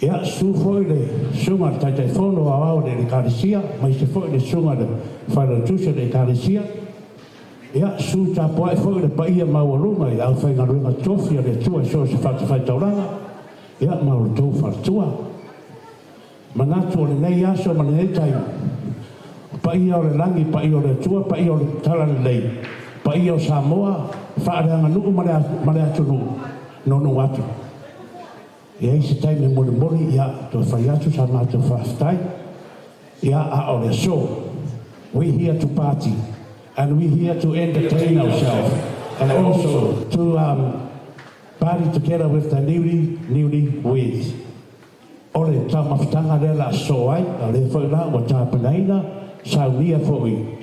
Ia su foi le suga le Taitaifono Aoao o le Ekalesia, aemaise foi le suga le Failautusi o le Ekalesia. Ia su tapuai foi le paia maualuga i le aufaigaluega tofi a le Atua i so o se fatafaitaulaga, ia ma o outou faletua. Manatu o lenei aso ma lenei taimi, o paia o le lagi, paia o le Atua, paia o le Talalelei, paia o Samoa, faaleaganuu ma le atunuu, nono atu. Ia i se taimi molimoli, ia toe fai atu sa matou faafetai. Ia a o le aso, we here to party and we here to entertain ourselves and also to party together with the newly weds. O le taumafataga lea la aso ai, a lea foi la ua tapenaina, saunia foi.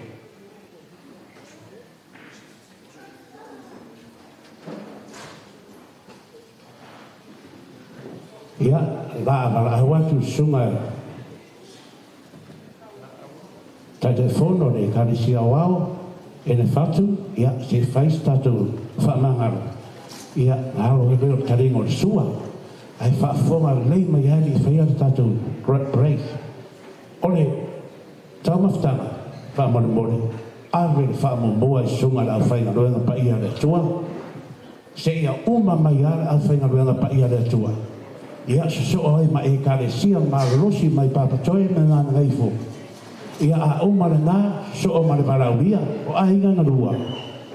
Ia, la valaau atu susuga Taitaifono o le Ekalesia Aoao e le fatu, ia, se fai se tatou faamagalo, ia, na alo ai lea o le taliga o le sua, ae faafofoga lelei mai ai le i faia le tatou break. O le taumafataga faamolemole, ave le faamuamua i susuga i le aufaigaluega paia a le Atua, seia uma mai lava le aufaigaluega paia a le Atua, ia sosoo ai ma Ekalesia malolosi mai Papatoe ma Gagaifo. Ia a uma lena, sosoo ma le valaaulia o aiga na lua,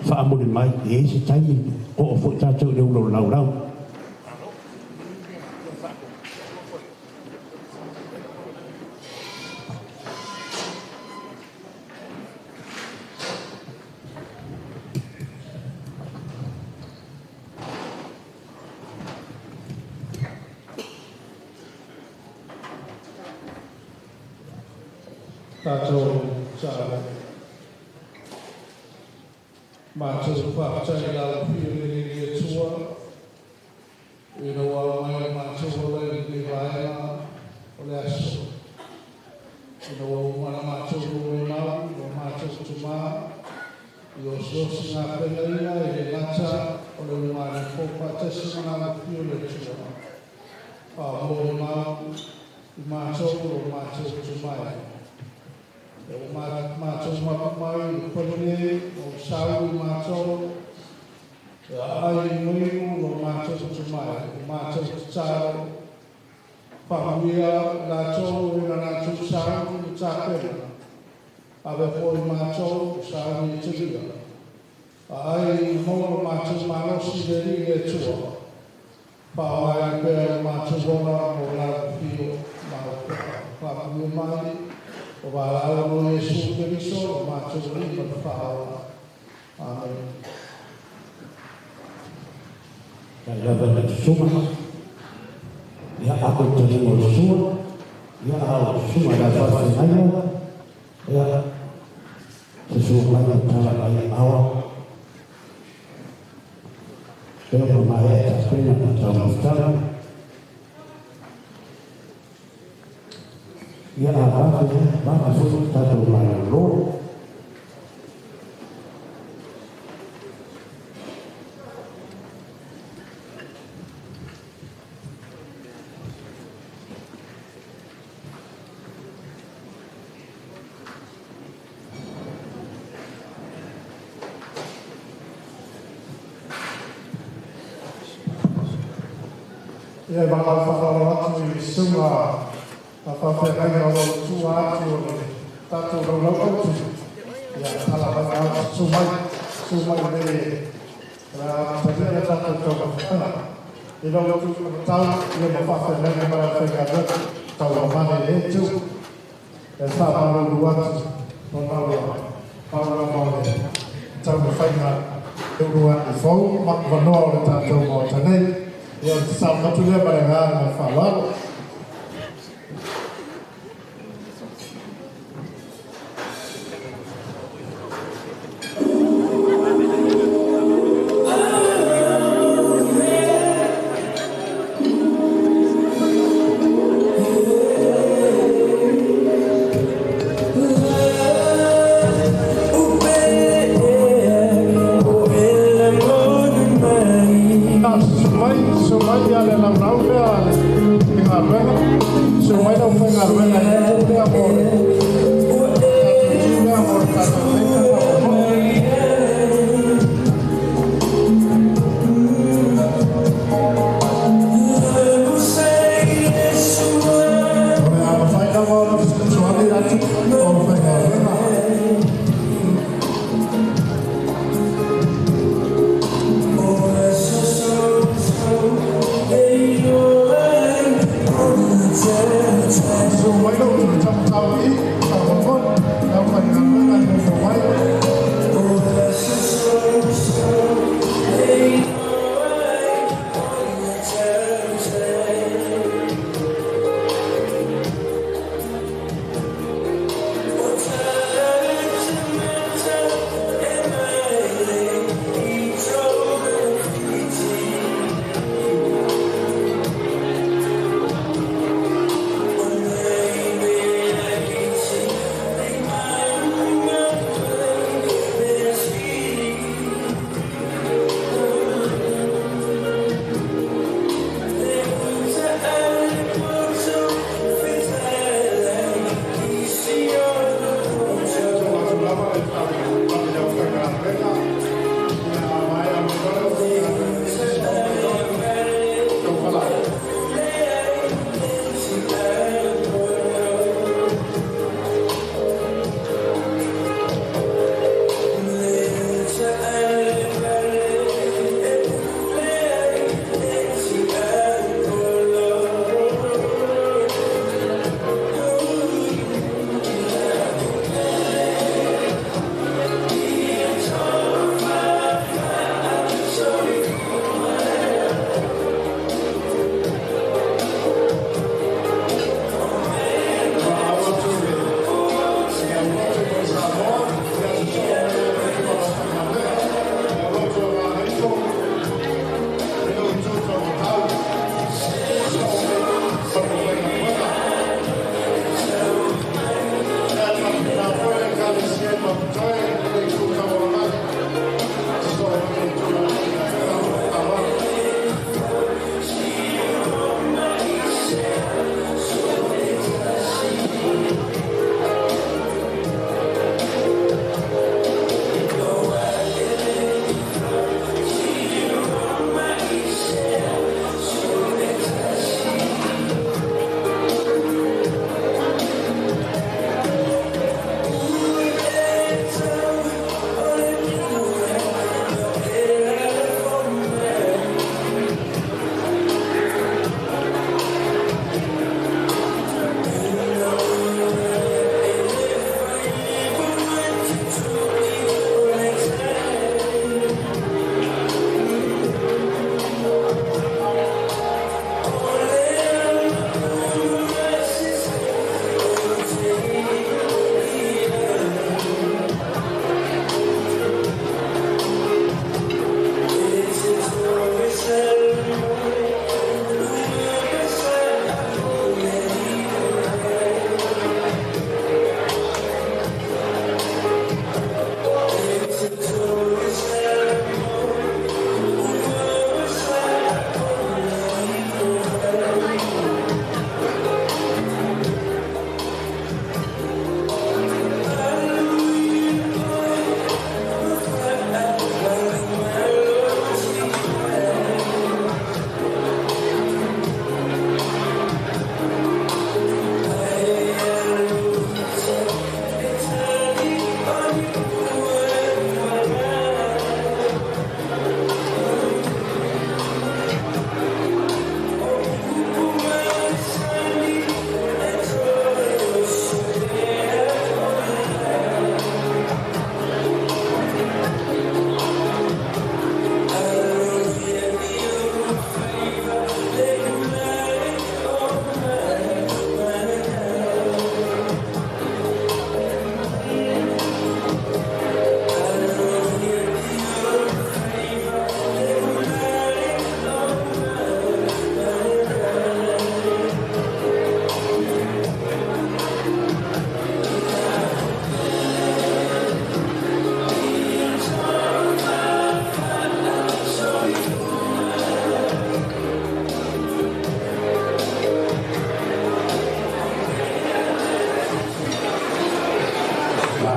faamuli mai, e i ai se taimi oo foi tatou i le ulo o le laulau. Tātou tātou. Mātou whātai lau whio le le tua. I rawa mai mātou o le le vaega o le aso. I rawa umana mātou o le mau, o mātou tumā. I o sosi ngā pena i le ngata o le umane fōpatasi mana whio le tua. Wha mō mau, i mātou o mātou tumai. E o mātou mapumai i pone, o sau i mātou, e ai i muiu o mātou tumai, o mātou tatau, whamuia lātou e na lātou sau i tāpena, awe pō i mātou o sau i te ria. A ai i mō o mātou malosi le ri e tua, whaamai pēr o mātou ona o lau whio mau pepa. Whamuia mai, o wālau no Yesu Keriso, o mātou rima te whaola. Amen. Kai lava le suma, ia ako te ringo le sua, ia au suma la whawhengaia, ia se sua mai te tala mai awa. Peo ma mai e ta pena na tau mawhtara. Ia a vave, vave foi tātou mai lō. Ia whanau whakaro atu i sunga a whawhengaia o tua atu o le tātou raulau autu. Ia tala mai au sumai me rā taria le tātou tau whakana. I rau tu tau ia ma whawhengaia mara whengaia tau amane e tū. E whamaro atu o naua paura mau le tau whainga e urua i fau makvanoa o le tātou mō tanei. Ia o te sao matu lea mare ngā ngā whawaro. So why don't you jump out?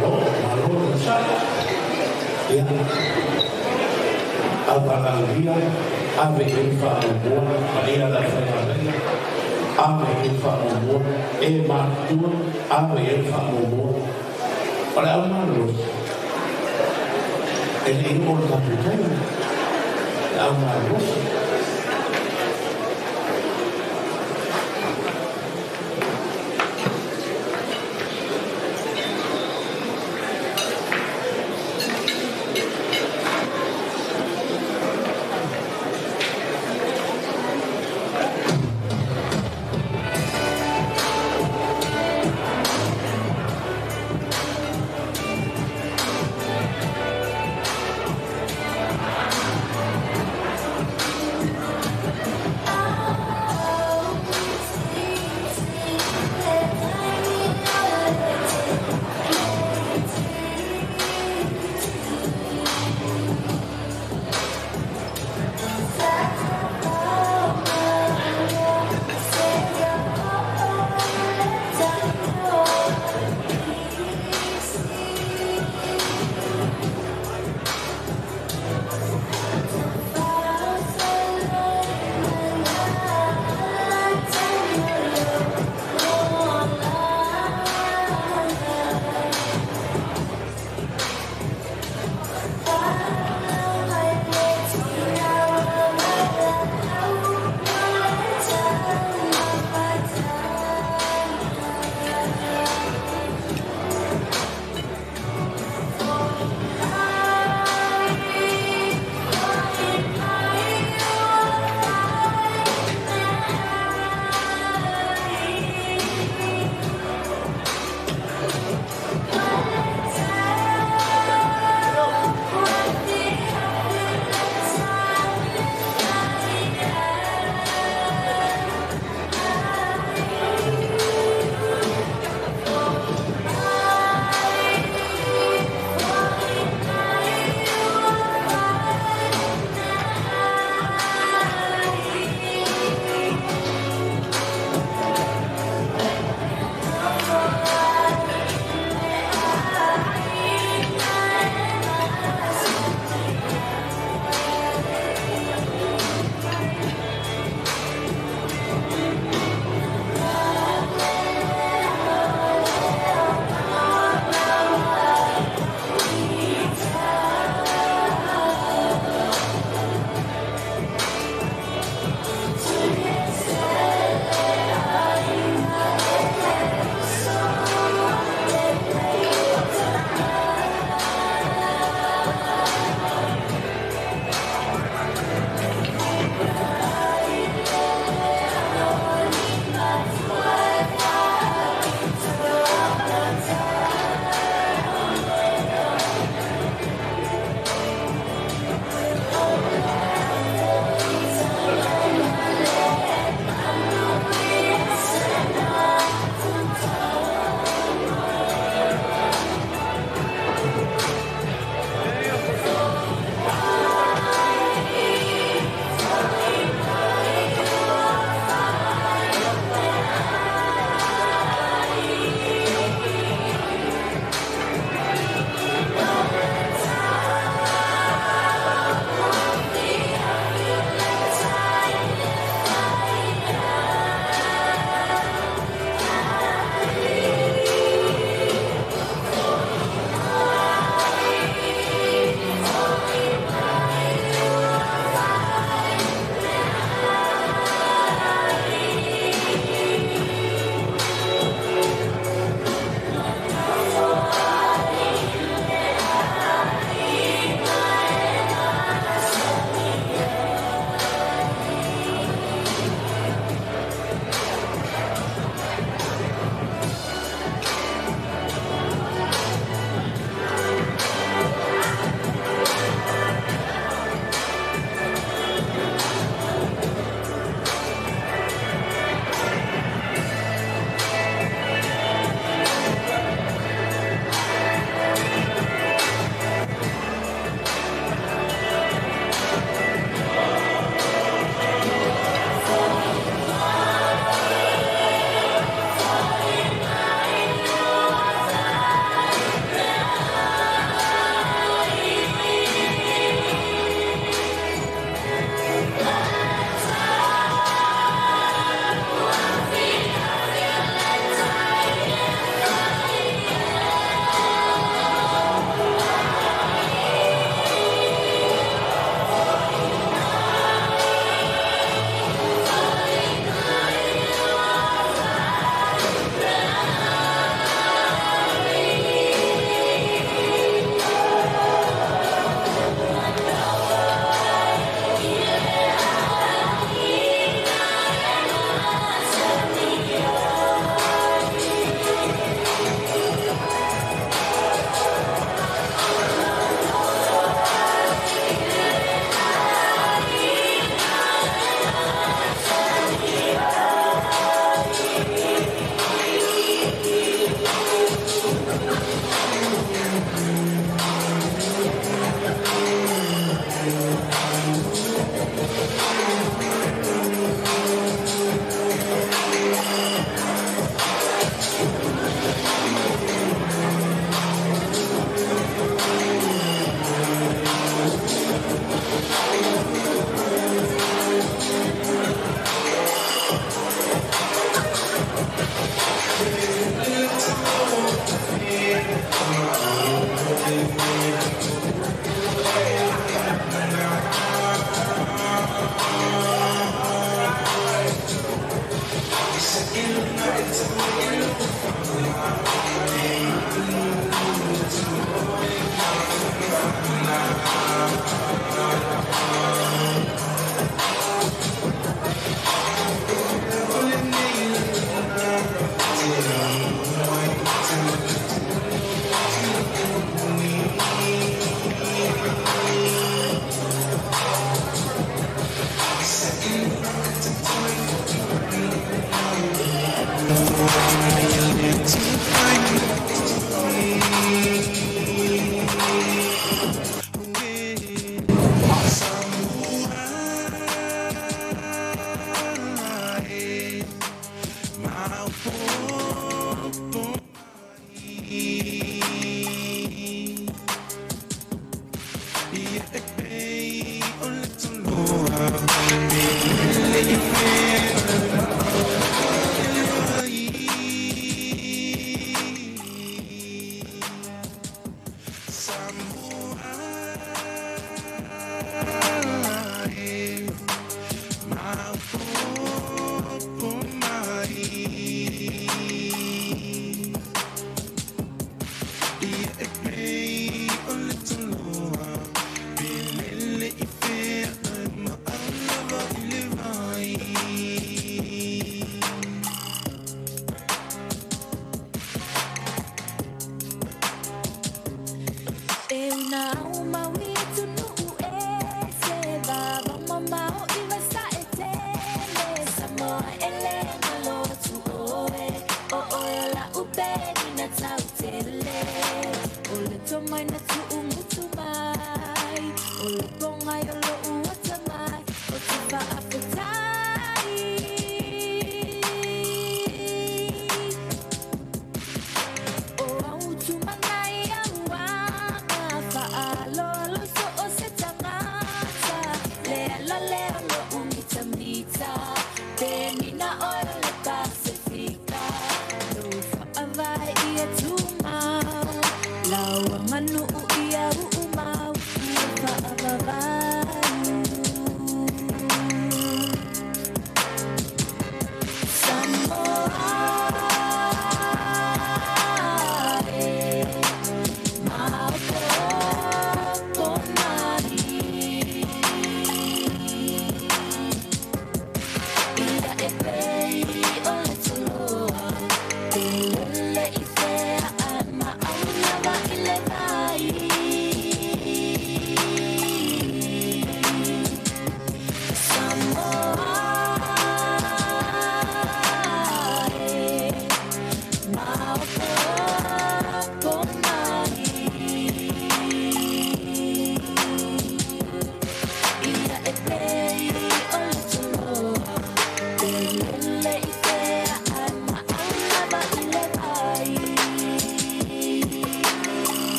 Malo, malo le onosai. Ia, auvalaaulia, ave i ai le faamuamua, paia o le aufaigaluega, ave i ai le faamuamua, e matutua, ave i ai le faamuamua. O le aumalolosi, e le i oo i le tatou taimi, le aumalolosi.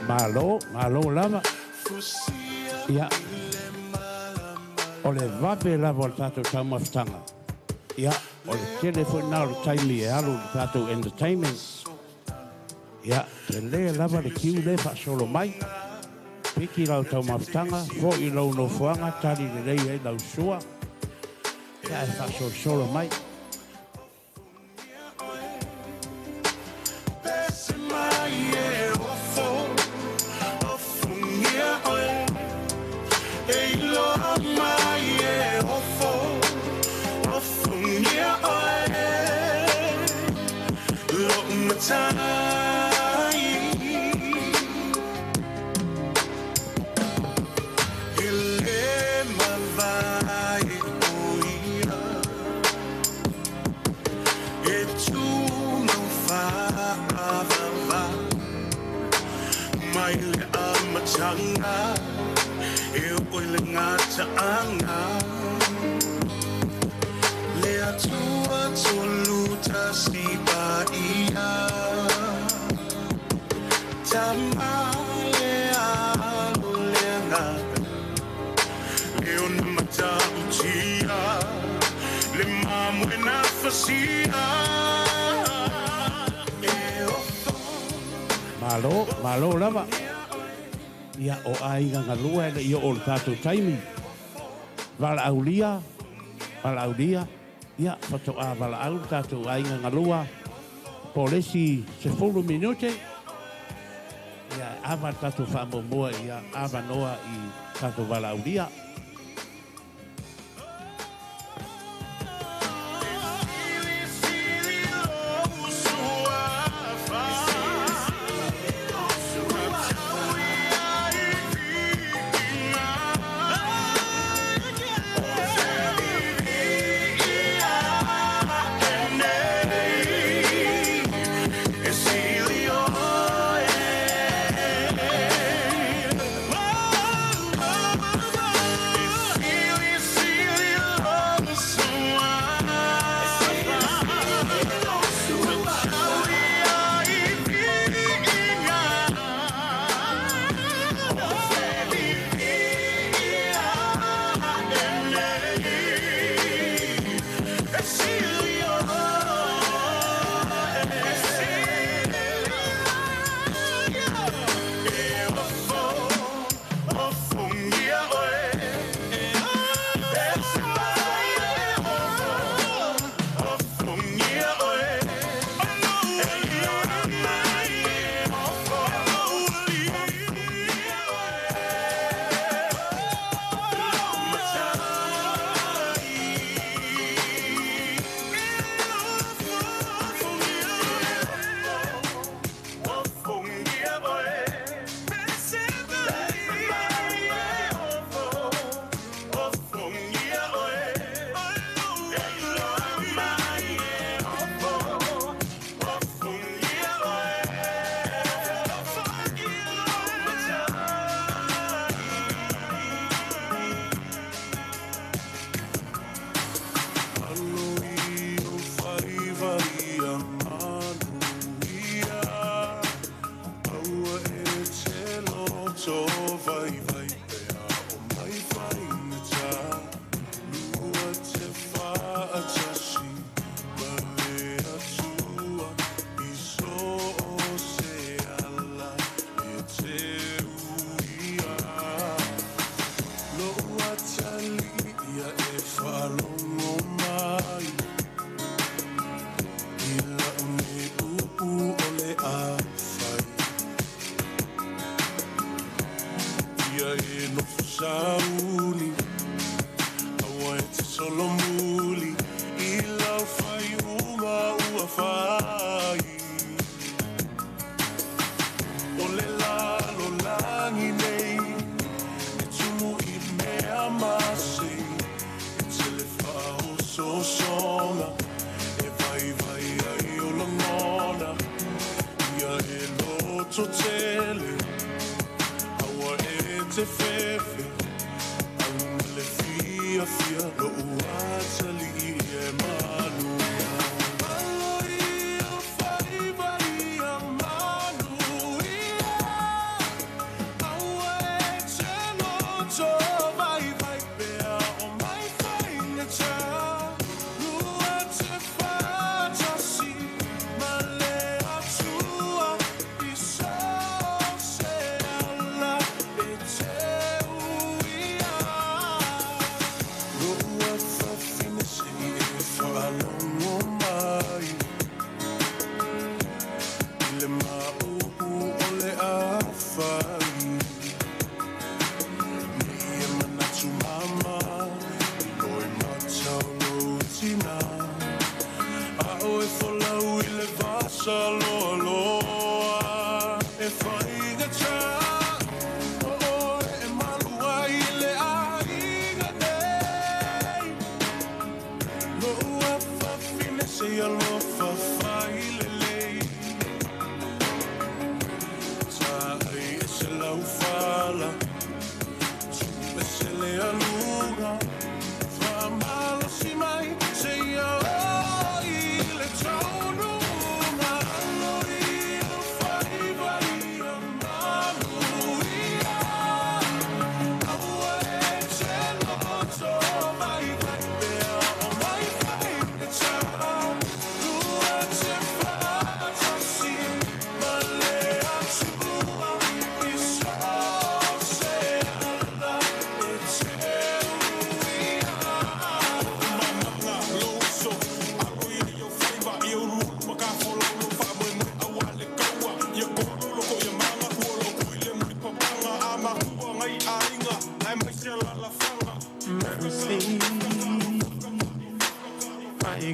Malo, malo lava. Ia, o le vave lava o le tātou taumafataga. Ia, o le tele foi na o le taimi e alu le tātou entertainment. Ia, te le lava le kiu le faasolo mai. Piki lau taumafataga, fo'i lou nofoaga, tali lelei ai lau sua. Ia, e faasolosolo mai. Malo, malo lava. Ia o aiga galua e ia o le tātou taimi. Valaaulia, valaaulia. Ia, fato'a valaau le tātou aiga galua. Po lesi 10 minute. Ia, ava le tatou faamuamua i avanoa i tatou valaaulia.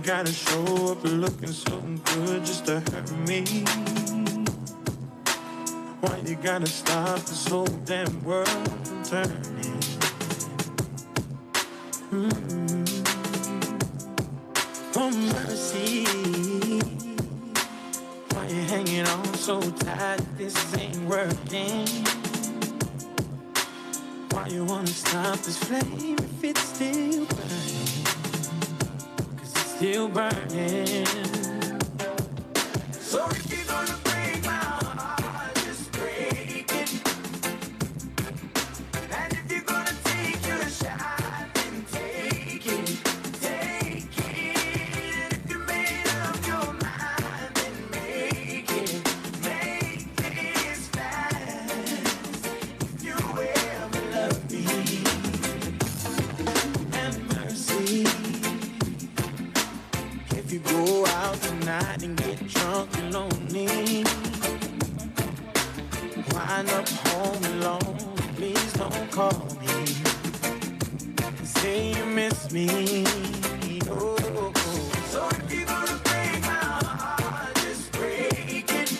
gotta show up looking so good just to hurt me? Why you gotta stop this whole damn world from turning? Oh mercy, why you hanging on so tight? This ain't working. Why you wanna stop this flame if it's still burning? 'Cause it's still burning. So if you're gonna break my heart, just break it. And if you're gonna take your shot, then take it, take it. If you made up your mind, then make it, make this fast. If you ever love me, have mercy. If you go out tonight and get drunk and lonely, wind up home alone, please don't call me and say you miss me. Oh, so if you're gonna break my heart, just break it.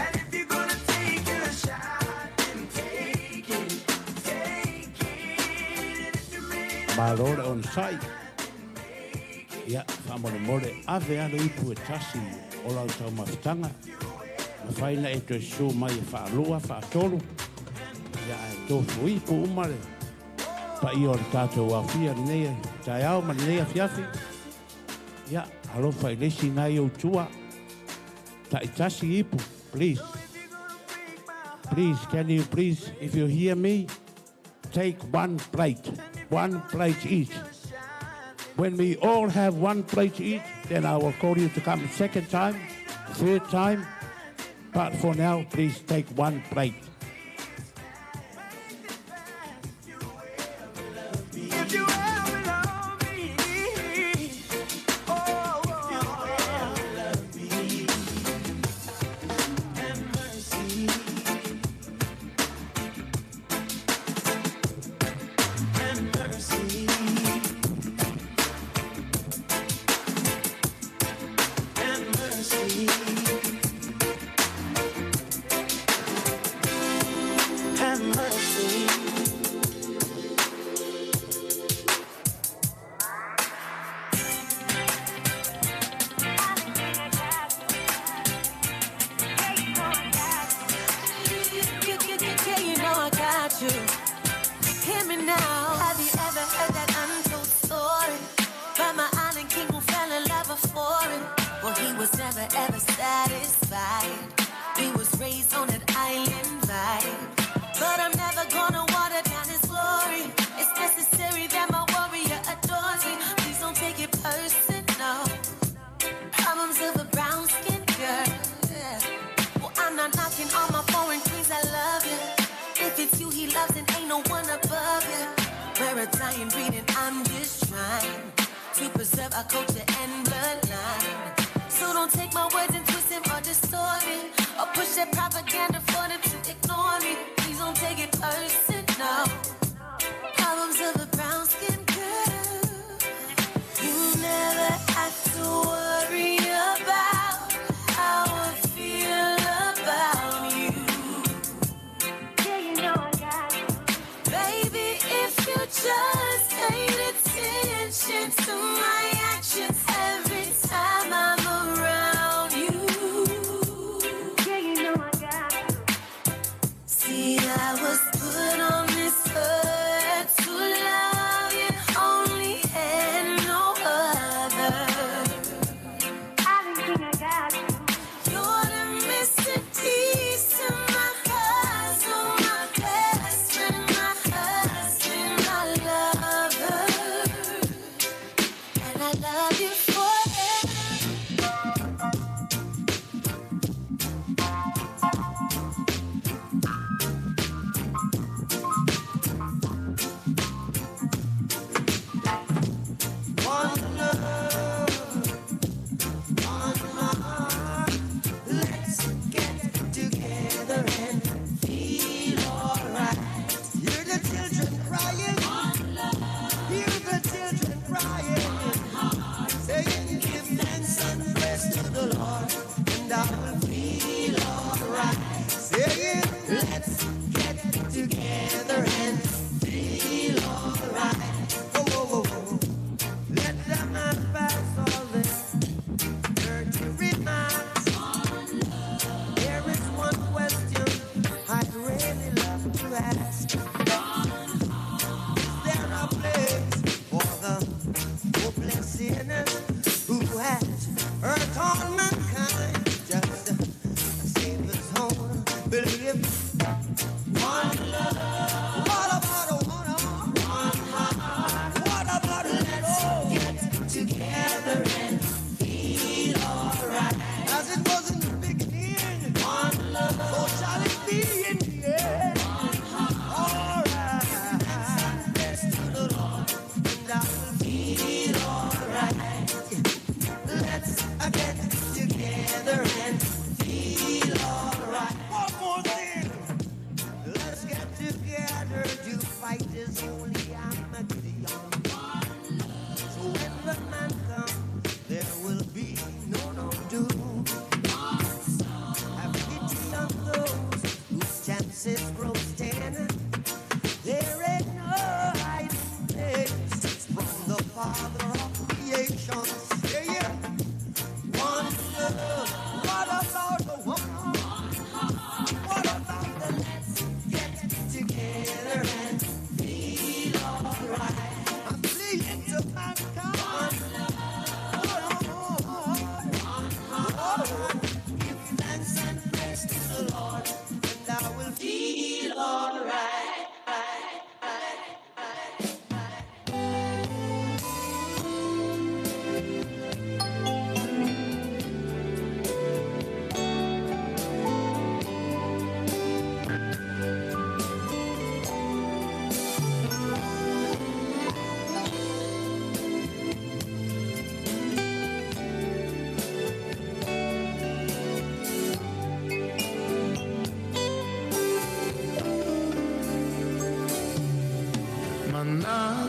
And if you're gonna take your shot, then take it, take it. If you made up Malo le onosai. Ia, faamolemole ave a le ipu e tasi o lau taumafataga. Mafai na e toe susu mai e faalua, faatolu. Ia, ae tofu ipu uma le paia o le tatou aofia lenei taeao ma lenei afiafi. Ia, alofa i le isi nai ou tua. Taitasi ipu, please. Please, can you please, if you hear me, take one plate. One plate each. When we all have one plate each, then I will call you to come a second time, third time. But for now, please take one plate. If you ever love me, oh, if you ever love me, have mercy. Have mercy. Have mercy. Have mercy. Yeah, you know I got you. Hear me now. Have you ever heard that untold story about my island king who fell in love with foreign? Well, he was never ever satisfied. He was raised on an island vibe. But I'm never gonna water down his glory. It's necessary that my warrior adores me. Please don't take it personal. Problems of a brown skinned girl. Well, I'm not knocking all my foreign queens, I love you. If it's you he loves, and ain't no one above you. We're a dying breed, and I'm just trying to preserve our culture and bloodline. So don't take my words and twist them or distort it, or push that propaganda for them to ignore me. Please don't take it personal. Problems of a brown skinned girl. You never have to worry about how I feel about you. Yeah, you know I got you. Baby, if you just paid attention to my actions every time I'm around you.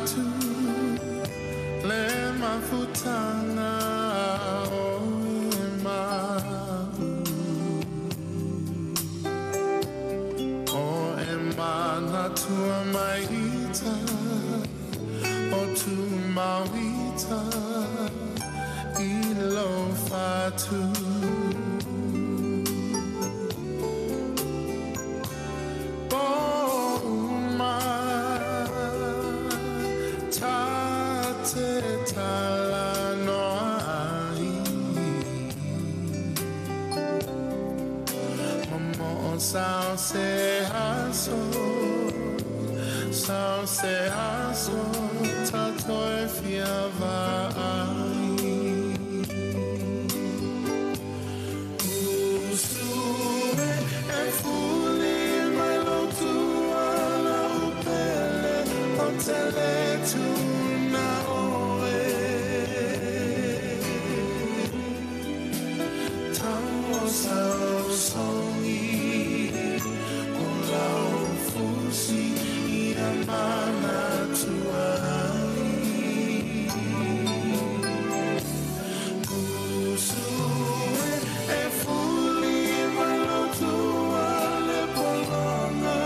fatu le mafutanga o e mau o e manatua maita o tu mauita i lo fatu. Sao se aso, tatoe fia vaai. Usue e fuli mai lo tuala upele o tele tuna oe. Tau sao songi o lau fusi ia mana tuai. Usue e fuli mai lo tua le polonga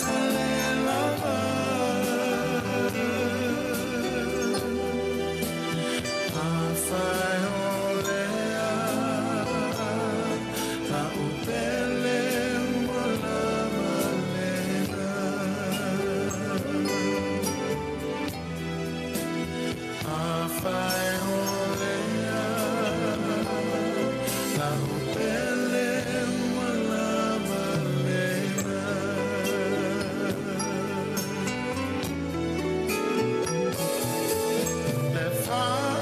tale lava. Afai olea la upele ua lava lena. Afai olea la upele ua lava lena. Le whaanoanoa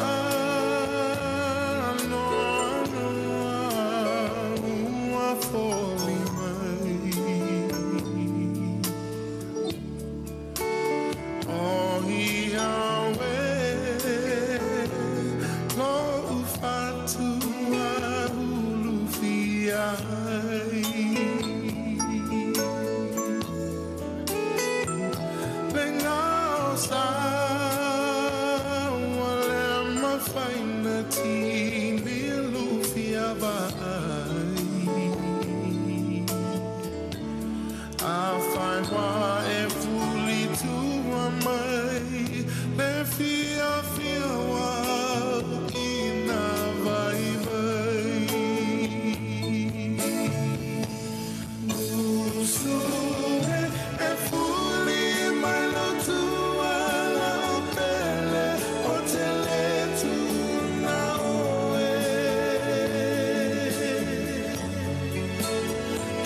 ua foli mai. O ia we lo ufatua ulu fiai. Le ngao sa ua le mafaina tini lufia vai. A whai wā e fuli tua mai le fia fia wā i nā vai vai. Usue e fuli mai lo tua la upele o tele tuna oe.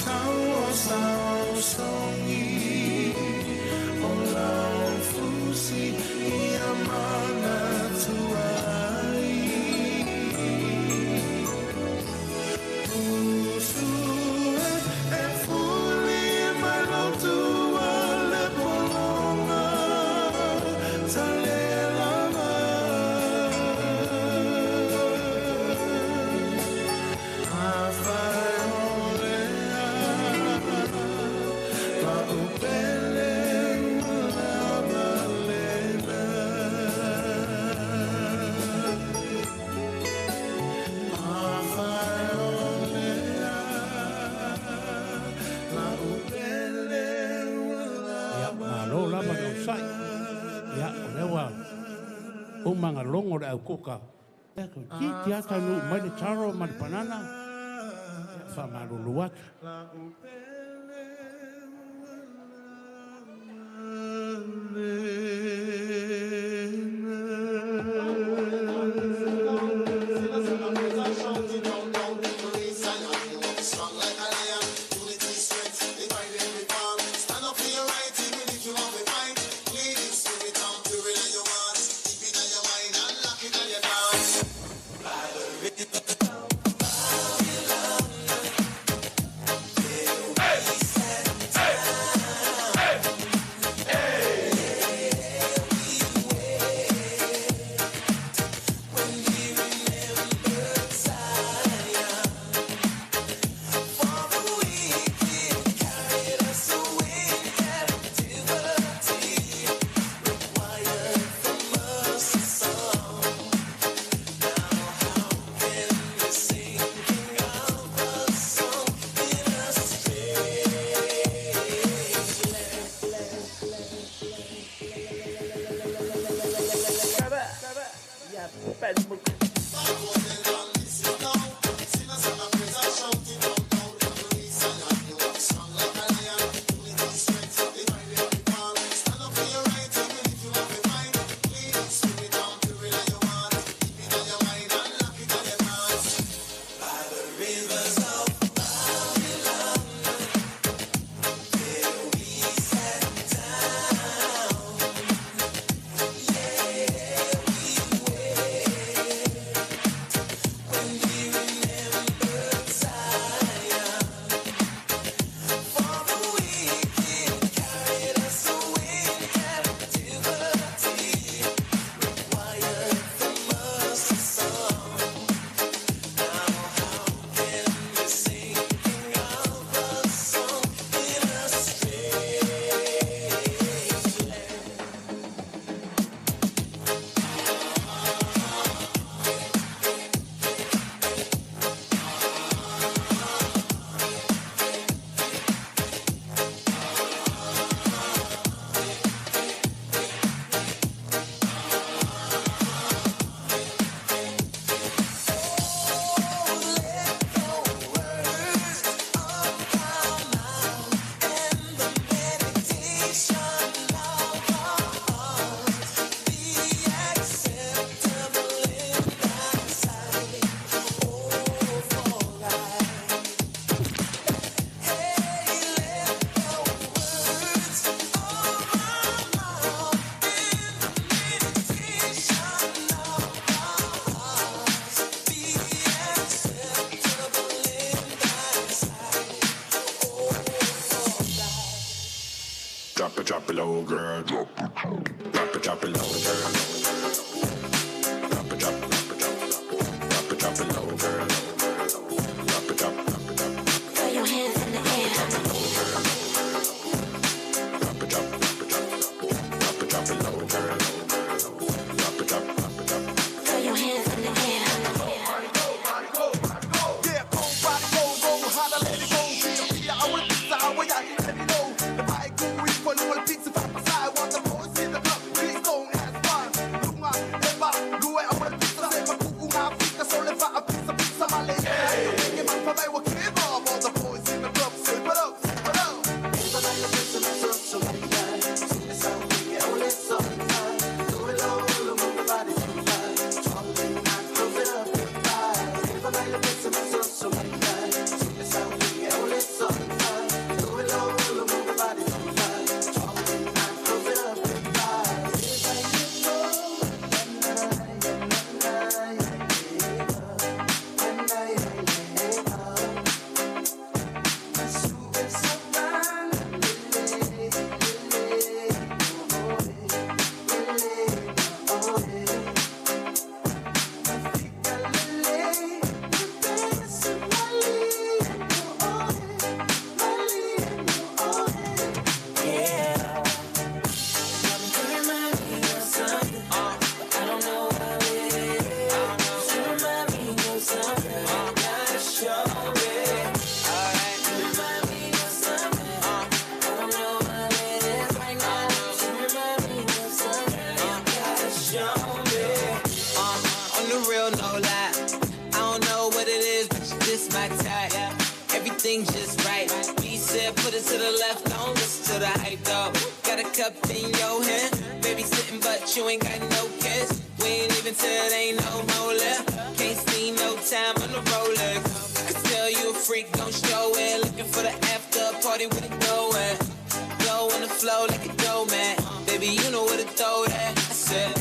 Tau o sao songi o lau fusi ia mana tuai. Usue e fuli mai lo tua le polonga tale lava. Afai olea la upele ua lava lena. Afai olea la upele ua Ia, lava malo lava le osai. Ia, o lea ua umanga logo le au kuka. Ia, ko ti ti ata nu mai le taro ma le banana. Ia, whamalulu atu. La upele ua lava lena. Hey! Drop it, drop it low, girl. Drop it, drop it low, girl. Drop it, drop it, drop it, drop it, drop it low, girl. Drop it, drop it, drop it, drop it. Throw your hands in the air. Drop it, drop it, drop it, drop it, drop it low, girl. Drop it, drop it, drop it, drop it. Throw your hands in the air. Yeah, go, body, go, go, holla, let it go. Fia, I want pizza, I want ya, let me know. The bike, go, we for no pizza, I want the boys in the club, please don't ask why. Lunga, eva, lue, I want pizza, say my cuckoo, Africa, so le fa a pizza, pizza, my lady. All the boys in the club, say what up, say what up. Yeah. You remind me of something. I don't know what it is. You remind me of something. Gotta show it. You remind me of something. I don't know what it is right now. You remind me of something. Gotta show it. On the real, no lie. I don't know what it is, but you just my type. Everything just right. B said, put it to the left, don't listen to the hype though. Got a cup in your hand, baby sitting, but you ain't got no kiss. We ain't leaving till there ain't no more left. Can't see no time on the Rolex. Could tell you a freak, don't show it. Looking for the after party with a dough at. Glow on the flow like a dough man. Baby, you know where to throw that. I said.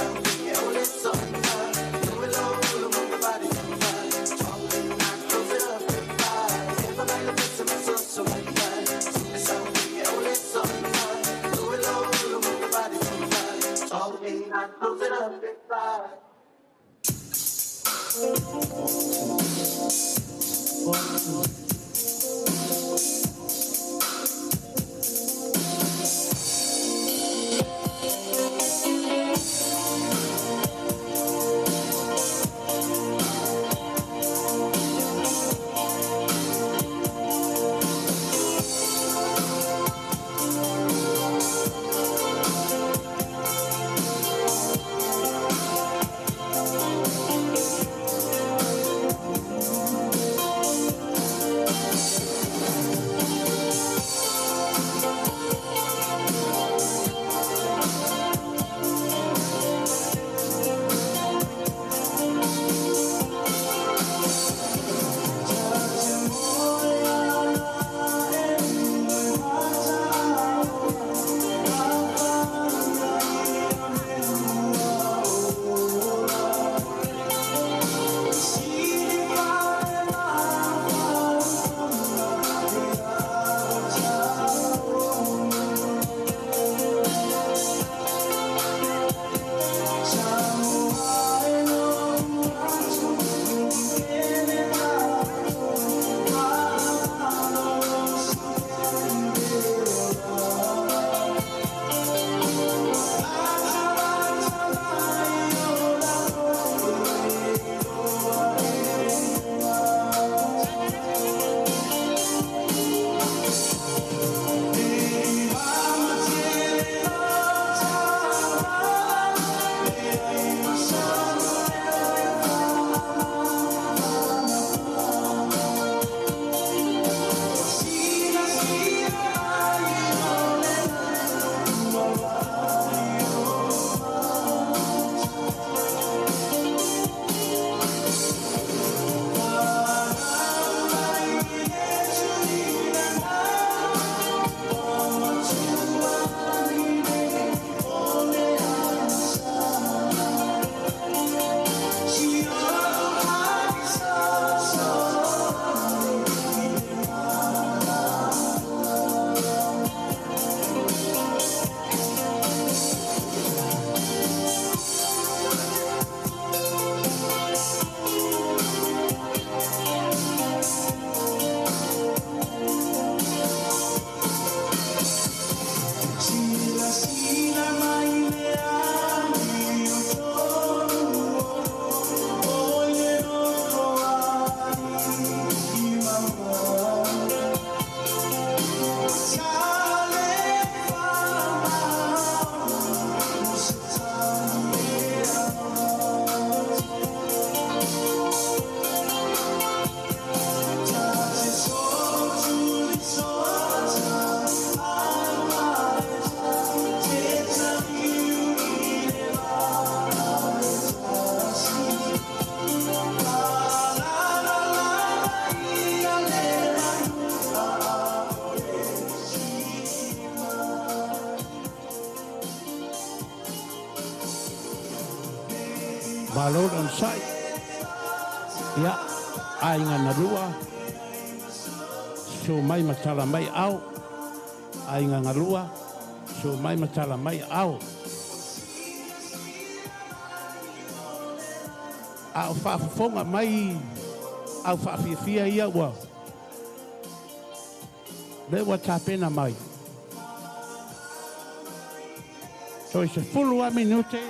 Thank Malo le onosai. Ia, aiga na lua, susu mai ma tala mai ao. Aiga na lua, susu mai ma tala mai ao. A o faafofoga mai au faafiafia ia ua lea ua tapena mai. Toe 10 lava minute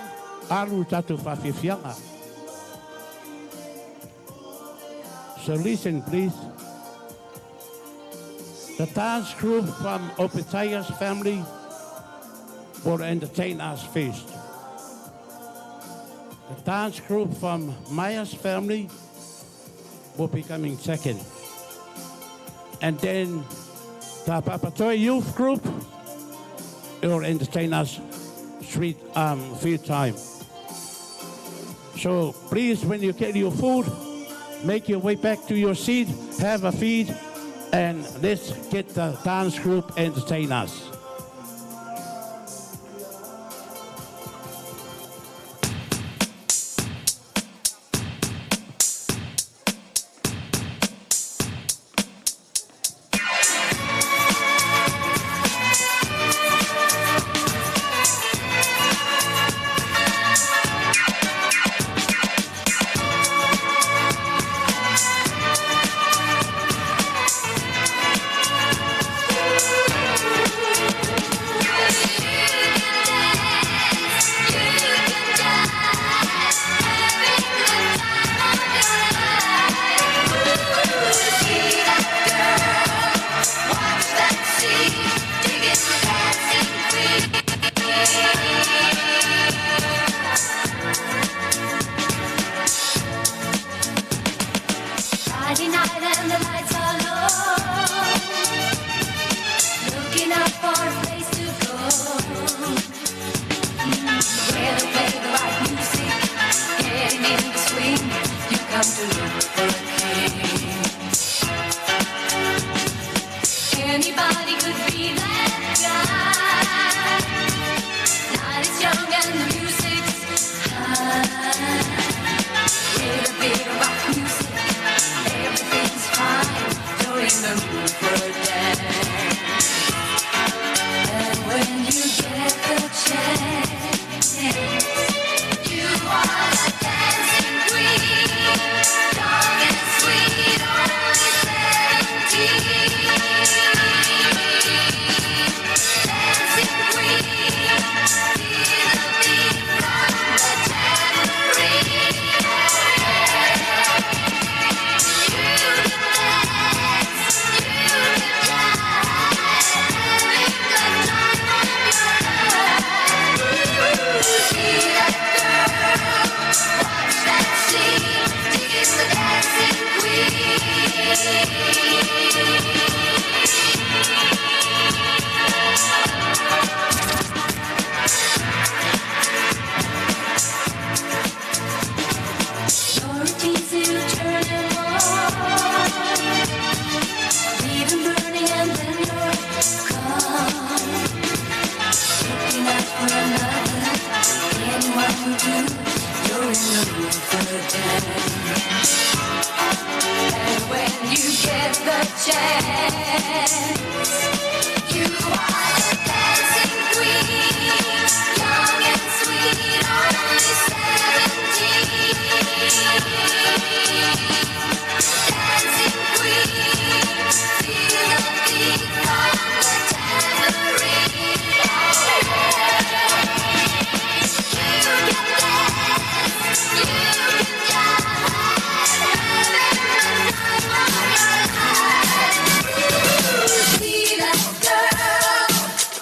alu i tatou faafiafiaga. So listen please. The dance group from Opetaia's family will entertain us first. The dance group from Maya's family will be coming second. And then the Papatoetoe Youth Group will entertain us three time. So please, when you get your food, make your way back to your seat, have a feed, and let's get the dance group entertain us. Friday night and the lights are low. Looking out for a place to go. Where they play the right music, getting in the swing. You come to look for a king. Anybody could be that guy. Night is young and the music's high. With a bit of rock music, everything's fine. You're in the mood for a dance. And when you get the chance, you are the dancing queen, young and sweet, only 17. Dancing queen, feel the beat from the tambourine. You can dance, you can jive, having the time of your life. See that girl, watch that scene, dig the dancing queen. You're a teaser, you turn 'em on. Leave 'em burning and then you're gone. Looking out for another, anyone will do. You're in the mood for a dance. And when you get the chance, you are the dancing queen, young and sweet, only 17. Dancing queen, feel the beat from the tambourine. You can dance, you can jive, having the time of your life. See that girl,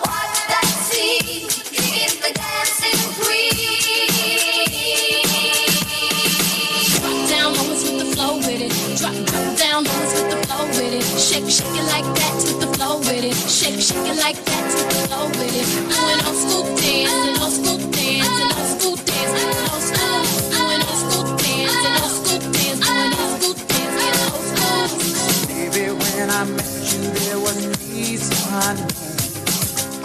watch that scene, dig the dancing queen. Drop down low with the flow with it. Drop, drop down low with the flow with it. Shake, shake it like that to the flow with it. Shake, shake it like that to the flow with it. Doing old school dance and old school dance and old school dance and old school. Doing old school dance and old school dance. Doing old school dance and old school. Baby, when I met you, there was peace unknown.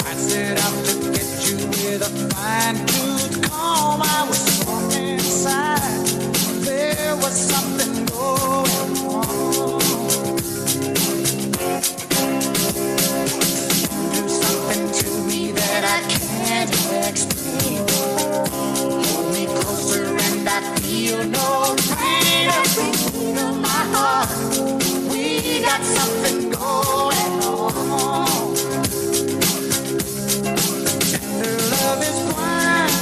I set out to get you with a fine tooth comb. I was soft inside. got something going on. You do something to me that I can't explain. Hold me closer and I feel no pain. Every beat of my heart, we got something going on. Tender love is blind.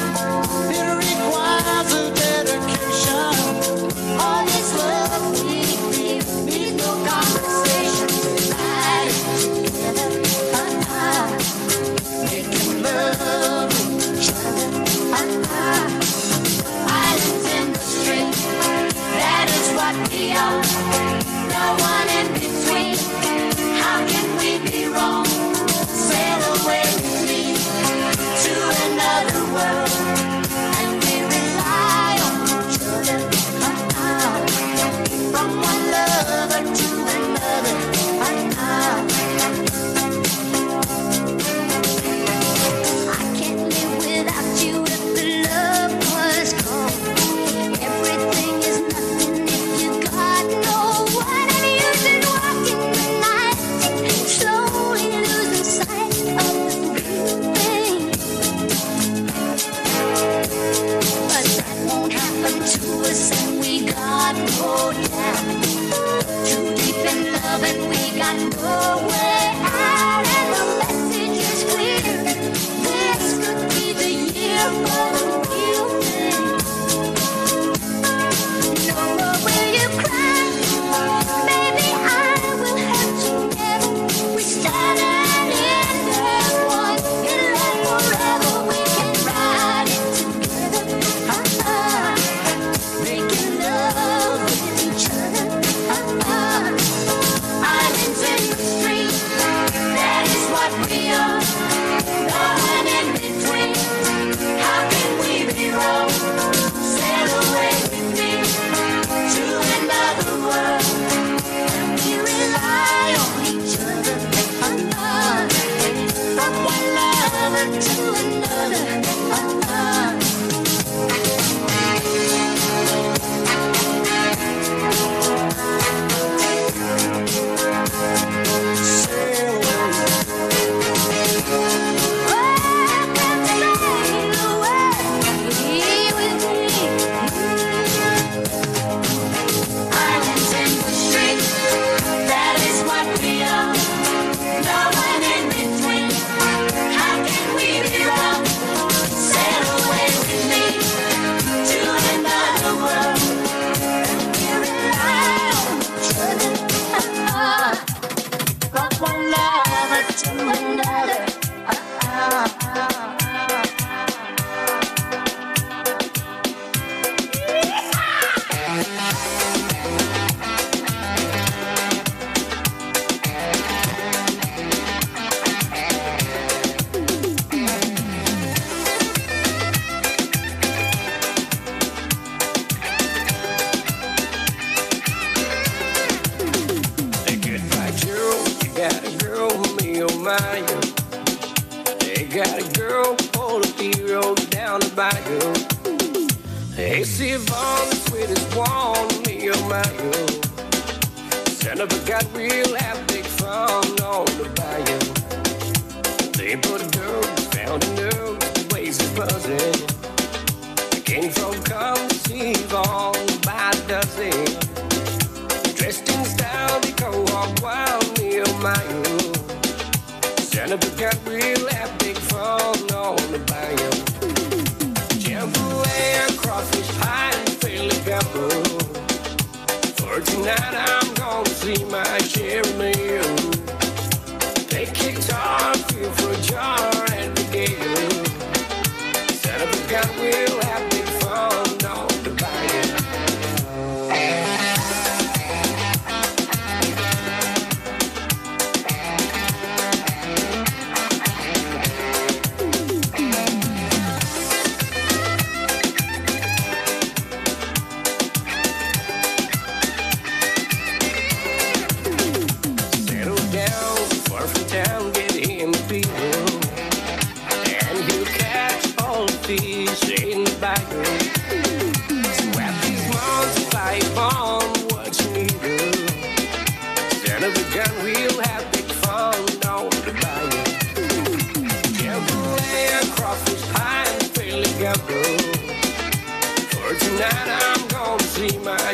It requires a dedication. All this love we feel needs no conversation. Tonight together, making love with each other. Islands in the stream, that is what we are. No one in between. How can we be wrong? Sail away with me to another world, and we rely on each other. From one lover to another. I can't live without you if the love was gone. Everything is nothing if you got no one. And you've been walking the night, slowly losing sight of the real thing. But that won't happen to us, and we got no doubt. Too deep in love, and we got no way out. And the message is clear. This could be the year for the real thing. No more will you cry. Maybe I will hurt you never. We start and end as one. In love forever, we can ride it together. Making love with each other. Islands in the stream, that is what we are. No one in between. How can we be wrong? Sail away with me to another world. And we rely on each other. From one lover to another. Islands in the stream, that is what we are. No one in between. How can we be wrong? Sail away with me to another world. And we rely on each other. From one lover to another. Hey, goodbye, Gerald. You got a girl, me oh my, yo. They got a girl, pull a hero down the bayou. Hey, see Yvonne, the sweetest one, me oh my, yo. Son of a got real have big fun on the bayou. They put a girl, found a nerve, the place is buzzing. The king folk come to see Yvonne by the dozen. Dressed in style, they go walk wild, me oh my oh. Son of a got real have big fun on the bayou. Jambalaya, crawfish pie, and Philly pepper. For tonight I'm gonna see my share of meal. Take guitar, feel for a jar and the gale. Son of a gun, we'll have big fun on the bayou. Settle down, far from town, get him a beat.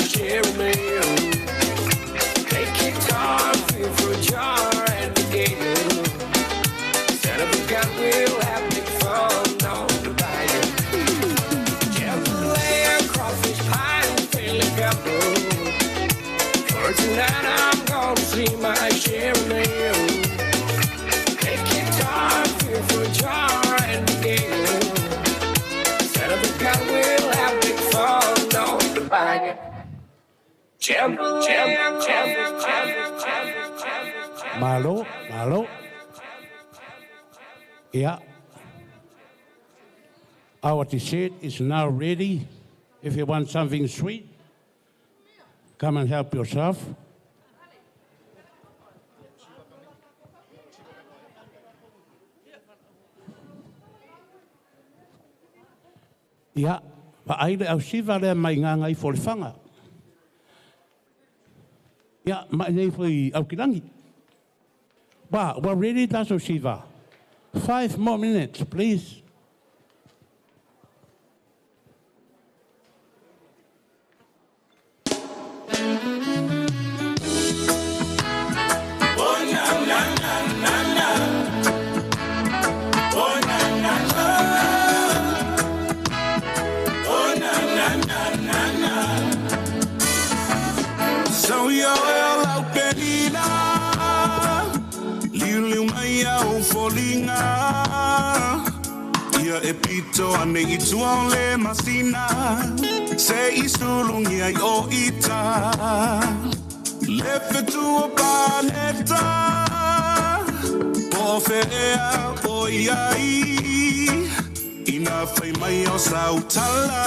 Sherry Take guitar, feel for a jar and the game. Son of a gun, we'll have big fun on the bayou. Jambalaya, crawfish pie, and Philly gumbo. For tonight I'm gonna see my Sherry Take guitar, feel for a jar and the game. Son of a gun, we'll have big fun on the bayou. Jam, jam, jam, jam, jam, jam. Malo, malo. Yeah. Our dessert is now ready. If you want something sweet, come and help yourself. Ia, vaai le ausiva lea mai ngā i le whanga. Ia, mai nei foi aukilangi. Wa, we're ready, taso siva. 5 more minutes, please. Oh na na na na na. Oh na na na. Oh na na na na na. So yo lau penina. Liu liu mai au folinga. Ia e pito ane i tua o le masina. Se i sulungia i o ita. Le fetu o paneta. Po whea o iai. Ina whai mai o sautala.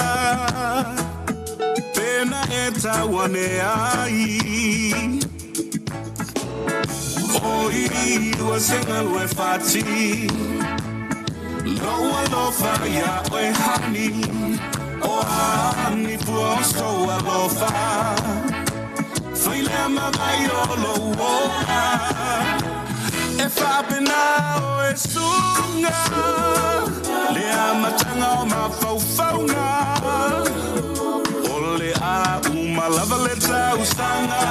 Pena e tauane ai. O i ua senga lue fati. Loa lofa ia oe hani. O ani fua o soa lofa. Failea mawai o lo oa. E whapena o e sunga. Lea matanga o mafaufauga. O le a uma lava le tausanga.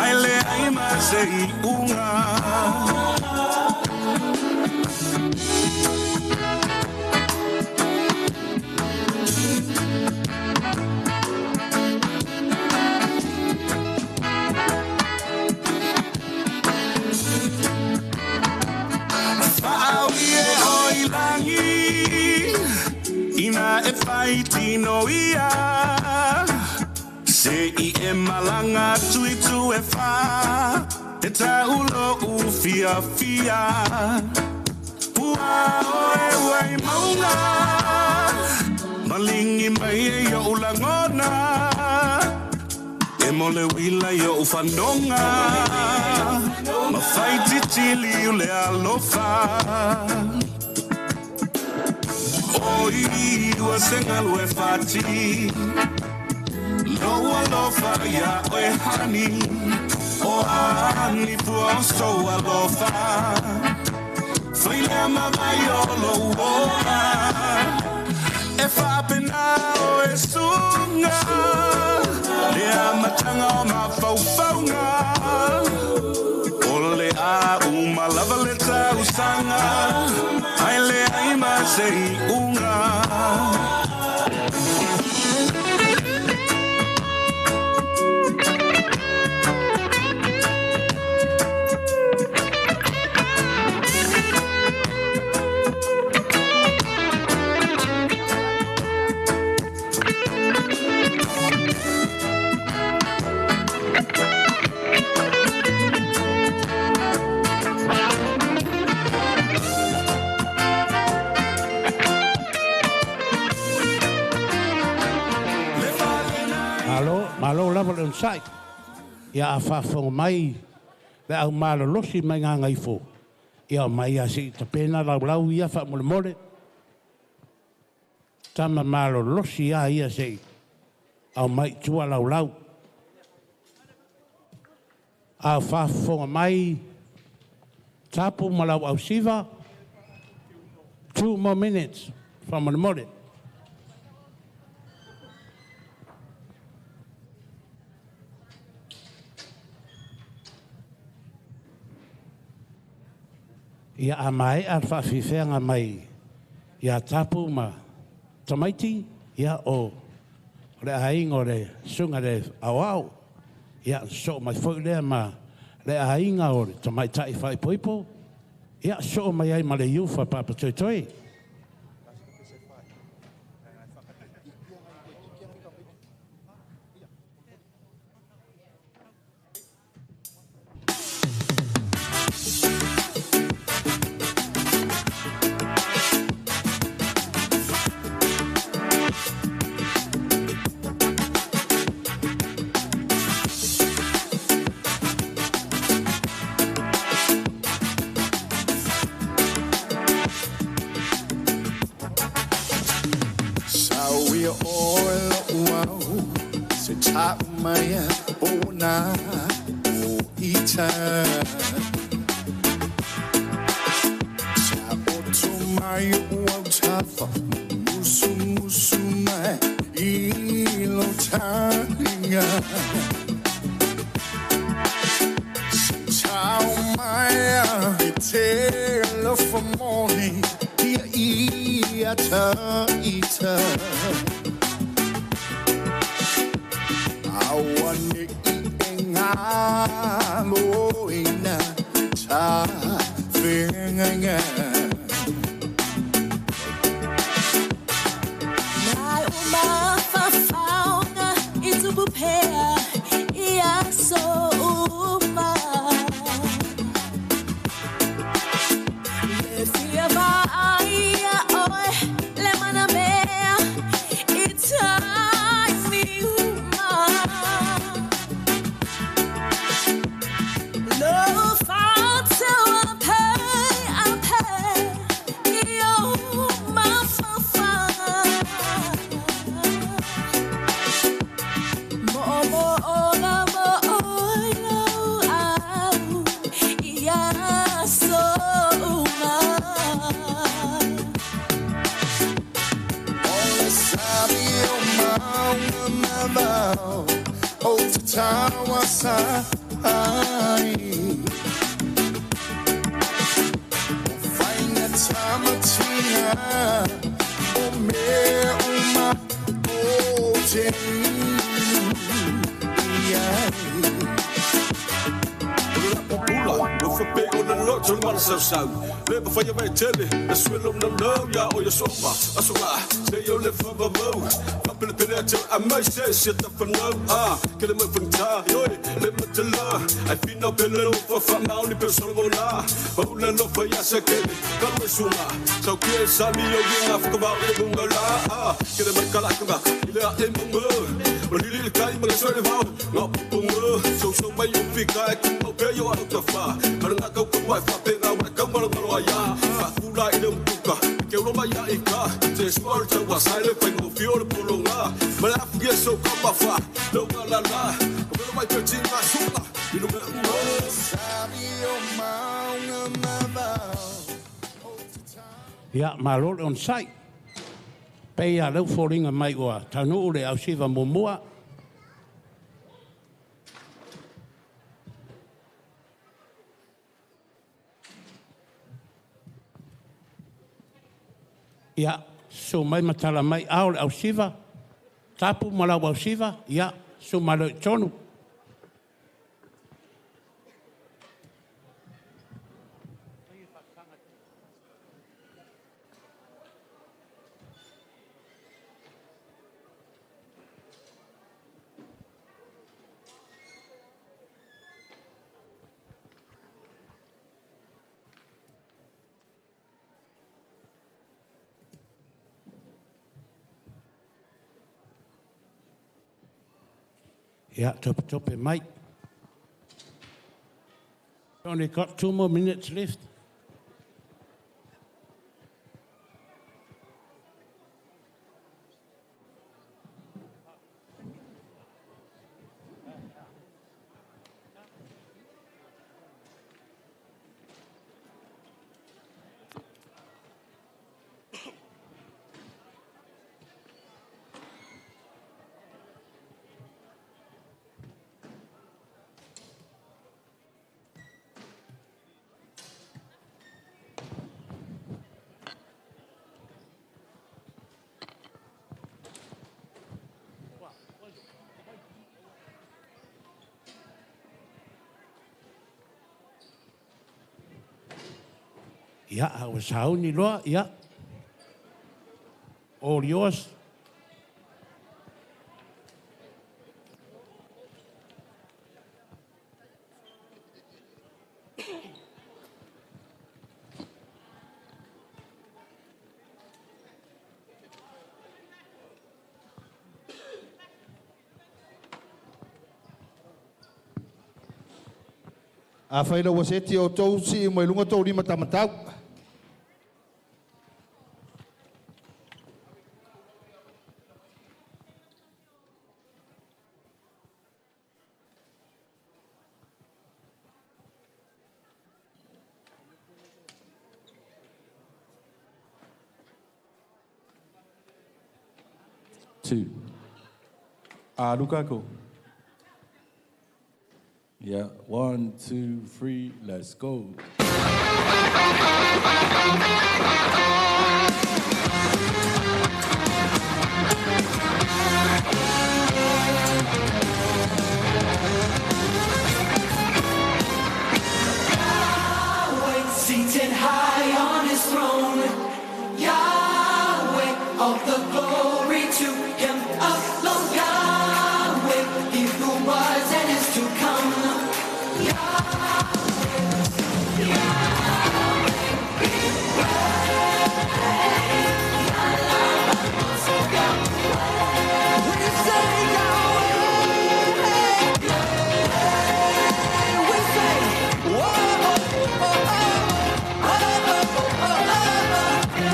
Ai le ai ma se i unga. Whaau e oi langi. Ina e whai tino ia. Se i e malanga tui tu e wha. E taulo u fia fia. Pua oe wai maunga. Malingi mai e yo ulangona. E mole wila yo ufanonga. Mawhai titili ule alofa. O i ua senga lue fati. Loa alofa ia oe hani. O ani fua o so alofa. Failea mawai o lo oa. E whapena o e sunga. Lea matanga o mafaufauga. O le a uma lava le tausanga. Ai le ai ma se i unga. Malo, malo lava le onsai. Ia a whawhonga mai, le au malolosi mai ngā ngaifo. Ia mai a si tapena lau lau ia wha mole mole. Tama malolosi a ia se au mai tua lau lau. A whawhonga mai, tapu malau au siva, 2 more minutes, wha mole mole. Ia a mae a whaafifeanga mai ia tapu ma tamaiti, ia o le ainga o le sunga le au. Ia so mai foi lea ma le ainga o le tamaitai faaipoipo. Ia so mai ai ma le iufa papatoetoe. Ia, malo le on sai. Pei a lau fōringa mai ua taunuu le au siva mumua. Ia, so mai matala mai ao le au siva. Tapu ma lau au siva. Ia, so malo i tonu. Ia, tope tope mai. Only got 2 more minutes left. Ia, a ua sauni loa, ia, all yours. A whaila ua seti o tau si i mai lunga tau lima tamatau. Two. Lukaku. Yeah, 1, 2, 3, let's go. Yahweh, seated high on his throne. Yahweh, all the glory to him alone. Yahweh, he who was and is to come. Yahweh, Yahweh, be praised. We say Yahweh, we say, whoa, oh, oh, oh, oh, oh, oh.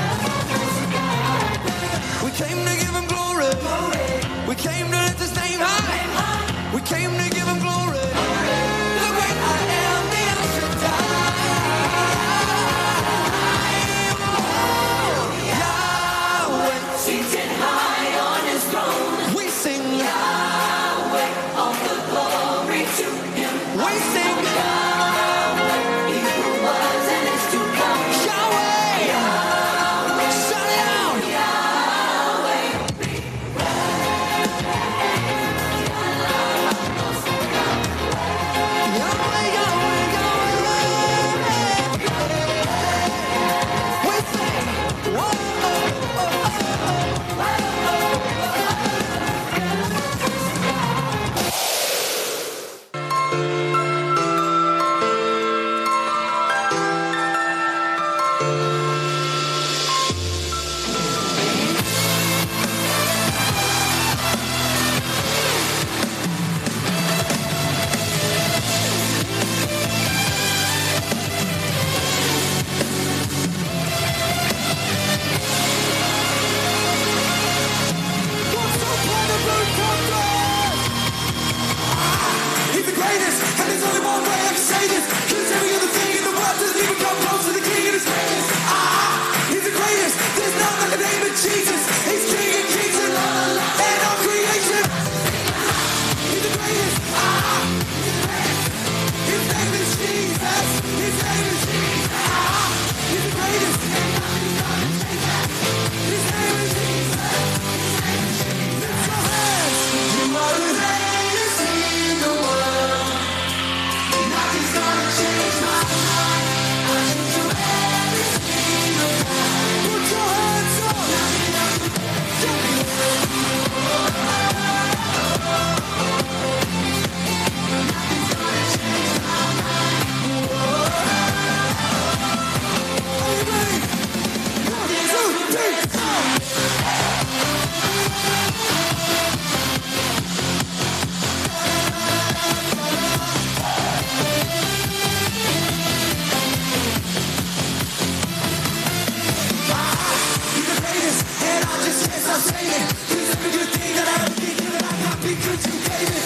We came to give him glory. We came to lift his name high. We came to give him glory. The great I am, the El Shaddai. Oh, Yahweh, seated high on his throne. We sing Yahweh, all the glory to him. We sing Yahweh, he who was and is to come. Yahweh, Yahweh, shout it out. Yahweh, be Yahweh, Yahweh, Yahweh. We say, whoa, oh, oh, oh, He's the greatest, and there's only one way I can say this. 'Cause every other thing in the world doesn't even come close to the king of his greatness. He's the greatest. There's none like the name of Jesus. He's king of kings and and all creation. He's the greatest. He's the best. His name is Jesus. His name is Jesus. He's the greatest. And nothing's gonna change that. His name is Jesus. His name is Jesus. Lift your hands. You are the greatest in the world. Nothing's gonna change my mind. I change you every single time. Put your hands up. Nothing else Nothing's gonna change my mind. Are you ready? 1, 2, 3, 4. You're the greatest, and I just can't stop saying it. 'Cause every good thing that I ever get given, I got because you gave it.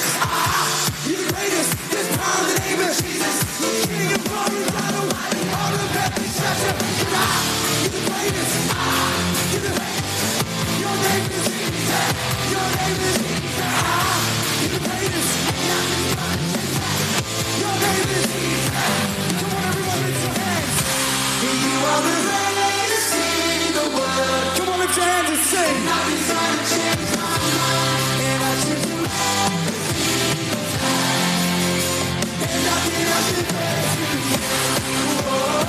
You're the greatest. There's power in the name of Jesus. You're King of glory, God Almighty, all of every treasure. You're the greatest. You're the greatest. Your name is Jesus. Your name is Jesus. You're the greatest. Nothing's gonna change that. Your name is Jesus. Come on, everyone, lift your hands. You are the greatest in the world. Come on, lift your hands and sing. Nothing's gonna change my mind, and I choose you every single time. And nothing else compares to you. Whoa.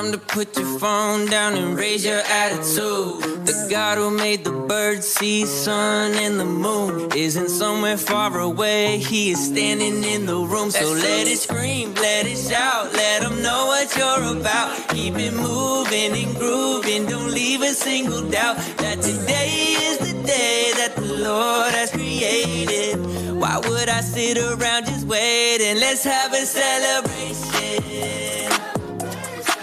Time to put your phone down and raise your attitude. The God who made the birds, sea, sun, and the moon isn't somewhere far away. He is standing in the room. So let it scream, let it shout, let 'em know what you're about. Keep it moving and grooving. Don't leave a single doubt that today is the day that the Lord has created. Why would I sit around just waiting? Let's have a celebration.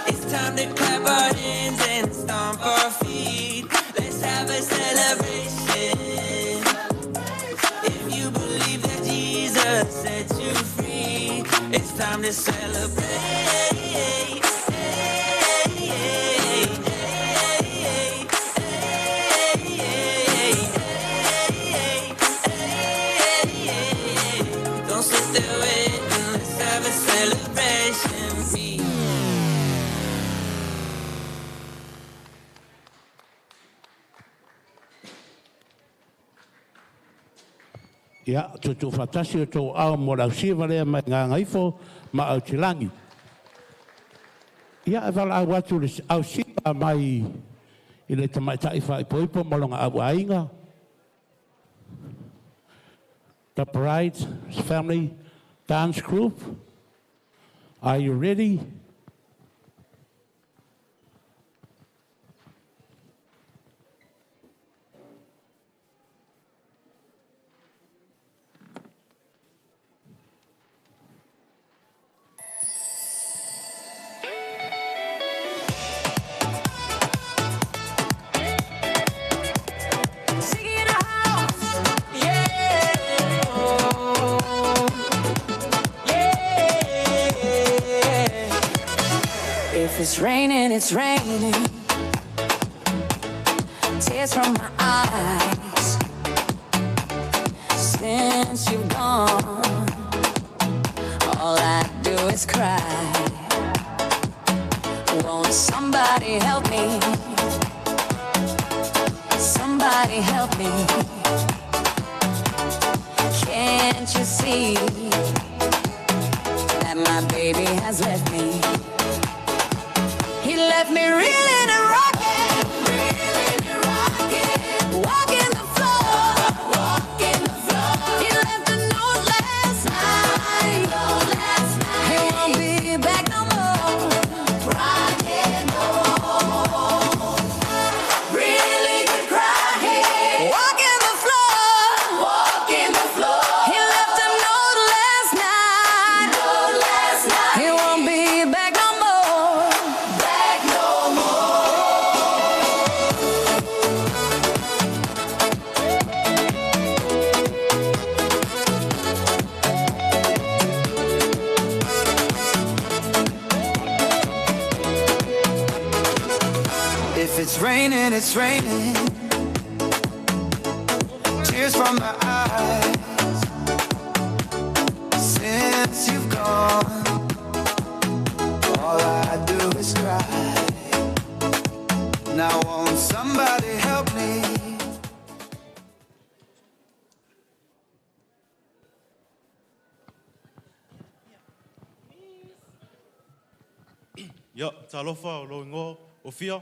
It's time to clap our hands and stomp our feet. Let's have a celebration. If you believe that Jesus set you free, it's time to celebrate. Don't sit there waiting. Let's have a celebration. Me. Ia, tutu whatasi o tō ao mo lau siva lea mai ngā ngaifo ma au te langi. Ia, e wala au atu le au siva mai i le tamaitai whaipoipo mo longa au ainga. The Bride's Family Dance Group. Are you ready? Singing in the house, yeah, oh, yeah. If it's raining, it's raining. Tears from my eyes. Since you've gone, all I do is cry. Won't somebody help me? Somebody help me. Can't you see that my baby has left me? He left me reeling and rocking, reeling and rocking, walking the floor, walking the floor. He left a note last night, He won't be back no more, rocking on. Really good crying, walking the floor, walking the floor. He left a note last night, He won't be back no more, back no more. If it's raining, it's raining. Tears from my eyes. Since you've gone, all I do is cry. Now won't somebody help me? Ia, talofa o lo ingoa o Fia.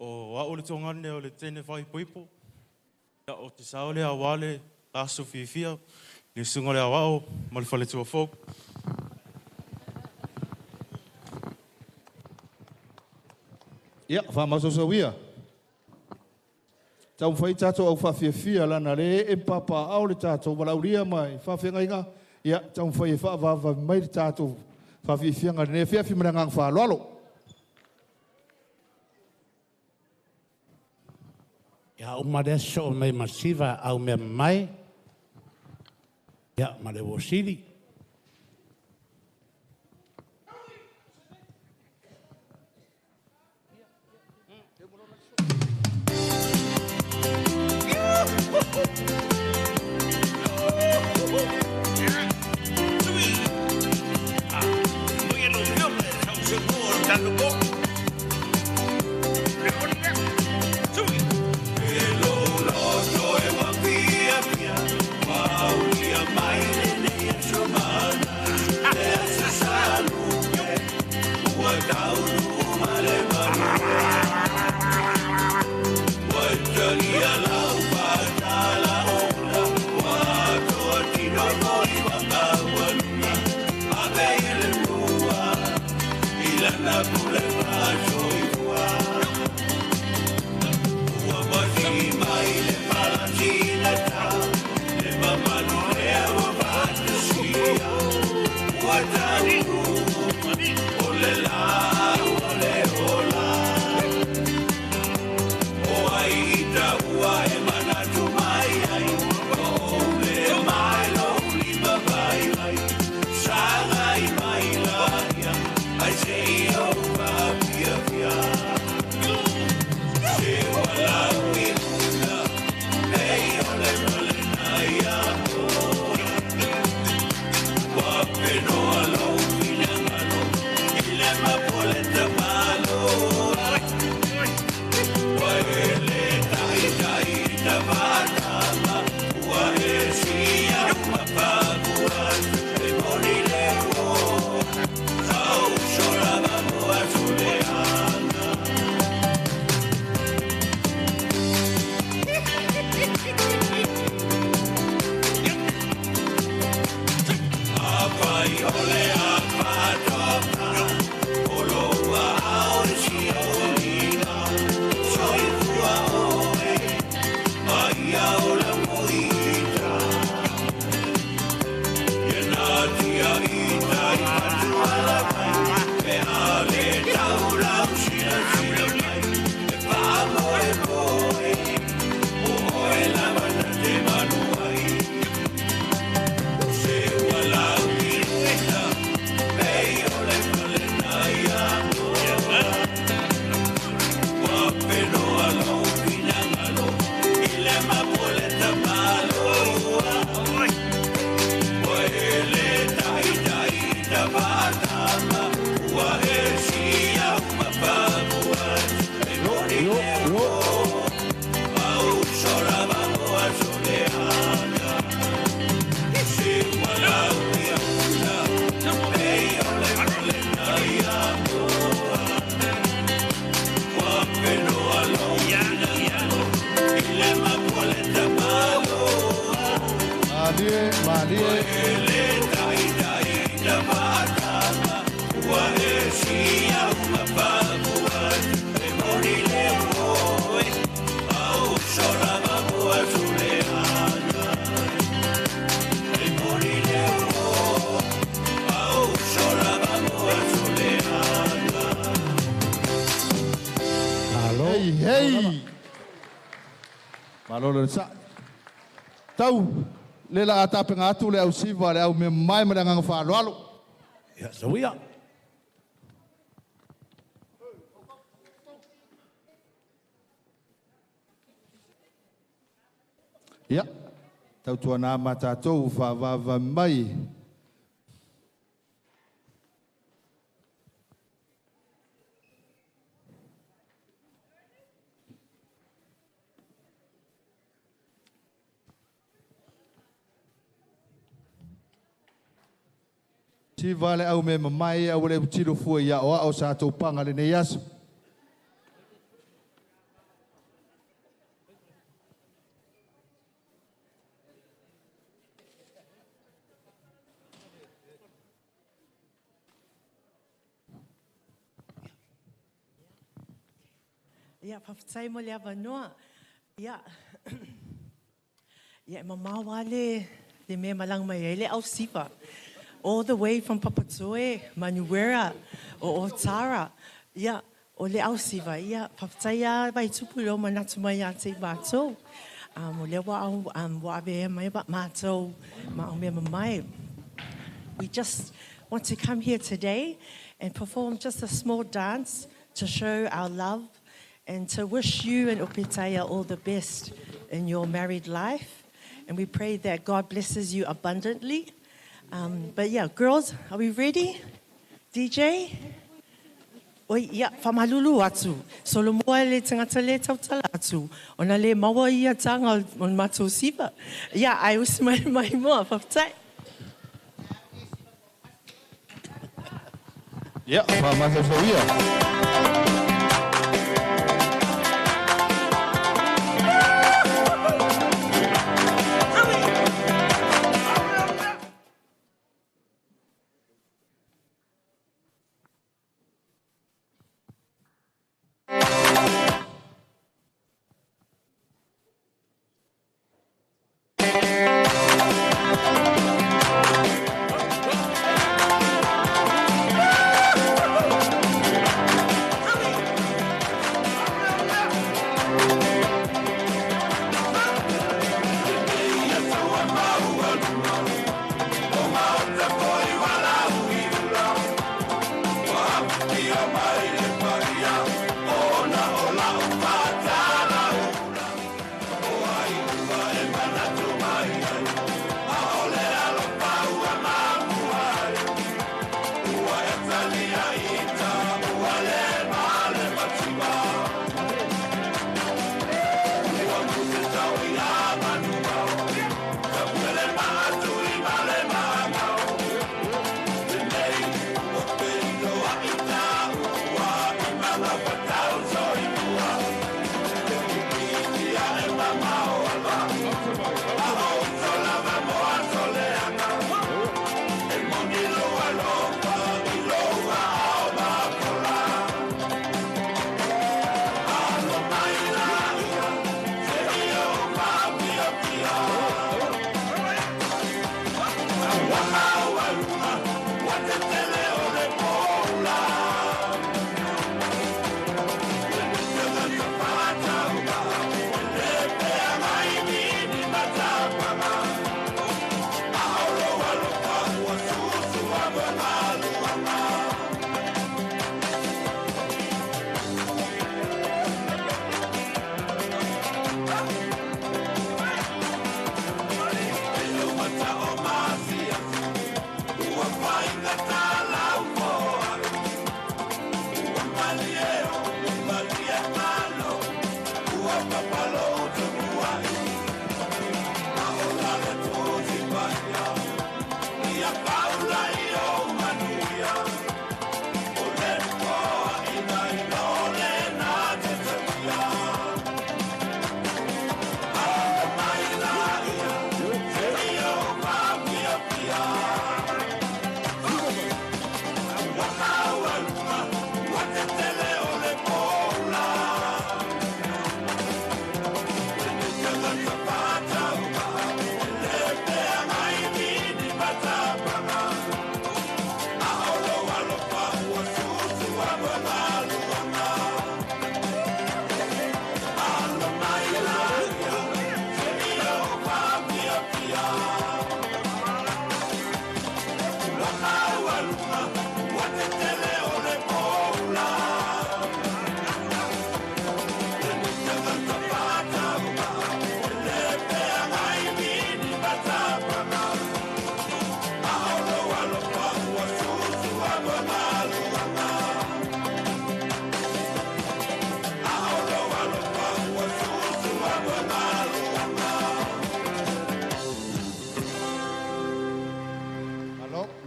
O au le tongane o le tene whaipoipo. Ia, o te sao lea wale aso fiafia, le sunga le awao, ma le faletua fou. Ia, whaamasoso ia. Tau whai tātou au whawhiawhia lana le e papa au le tātou walauria mai whawhengainga. Ia, tau whai e whaavaava mai le tātou whawhiawhia ngā ne whiawhi mana ngā whaaloalo. Ia, uma lea so mai masiva au mea mai. Ia, ma le wosili. Tau le la atapenga atu le au siva le au me mai ma le agaga faaaloalo. Ia sauia. Ia, tautuana ma tatou faavava mai. Siva le au me mamai au le utilo fua ia o ao sa tau panga le nei aso. Ia, whawhitai mo le avanoa. Ia, ia, e mamao le mea malang mai ai le au siva. All the way from Papatoe, Manuera, o Otara. Ia, o le au siva. Ia, whawhitai a vai tupu leo manatu mai a te mātou. O lea wa au wa ave mai ba mātou, ma au mea mamai. We just want to come here today and perform just a small dance to show our love and to wish you and Opetaia all the best in your married life. And we pray that God blesses you abundantly. But yeah, girls, are we ready? DJ? Oi, ia, whamalulu atu. Solomoa le tangata le tautala atu. Ona le maua ia tanga o mātou siva. Ia, ai usi mai mai moa, whawhitai. Ia, whamasau ia.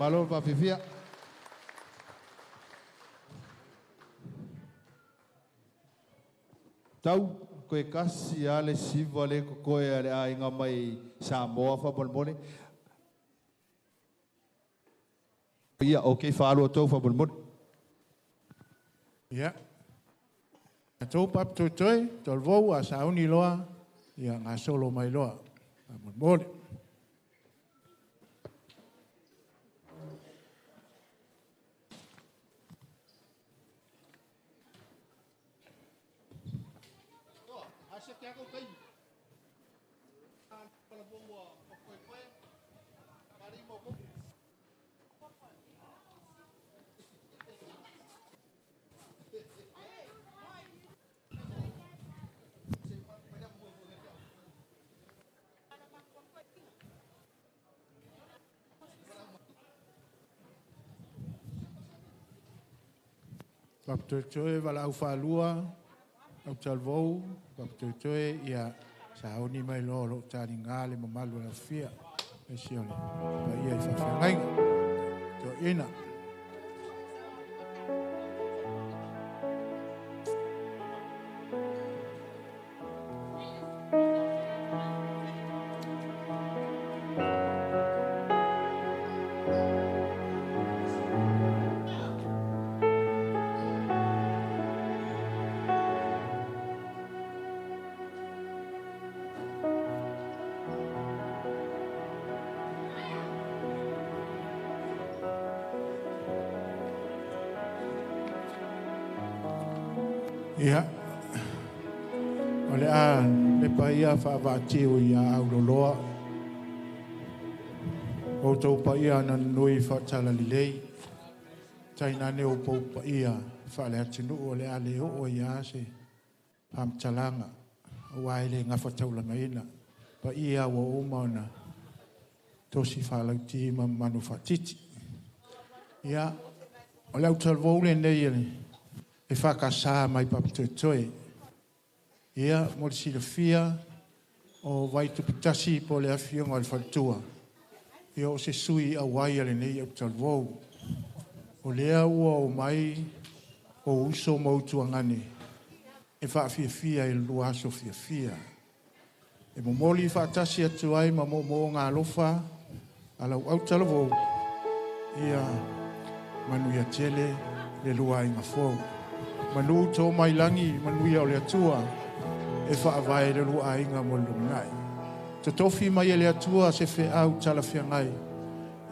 Malo faafifia. Tau koe kasi a le siva le kokoe a le aiga mai Samoa faamolemole. Ia, okay, faalua tou faamolemole. Ia. Tou papatoetoe, talavou a sauni loa, ia gasolo mai loa. Faamolemole. Papatoetoe valaau faalua, au talavou, papatoetoe ia sauni mai loa o loo taliga le mamalu o le afia. Aemaise o le paia i faafeagaiga. Toeaina. Ia, o le a le paia faavaatiu ia auloloa. O tou paia na nui faatalalelei. Tainane o pou paia faaleatunuu o le a le oo ia se faamatalaga. Aua e le gafataulagaina. Paia ua uma ona tosi faalauti ma manu faatiti. Ia, o le autalavou lenei e le e whakasā mai papatoetoe. Ia, mo le silafia o Vaituputasi po le afioga o le faletua. Ia o se sui auai a lenei autalavou. O lea ua o mai o uso ma utuagane e whaafiafia i le lua aso fiafia. E momoli whaatasi atu ai ma moomooga alofa a lau autalavou. Ia, manuia tele le lua aiga fou. Manu tō mai langi, manuia o le Atua, e whaavae le lua aiga mo le lumanai. Totofi mai e le Atua se wheau talawhiangai,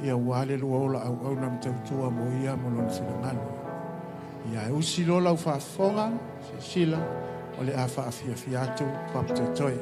ia ua le lua ola au au na mtautua mo ia mo lona finagalo. Ia e usi lola au whaafonga, se sila, o le a whaafiafia atu papatoetoe.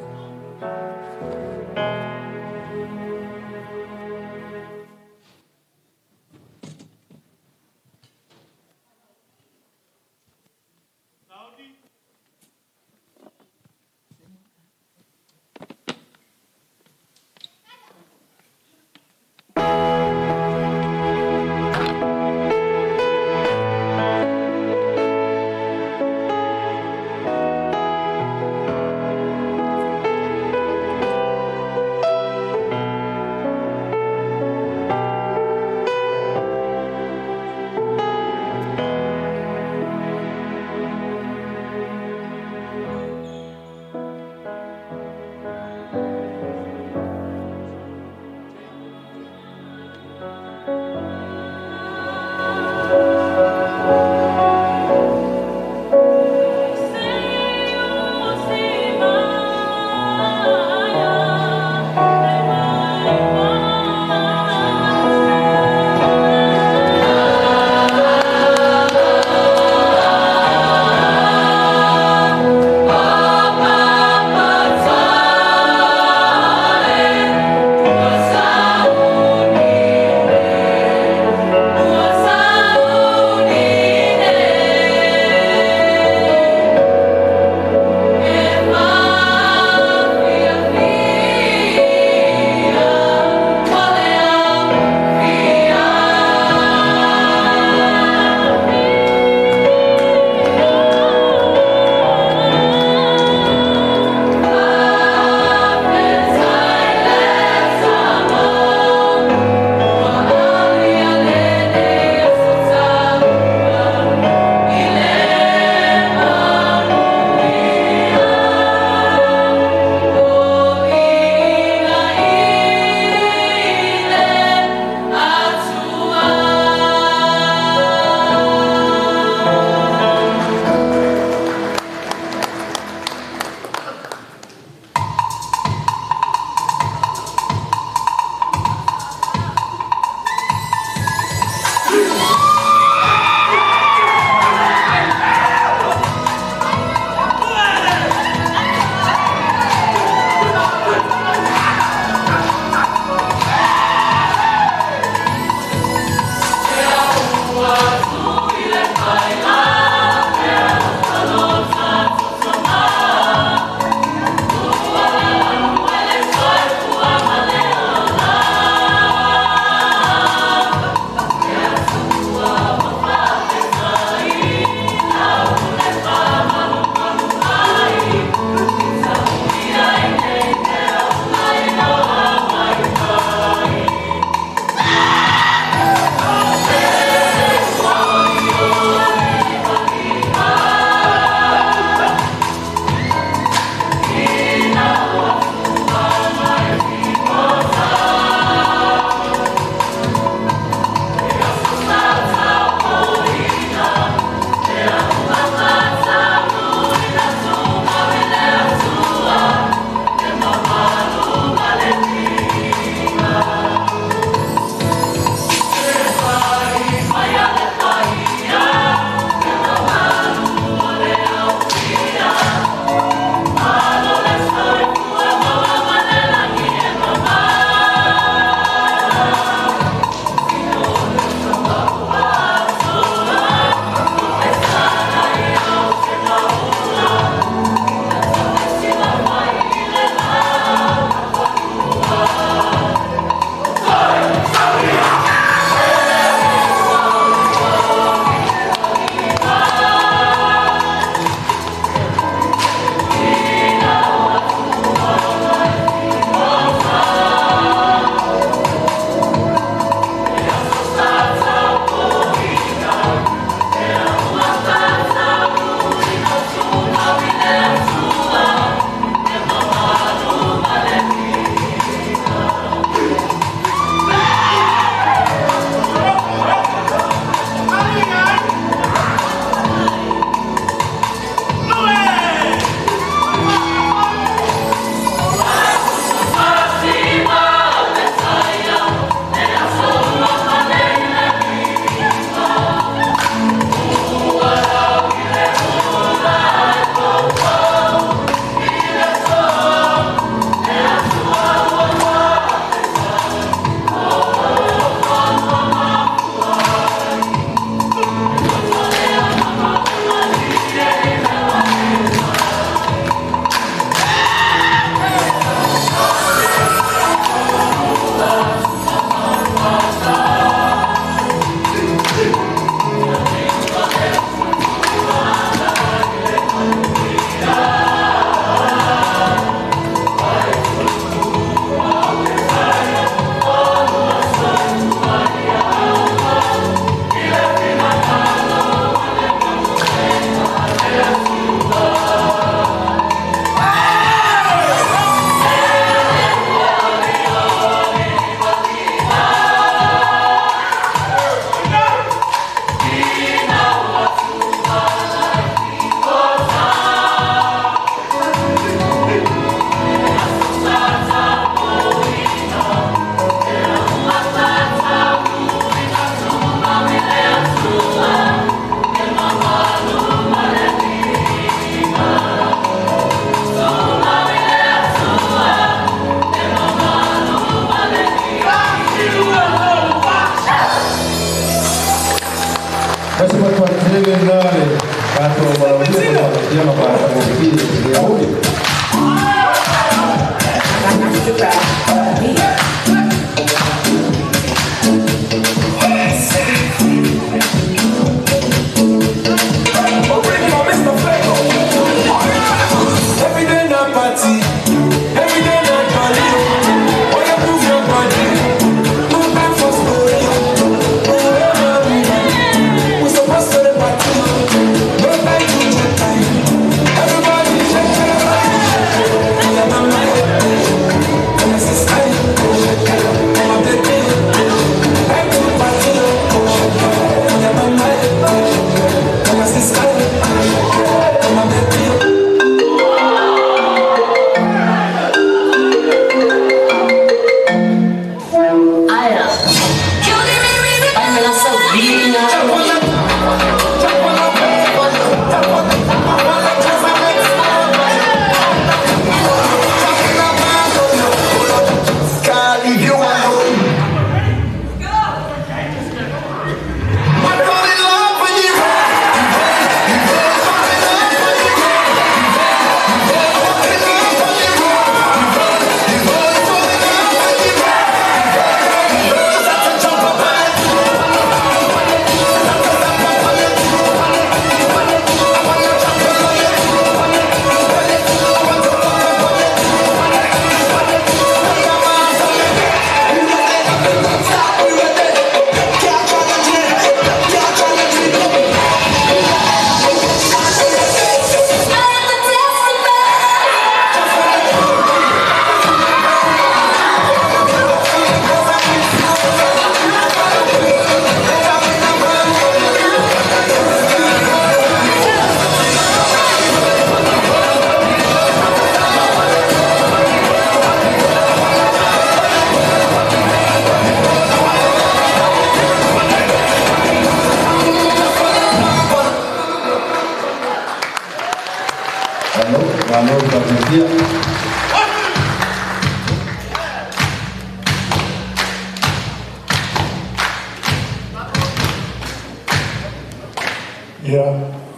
Ia,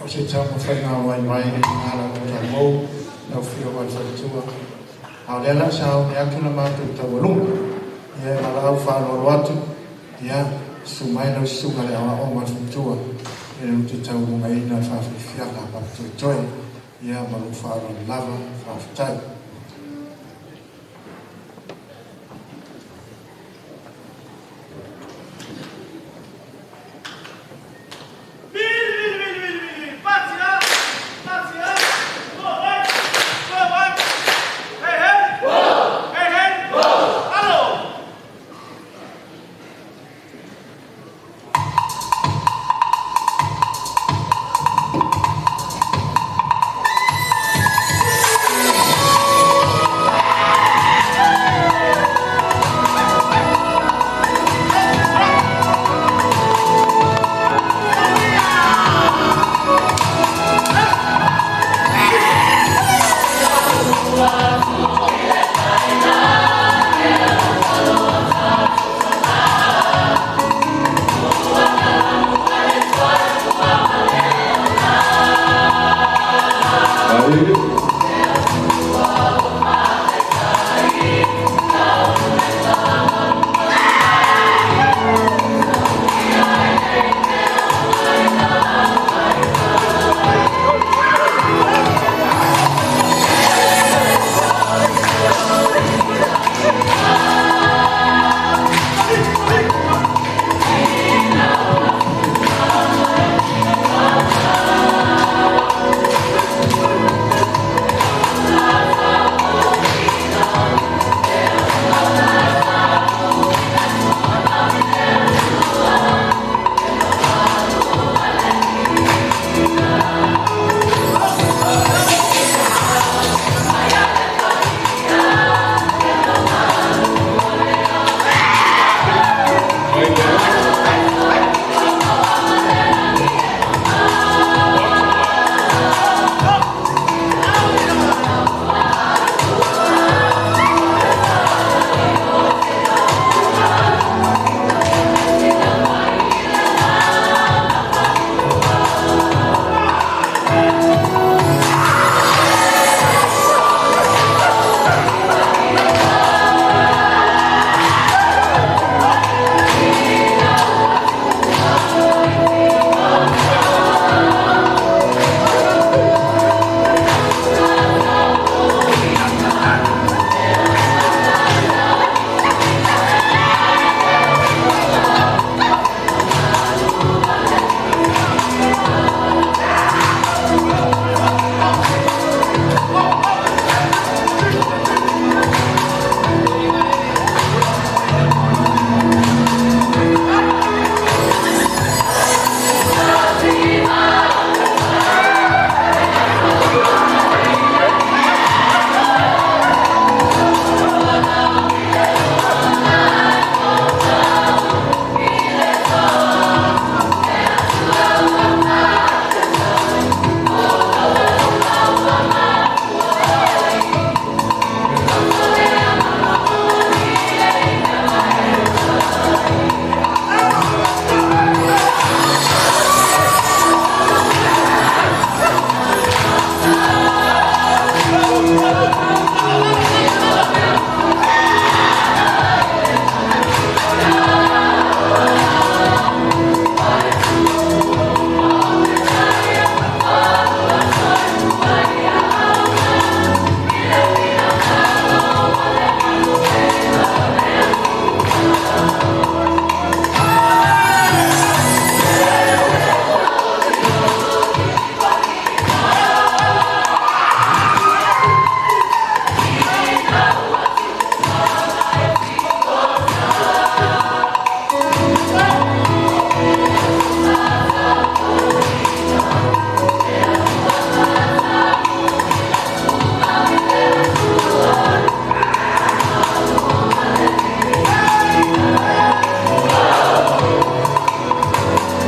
o se taumafaiga vaivai i luga lau talavou, lau Afioga i le Faletua. A o lea la sauni atu le matou taualuga. Ia e valaau faaaloalo atu, ia, susu mai lau susuga i le aoao ma le faletua e lou te taualugaina le faafiafiaga a Papatoetoe. Ia, ma lou faaaloalo lava, faafetai.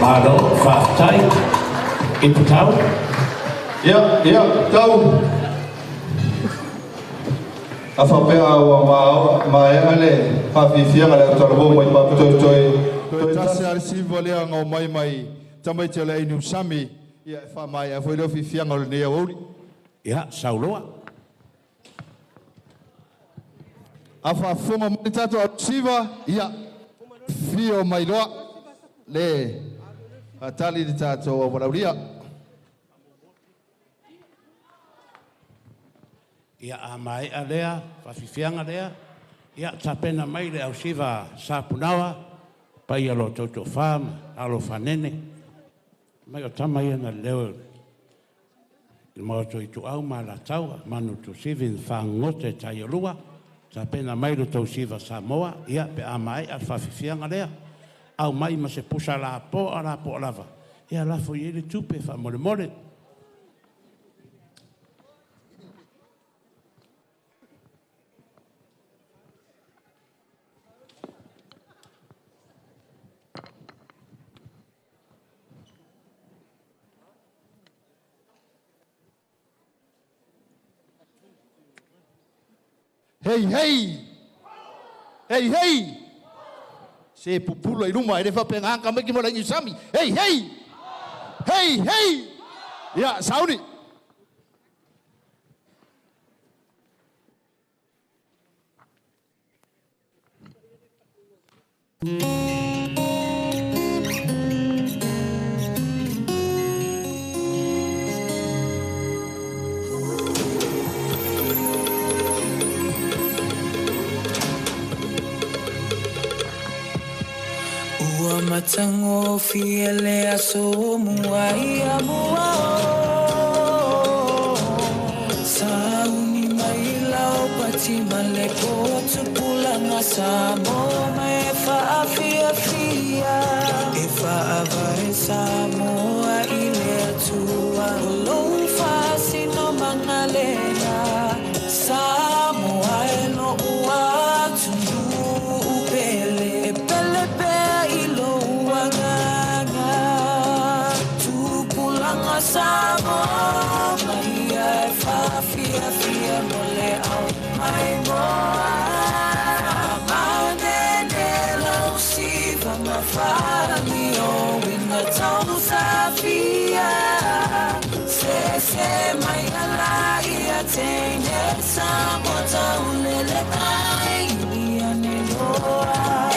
Malo, faafetai. I Patau. Ia, ia, tau. A faapea ua maea le faafiafiaga le autalavou mai Papatoetoe. Toe tasi a le siva lea ga omai mai tamaiti o le ai Niusami. Ia e faamaea foi lea o fiafiaga o lenei aoauli. Ia, sauloa. A faafofoga mai le tatou ausiva, ia, fio mai loa le faatali le tatou auvalaulia. Ia a maea lea, faafiafiaga lea, ia tapena mai le ausiva sapunaoa, paia lo tou toafa ma alo fanene. Mai o tama ia na leo i le maoto i tuau ma Alataua, manu tusivi na faagogote e taialua, tapena mai le tou siva Samoa, ia pe a maea le faafiafiaga lea. Au mai ma se pusa lapoa lapoa lava, ia lafo i ai le tupe faamolemole. Hei, hei! Hei, hei! Se pupula i luma, e le faapega ka mai ki mo la sami. Hei, hei! Hei, hei! Ia, sauni! Ua matagofie le aso mua ia mua o. Sauni mai lau pati ma le potupulaga Samoa ma e faafiafia. E faavae Samoa i le Atua. O lou faasinomaga lena. Samoa e lou atunuu pele. E pele pea i lou agaga. Tupulaga Samoa mai ia e faafiafia mo le au mai moa. Manene lau siva ma faalio ina tausafia. Se se mai ala ia teine Samoa taulele ai ia ne loa. E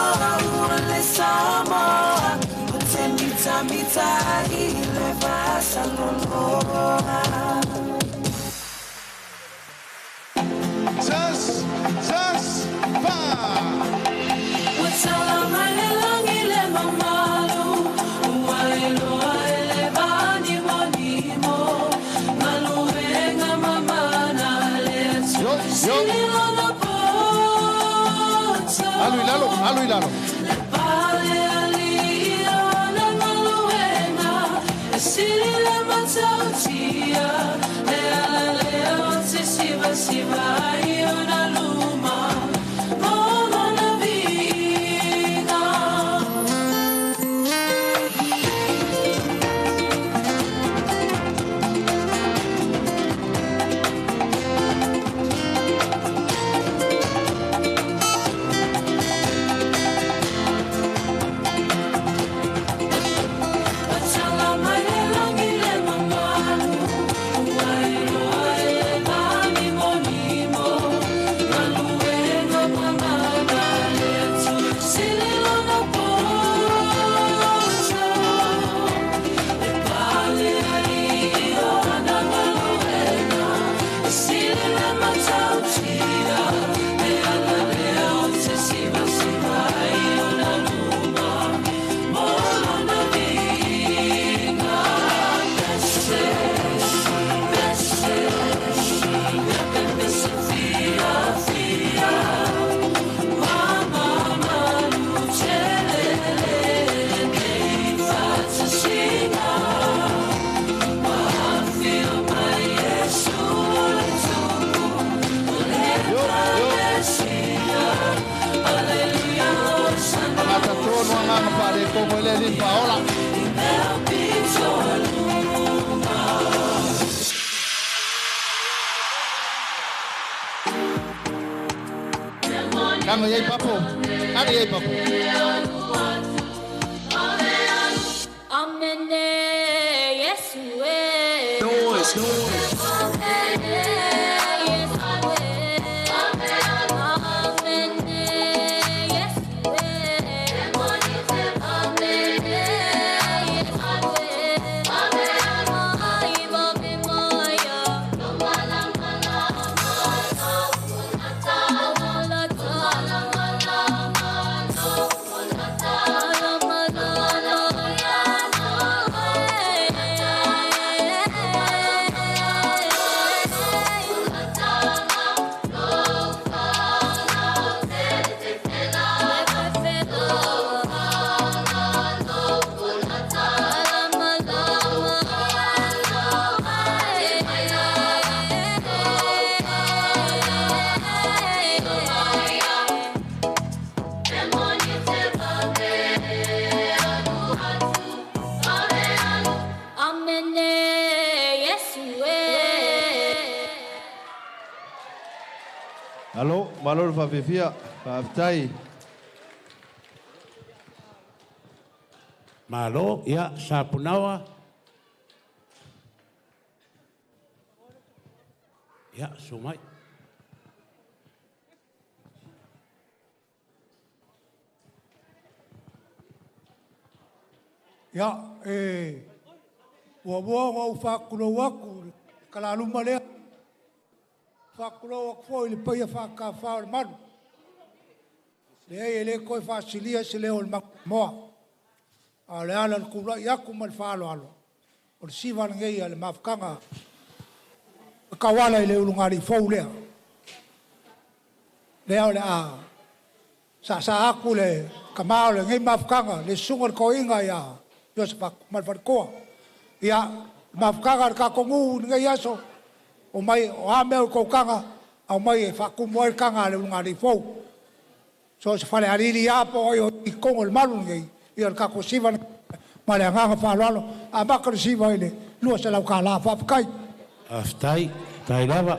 oa ua le Samoa, o te mita mita i le vasa loloa. Sas, sas, pa! Ua tala mai le lagi le mamalu, ua iloa e le vanimonimo, galuega mamana le Atua. Yo, yo. Sililona poto. Alu i lalo, alu i lalo. Le pale alii ona galuega, e sili le matautia, le ala lea o te sivasiva ai ona luma, mo lona viiga. Kanga iai papo. Ari iai papo. Amene. Let's do it. Alo, malo le faafefia, faafetai. Malo, ia, Sapunaoa. Ia, susu mai. Ia, e muamua ona ou faatulou atu i le talaluma lea. Faatulou atu foi i le paia faatafa o le malu. Leai e le toe faasilia se leo o le Manusamoa. A o le ala o le tulai atu ma le faaaloalo, o le siva lenei a le mafutaga e tauala i le ulugalii fou lea. Lea o le a saasaa atu le tama o lenei mafutaga, le susuga i le toeaina ia Iosefatu ma le faletua. Ia, le mafutaga a le tatou nuu i lenei aso, omai o a mea o le taga, aumai e faatumu ai le taga a le ulugalii fou. So o se falealili lava po o ai o i totonu o le malu lenei, ia o le tatou siva ma le agaga faaaloalo. Amata le siva i le $200. Faafetai. Faafetai, faafetai lava.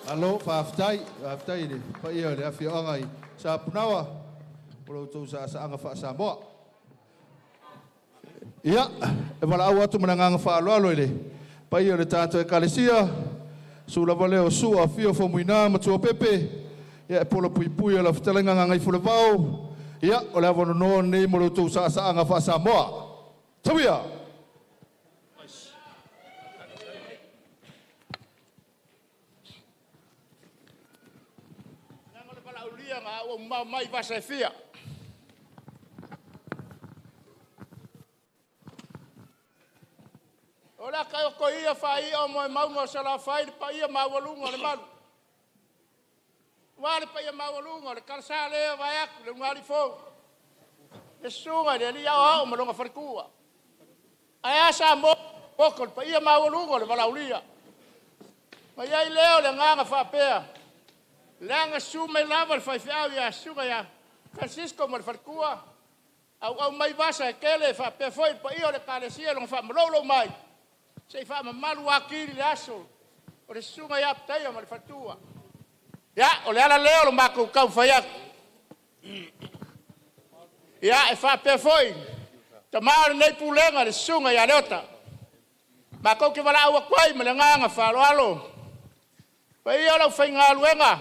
Alo, faafetai, faafetai i le paia o le afioaga i Sapunaoa, o lo outou saasaaga faa-Samoa. Ia, e valaau atu ma le agaga faaaloalo i le paia o le tatou ekalesia, susu lava lea o Sua, afio Faumuina ma Tuapepe, ia e pola puipui o lau fetalaiga Gagaifulevao, ia, o le avanoa lenei mo lo outou saasaaga faa-Samoa. Tauia! Ua mau mai vasa e fia. O la kai o ko ia whai o moe maunga o salawhai le paia maualunga o le malu. Wa le paia maualunga o le karasa lea vai aku le ungali fou. Le susuga i le alii aoao ma lona faletua. Ae a Samoa poto le paia maualuga o le valaaulia. Ma i ai lea o le agaga faapea, leaga susu mai lava le faifeau ia susuga ia Francisco ma le faletua, auau mai vasa e tele faapea foi le paia o le Ekalesia i lona faamaloulou mai, se i faamamalu atili le aso o le susuga ia Petaia ma le faletua. Ia, o le ala lea o lo matou taumafai atu. Ia, e faapea foi, tama o lenei pulega le susuga ia Leota. Matou te valaau atu ai ma le agaga faaaloalo. Paia o le aufaigaluega,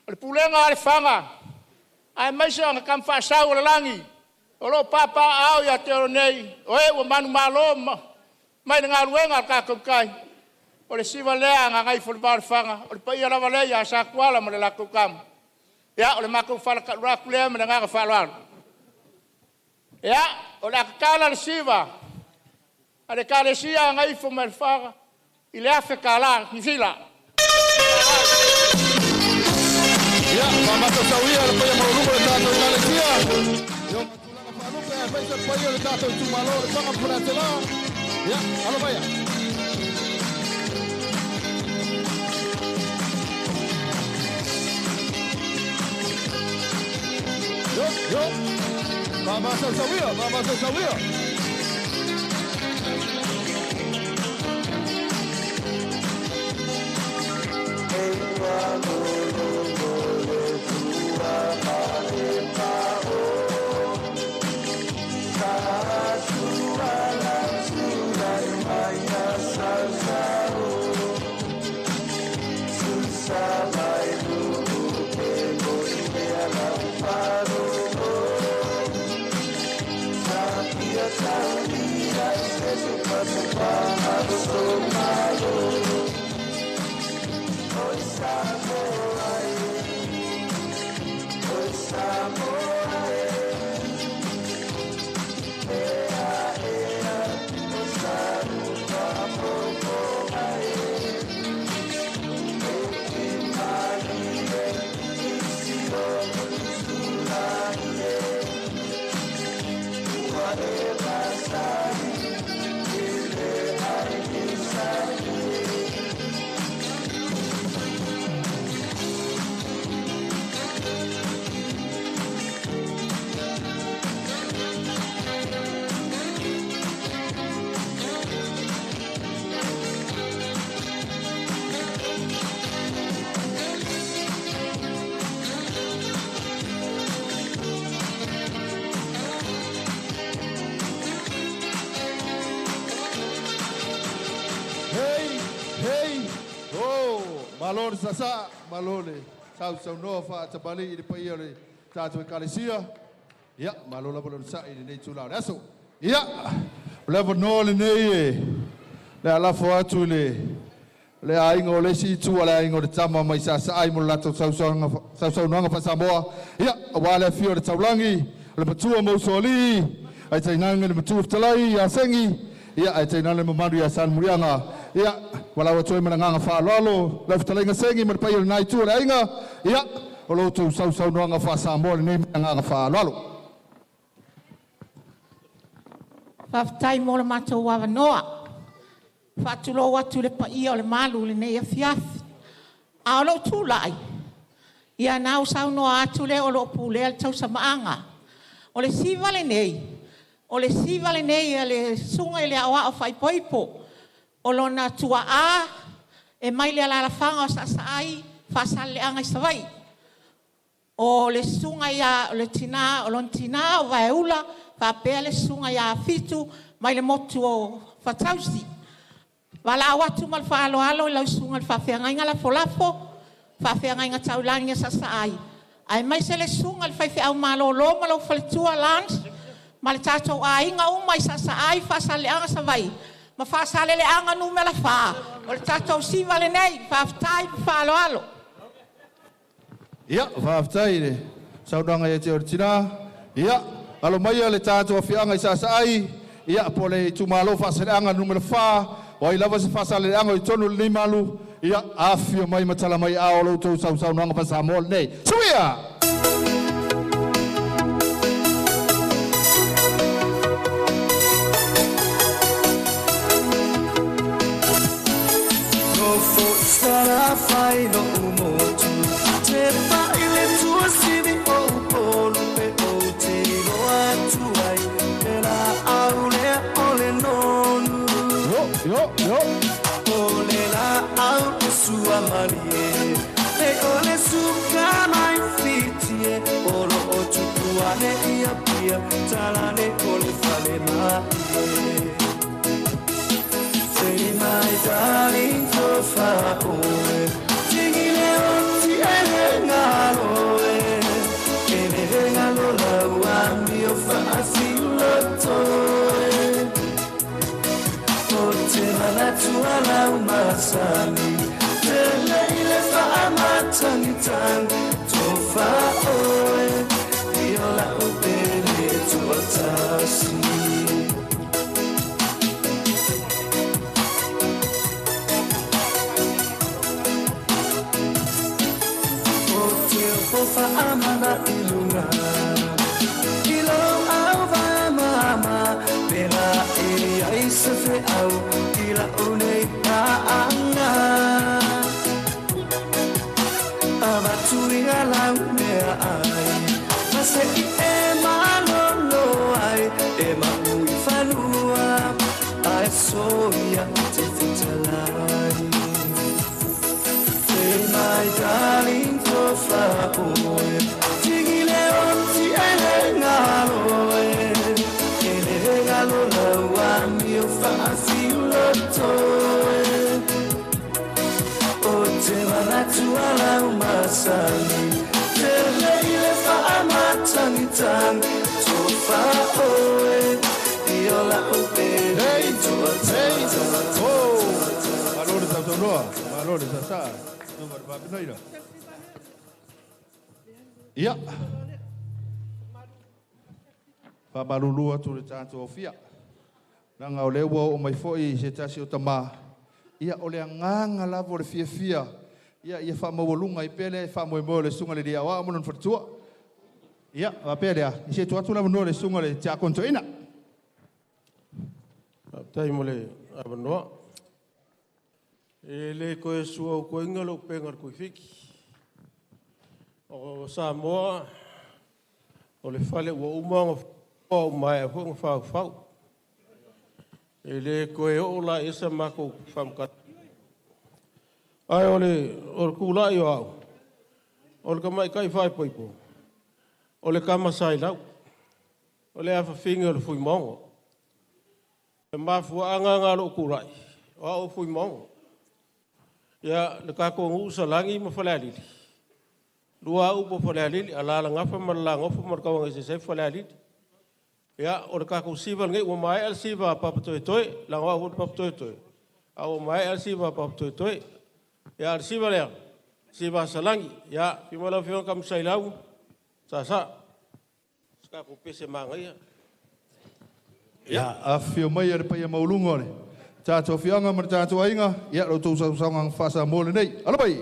o le pulega a Lefaga, aemaise o ana tama faasau o le lagi, o lo o papaaao ia te oe nei, o e ua manumalo mai le galuega a le tatou tai, o le siva lea a Gagaifomauga o Lefaga, o le paia lava lea ia Satuala ma le latou tama. Ia, o le matou faletaua atu lea ma le agaga faaaloalo. Ia, o le a tatala le siva a le Ekalesia Gagaifomauga i le $1,000 Niu Sila. Ia, faamatausaua le paia maualuga o le tatou Ekalesia. Ia, o tulaga faalupe aemaise le paia o le tatou itumalo o Lefaga ma Faleaseela. Ia, alo maia. Yo, yo. Faamasausaua, faamasausaua. Hey, hey, oh, malo le sasa, malo le sausaunoa faatabali i le paia o le tatou Ekalesia. Ia, malo lava le onosai i lenei itulā o le aso. Ia, o le avanoa lenei e le alafo atu i le le aiga o le isi itu a le aiga o le tama mai Sasaai mo le latou sausaunoaga faa-Samoa. Ia, aua le afio o le taulagi, o le matua ma usoalii, ae tainane le matua fetalai ia Segi, ia ae tainane le mamalu ia Salemuliaga. Ia, valaau atu ai ma le agaga faaaloalo, lau fetalaiga Segi ma le paia o lena itu o le aiga. Ia, o lo outou sausaunoaga faa-Samoa lenei ma le agaga faaaloalo. Faafetai mo le matou avanoa. Faatulou atu i le paia o le malu i lenei afiafi. A o lou tulai, ia na ua saunoa atu le o lo o pulea le tausamaaga. O le siva lenei, o le siva lenei a le susuga i le aoao faaipoipo, o lona tuaa e mai le alaalafaga o Saasaai, Faasaleleaga i Savaii. O le susuga ia, o le tina, o lona tina o Vaeula, faapea le susuga ia Afitu mai le motu o Fatausi. Valaau atu ma le faaaloalo i lau susuga i le faafeagaiga lafolafo, faafeagaiga taulagi a Saasaai, aemaise le susuga i le faifeau malolo ma lou faletua Lance, ma le tatou aiga uma i Saasaai, Faasaleleaga Savaii, ma Faasaleleaga numera 4, o le tatou siva lenei. Faafetai ma faaaloalo. Ia, faafetai i le saunoaga ia te oe le tina. Ia, alo maia le tatou afioaga i Saasaai, ia, po o le itumalo Faasaleleaga numera 4, o ai lava se Faasaleleaga o i totonu o lenei malu, ia, afifio mai ma tala mai aao o lo outou sausaunoaga faa-Samoa lenei. Suia! fai lo umotu Te paile tua sivi o upolu pe o te iloa atu ai Le la au lea o le nonu Yo, yo, yo O le la au e sua malie E o le suka mai fitie O lo o tupu ane ia pia Talane o le fale mai Say my darling tofa oe Tigile o ti ele ngalo e Ele ngalo la ua mi o faasi uloto e O te manatu ala umasani Te leile faamatangitang Tofa oe Iola o pele tuatasi O te ofa amana i lunga I lau au vai mama Pela e ai se fe au I la o nei anga Avatu i ngā lau mea ai Ma se i e malolo ai E mau i whanua Ai soia te fitalai Say my darling tofa oe Tigile o ti ele ngalo e Ele ngalo lau a mi o faasi uloto e O te manatu ala umasani Te leile faamatangitang Tofa oe Iola o pele Hey, oh Malo le tautonoa, malo le sasa. No ma le noira. Ia. Whamalulu atu le tātou o fia. Nanga o le ua o mai foi se tasi o tamā. Ia o le anganga lava o le fia fia. Ia ia whaamaualunga i pele, whaamoemoe le sunga le lia wa amonon whatua. Ia, wa pele a. I se tu atu lava noa le sunga le tia kontoina. Tai mo le avanoa. E le koe sua o koe inga lo penga le koe fiki. O Samoa, o le fale ua uma nga o mai a fo nga fau fau. E le koe o la esa mako whamkat. Ai o le kūlai o au. O le kamai kai whai poipo. O le kama sai lau. O le awhawhinga o le fui maongo. E mafua anga ngā lo kūlai. O au fui maongo. Ia le kako ngu salangi ma whalealili. Lua au po whalealili, a la ngafa ma la ngofa ma kawanga se se whalealili. Ia o le kako siva ngai ua mai al siva papa toe toe, la ngoa ua papa toe toe. A ua mai al siva papa toe toe. Ia al siva lea, siva salangi. Ia, fimala whionga kam lau, sa sa. Ska pese manga ia. Ia, a whio mai a le paia maulunga le. Tātou whianga ma le tātou ainga, ia lo tau sausanga whasa mō le nei. Ala pai!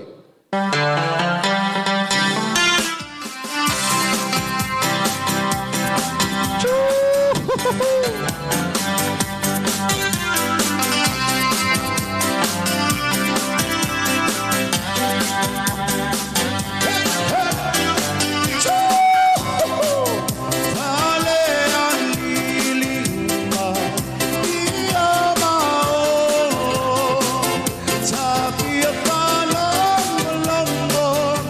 Tapia palongo longo.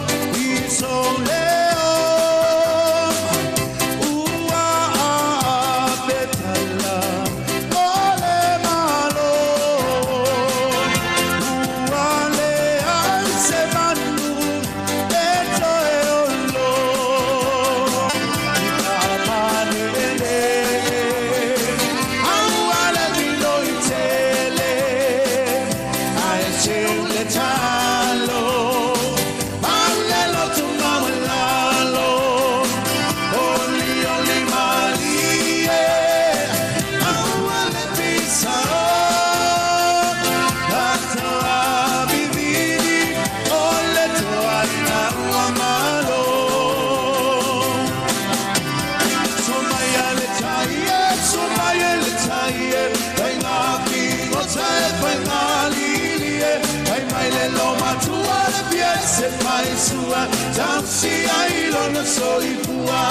se faisua, tausi ai lona soifua.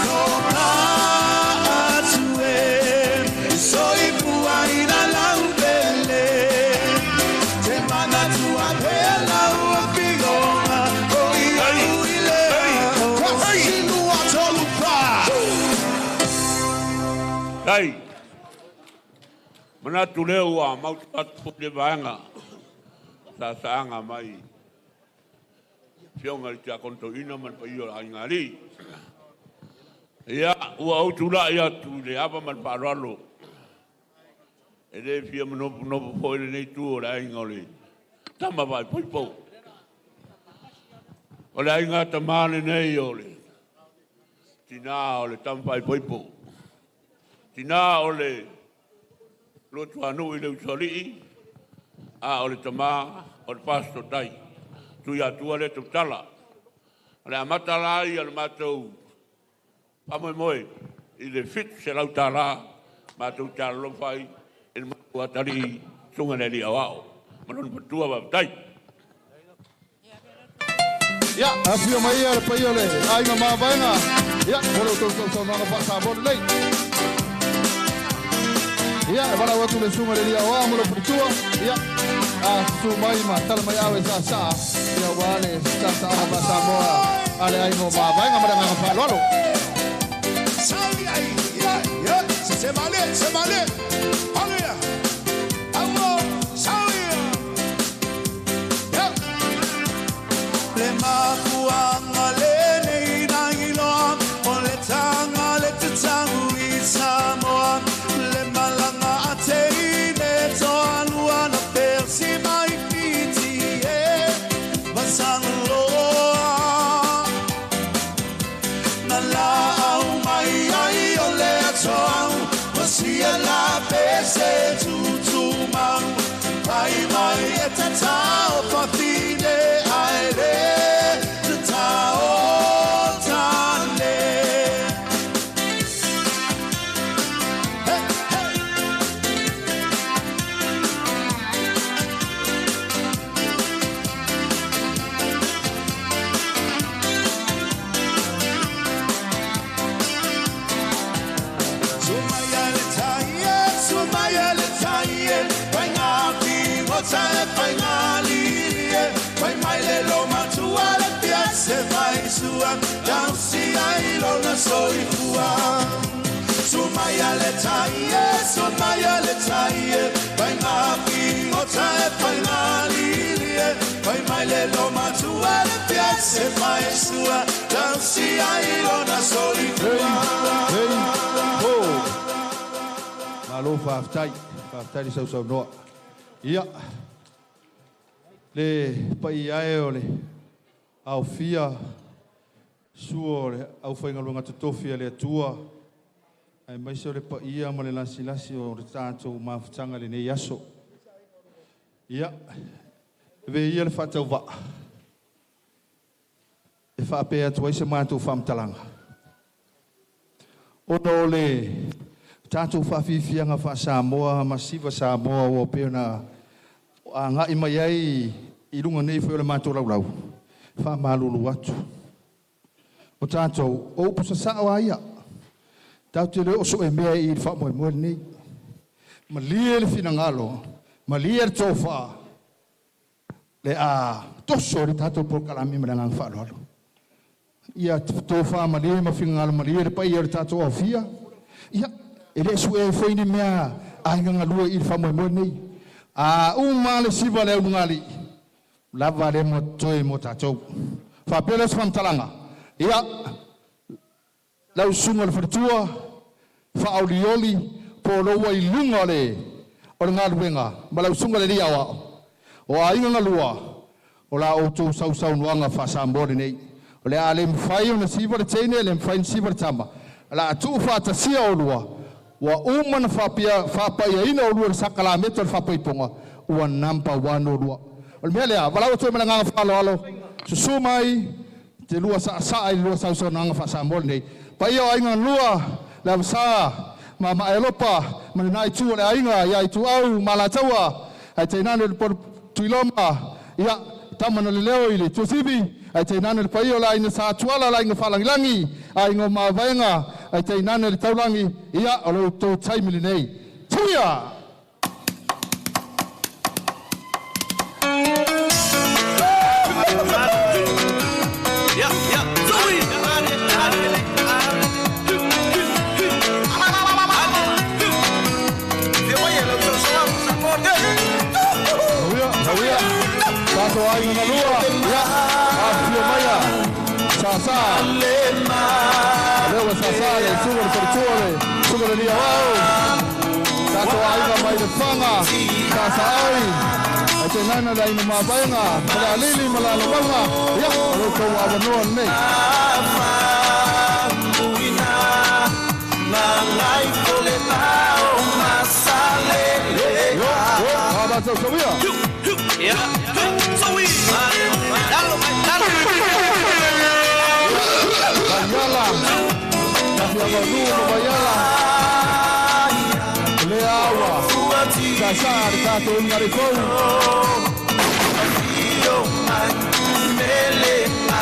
Toka atu e, soifua ina laupele. Te manatua pea lau afigonga, o ia uile ao. Silua tolu pa. Dai. Manatu lea ua mau atu le vaega sasaaga mai fioga i le tiakono ma le paia o le aiga alii. Ia, ua ou tula'i atu i le ava ma le faaaloalo e lē fia manofonofo foi lenei tu o le aiga o le tama faaipoipo. O le aiga tamā lenei o le tinā o le tama faaipoipo. Tinā o le luatuanuu i le usoalii, a o le tamā o le fasitotai. Tui atua le tautala. O le amata la ia le matou faamoemoe i le $700 matou te alolofa ai i le matou atalii susuga i le alii aoao ma lona matua faafetai. Ia, afio mai ia le paia o le aiga mavaega. Ia, mo le outou sausaunoaga faasamoa lelei. Ia, e valaau atu le susuga i le alii aoao ma lou faletua. Ia, a susu mai ma tala mai au e saasaa. Ia, ua le saasaaga faasamoa a le aiga o mavaega ma le agaga faaaloalo. Sauli ai, ia, ia, se male, se male. Hallelujah. Amo, sauli. Ya. Le mafuanga le nei na iloa, o le tanga le te tangu i Samoa. Le malanga a te ine toa lua na persi mai piti e Vasangloa. Na la au mai ai o le atoa, o sia la pese tutu mau. Pai mai e tatao patine ai le tatao tane. Hey, hey. Sumaya le taie, sumaya le taie, pai ngā ki o tae pai ngā lirie, pai mai le lo matua le pia se vai sua, tausi ai lona soifua. Sumaya le taie, sumaya le taie, pai ngā ki o tae pai ngā lirie, pai mai le lo matua le pia se vai sua, tausi ai lona soifua. Hey, ho. Malo faafetai, faafetai le sausaunoa. Ia, le paia e o le aofia sua o le aufaigaluega totofi a le Atua, ae maise o le paia ma le lasilasi o le tatou mafutaga lenei aso. Ia, e ia le faatauvaa e faapea atu ai se matou faamatalaga. Ona o le tatou faafiafiaga faa-Samoa ma siva Samoa ua pei ona agai mai ai i luga nei foi o le matou laulau, faamalulu atu. O tatou, o upu sasao a ia. Tatou te le o so e mea i le faamoemoe lenei. Malie le finagalo, malie le tofa, le a toso le tatou polokalame ma le agaga faaaloalo. Ia tofa malie ma finagalo malie le paia o le tatou aofia. Ia, e le sue foi ni mea aiga galue i le faamoemoe lenei. A uma le siva le aulugali, lava le mo toe mo tatou. Faapea lea o se faamatalaga. Ia, lau susuga le faletua, faaolioli po o lou ai luga o le o le galuega ma lau susuga le alii aoao. O aiga galua, o la outou sausaunoaga faasamoa lenei. O le a le mafai ona siva le teine, le mafai ona siva le tama. O la a tuu faatasia olua, ua uma na faapia faapaiaina olua le sakalameta o le faapaipoga, ua number one olua. O le mea lea, valaau atu ai ma le agaga faaaloalo, susu mai te lua saasaa i le lua sausaunoaga faasamoa lenei. Paia o aiga lua, le avasā, ma maelopa, ma lena itu o le aiga, ia ituau ma alataua, ae tainane le polo tuiloma, ia Tama na le leo i le Tuasivi, ae tainane le paia o le aiga Sa Tuala, le aiga Faalagilangi, aiga o Mavaega, ae tainane le Taulagi, ia, o lo outou taimi lenei. Tuia! Tatou aiga na lua, ia, afifio maia, Sasa. Lea ua Sasa le susuga le faletua le susuga le Niauau. Tatou aiga mai le Faga, Sasa oi. Ae tainane le aiga Mavaega, Falealili ma Lalomauga, ia, o lo outou avanoa lenei. Yo, yo, a Vaiala, Tafiamanua ma Vaiala, le awa, Sasa le tatou uiga le fou. Hei, hei, ho.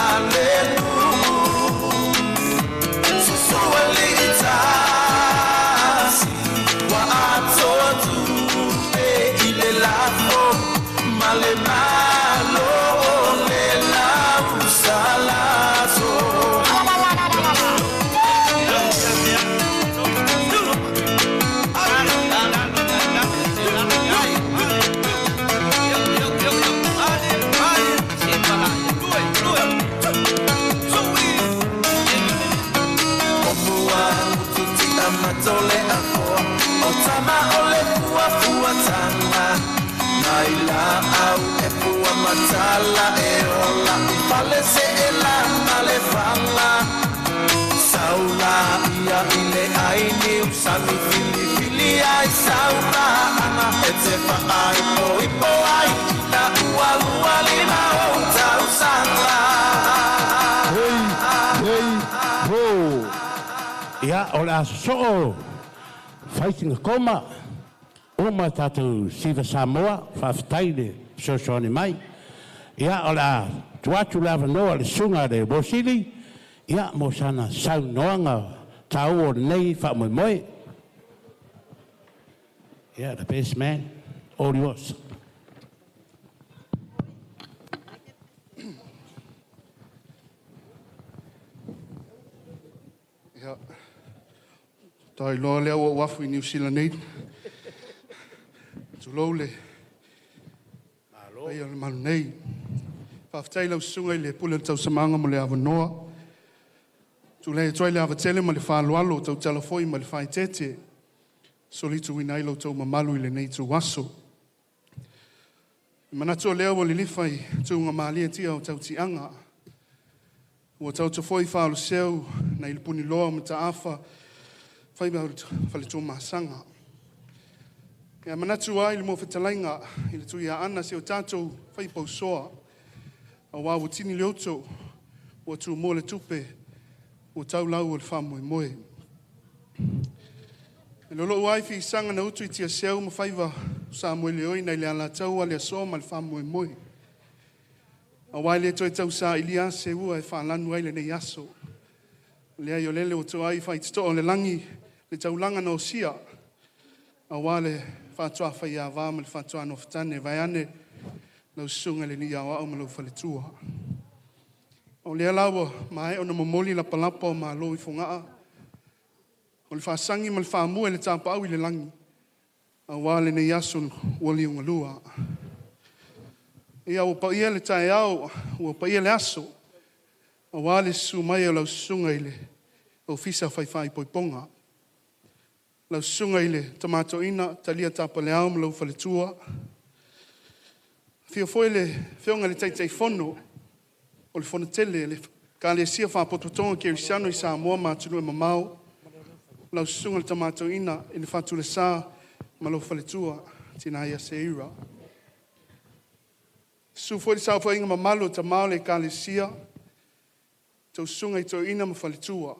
Ia, o le aso soo, faitinga koma, uma tatou Siva Samoa, faafetai le fesoasoani mai. Ia, o le a tuu atu le avanoa le susuga le Mosili, ia, mo sana saunoaga taua o lenei faamoemoe. Yeah, the best man, all yours. Ia, tai loa lea ua ou afu i Niu Sila nei. Tulou le paia o le malu nei. Faafetai lau susuga i le pule o le tausamaga mo le avanoa. Tulai atu ai le avatele ma le faaaloalo o tautala foi ma le faaeteete. Solituina ai lo outou mamalu i lenei ituaso. E manatu o lea ua lilifa i tuuga malie tia o tautiaga. Ua taoto foi faaoloseu nai le puniloa o mataafa faiva o le faletumasaga. Ia manatu ai le muafetalaiga i le Tuiaana si o tatou faipausoa. Auā ua tini le uto, ua tumua le tupe, ua tau lau o le faamoemoe. E lolo'u ai fiisaga na utu i tiaseu ma faiva o Samoeleoi nai le alataua le asoa ma le faamoemoe. Auā e le toe tausailia se ua e faalanu ai lenei aso. Leai o lele ua toai faititoa o le lagi le taulaga na osia. Auā le faatoa faiavā ma le faatoa nofotane vaeane lau susuga i le alii aoao ma lou faletua. O lea la ua maea ona momoli lapalapa o malo i Fogaa. O le faasagi ma le faamua i le tapaau i le lagi, auā lenei aso ua liugalua. Ia ua paia le taeao, ua paia le aso, auā le susu mai o lau susuga i le Ofisa Faifaaipoipoga. Lau susuga i le Tama Toeaina, Talia Tapaleao ma lou faletua. Afio foi le Afioga i le Taitaifono o le Fonotele, le Ekalesia Faapotopotoga Kerisiano i Samoa ma atunuu e mamao, lau susuga i le Tama Toeaina i le Fatulesa ma lou faletua, Tina ia Seira. Susu foi le saofaiga mamalu o tama o le Ekalesia, tou susuga i toeaina ma faletua.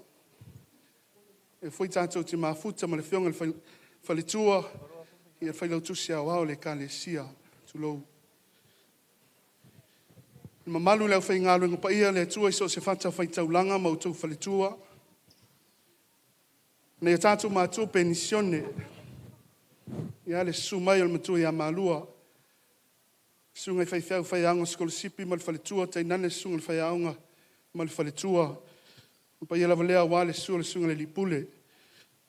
E foi tatou te mafuta ma le afioga i le faletua, ia le failautusi aoao o le Ekalesia. Tulou. Le mamalu i le aufaigaluega paia a le Atua i so o se fatafaitaulaga ma outou faletua, nai o tatou matua penisione, ia le susu mai o le matua ia Malua, susuga i faifeau faiaoga sikolasipi ma le faletua, tainane susuga i le faiaoga ma le faletua. O le paia lava lea aua le susu o le susuga i le alii pule,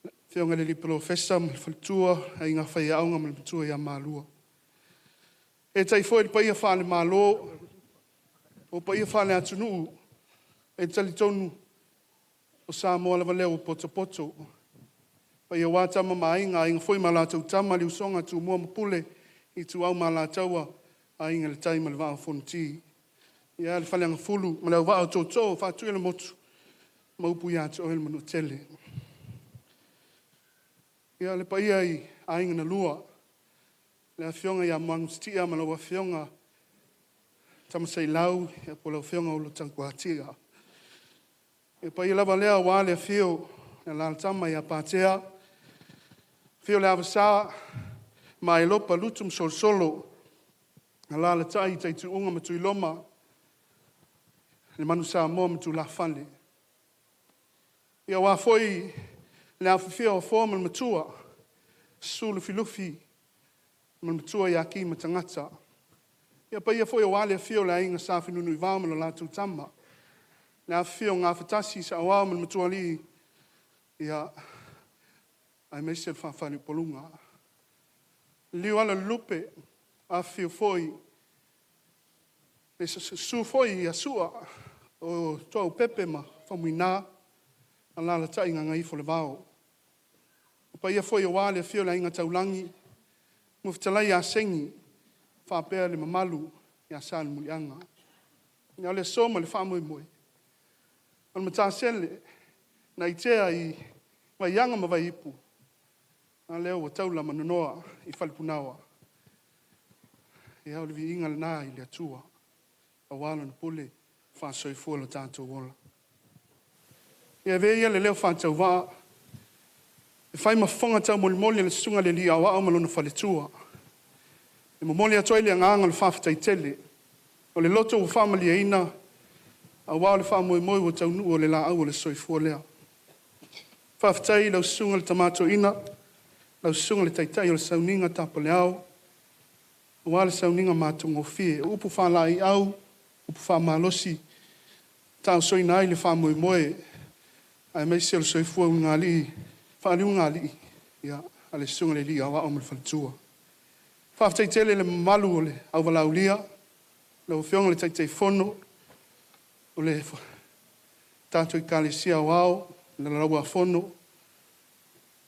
le afioga i le alii polofesa ma le faletua, aiga faiaoga ma le matua ia Malua. Eetai foi le paia faale-Malo, o paia faale-atunuu, e talitonu o Samoa lava lea ua potopoto. Paia aua Tama ma Aiga, Aiga foi ma latou Tama, le usoga a Tumua ma Pule, Ituau ma Alataua, Aiga i le Tai ma le Vaa o Fonoti. Ia le Faleagafulu ma le Auvaa o Tootoo o Faatuiolemotu ma upu ia te oe le Manuatele. Ia le paia i Aiga na Lua, le Afioga ia Muagututia ma lau Afioga Tamasailau po o lau Afioga Olo-Taugfuatia. Le paia lava lea aua le afio o le alalatama ia Patea, afio Leavasa, Mailopa Lutu ma Solosolo, alaalatai Taituuga ma Tuiloma, le Manu Samoa ma tulafale. Ia aua foi le afifio o Foa ma le Matua, susu Lufilufi ma le Matua ia Ki ma Tagata. Ia paia foi aua le afio o le Aiga Sa Fenunuivao ma le latou Tama, le afifio o Gafatasi, Saoao ma le Matualii, ia aemaise le Faa-faleupoluga. Liliu ale o le lupe, afifio foi le susu foi ia Sua o Tuaopepe ma Faumuina, alaalatai Gagaifolevao. O paia foi aua le afio o le Aiga Taulagi, Nofo-fetalai ia Segi faapea le mamalu ia Salemuliaga. A o le aso ma le faamoemoe, o le Matasele na itea i Vaiaga ma Vaiipu, a lea ua taula ma nonoa i Falepunaoa. Ia o le viiga lena i le Atua aua Lana pule faasoifua lo tatou ola. Ia avea ia le leo faatauvaa e fai ma fofoga taumolimoli a le Susuga i le Alii Aoao ma lona faletua. E momoli atu ai le agaga o le faafetai tele, o le loto ua faamalieina aua o le faamoemoe ua taunuu o le laau o le soifua lea. Faafetai i lau Susuga i le Tama Toeaina, lau Susuga i le Taitai o le Sauniga Tapoleao, aua le sauniga matagofie. O upu faalaeiau, upu faamalosi, taosoina ai le faamoemoe aemaise o le soifua ulugalii, faaliugaalii ia, a le Susuga i le Alii Aoao ma le Faletua. Faafetai tele i le mamalu o le auvalaaulia, lau Afioga i le Taitaifono o le tatou Ekalesia Aoao, le Laulau-a-Fono,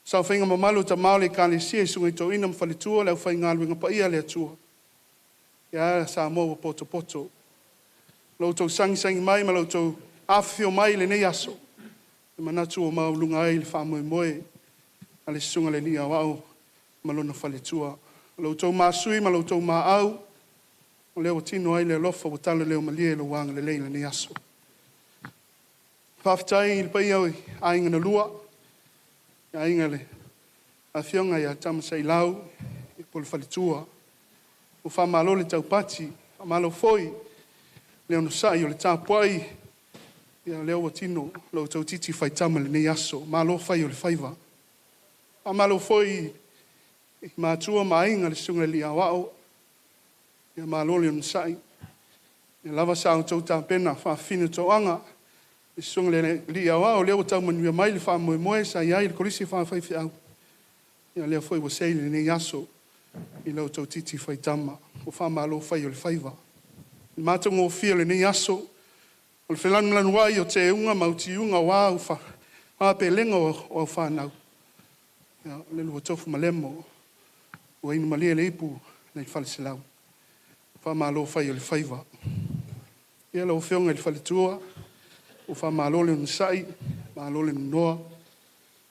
saofaiga mamalu a tama o le Ekalesia i Susuga i Toeaina ma Faletua, le aufaigaluega paia a le Atua, ia Samoa ua potopoto. Lo outou sagisagi mai ma lo outou afifio mai i lenei aso, e manatu ua maualuga ai le faamoemoe a le Susuga i le Alii Aoao ma lona faletua. O lo outou masui ma lo outou maau, o lea ua tino ai le alofa ua talaleomalie i lou agalelei i lenei aso. Faafetai i le paia o aiga na lua, le aiga le afioga ia Tamasailau po o le faletua. Ua faamalo le taupati, faamalo foi le onosai o le tapuai, ia lea ua tino lo outou titi faitama i lenei aso. Malo fai o le faiva. Faamalo foi i matua ma aiga le Susuga i le Alii Aoao, ia malo le onosai. Ia lava sa outou tapena faafafine toaga, le Susuga i le Alii Aoao, lea ua tau manuia mai le faamoemoe sa i ai le Kolisi Faafaifeau, ia lea foi ua sei lenei aso i la outou titi faitama. Ua faamalo fai o le faiva. Le matagofie o lenei aso, o le felanulanuai o teuga ma autiuga aua aupelega o au fanau, ia, o le lua tofu malemo ua inu malie le ipu nai Faleselau. Faamalo fai o le faiva. Ia lau Afioga i le faletua, ua faamalo le onosai, malo le nonoa,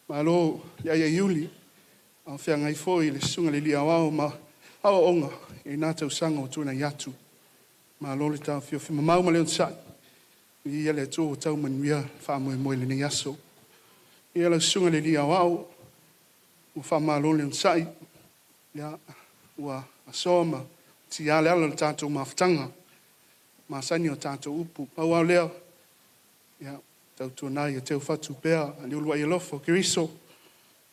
malo le aiaiuli, a o feagai foi le Susuga i le Alii Aoao ma aoaoga i na tausaga ua tuanai atu. Malo le taofiofi mamau ma le onosai, viia le Atua ua tau manuia le faamoemoe i lenei aso. Ia lau Susuga i le Alii Aoao, ua faamalo le onosai, ia, ua asoa ma tia le ala o le tatou mafutaga. masani o tatou upu. Pau lava o lea, ia, tautuana ia teu fatu pea le uluai alofa o Keriso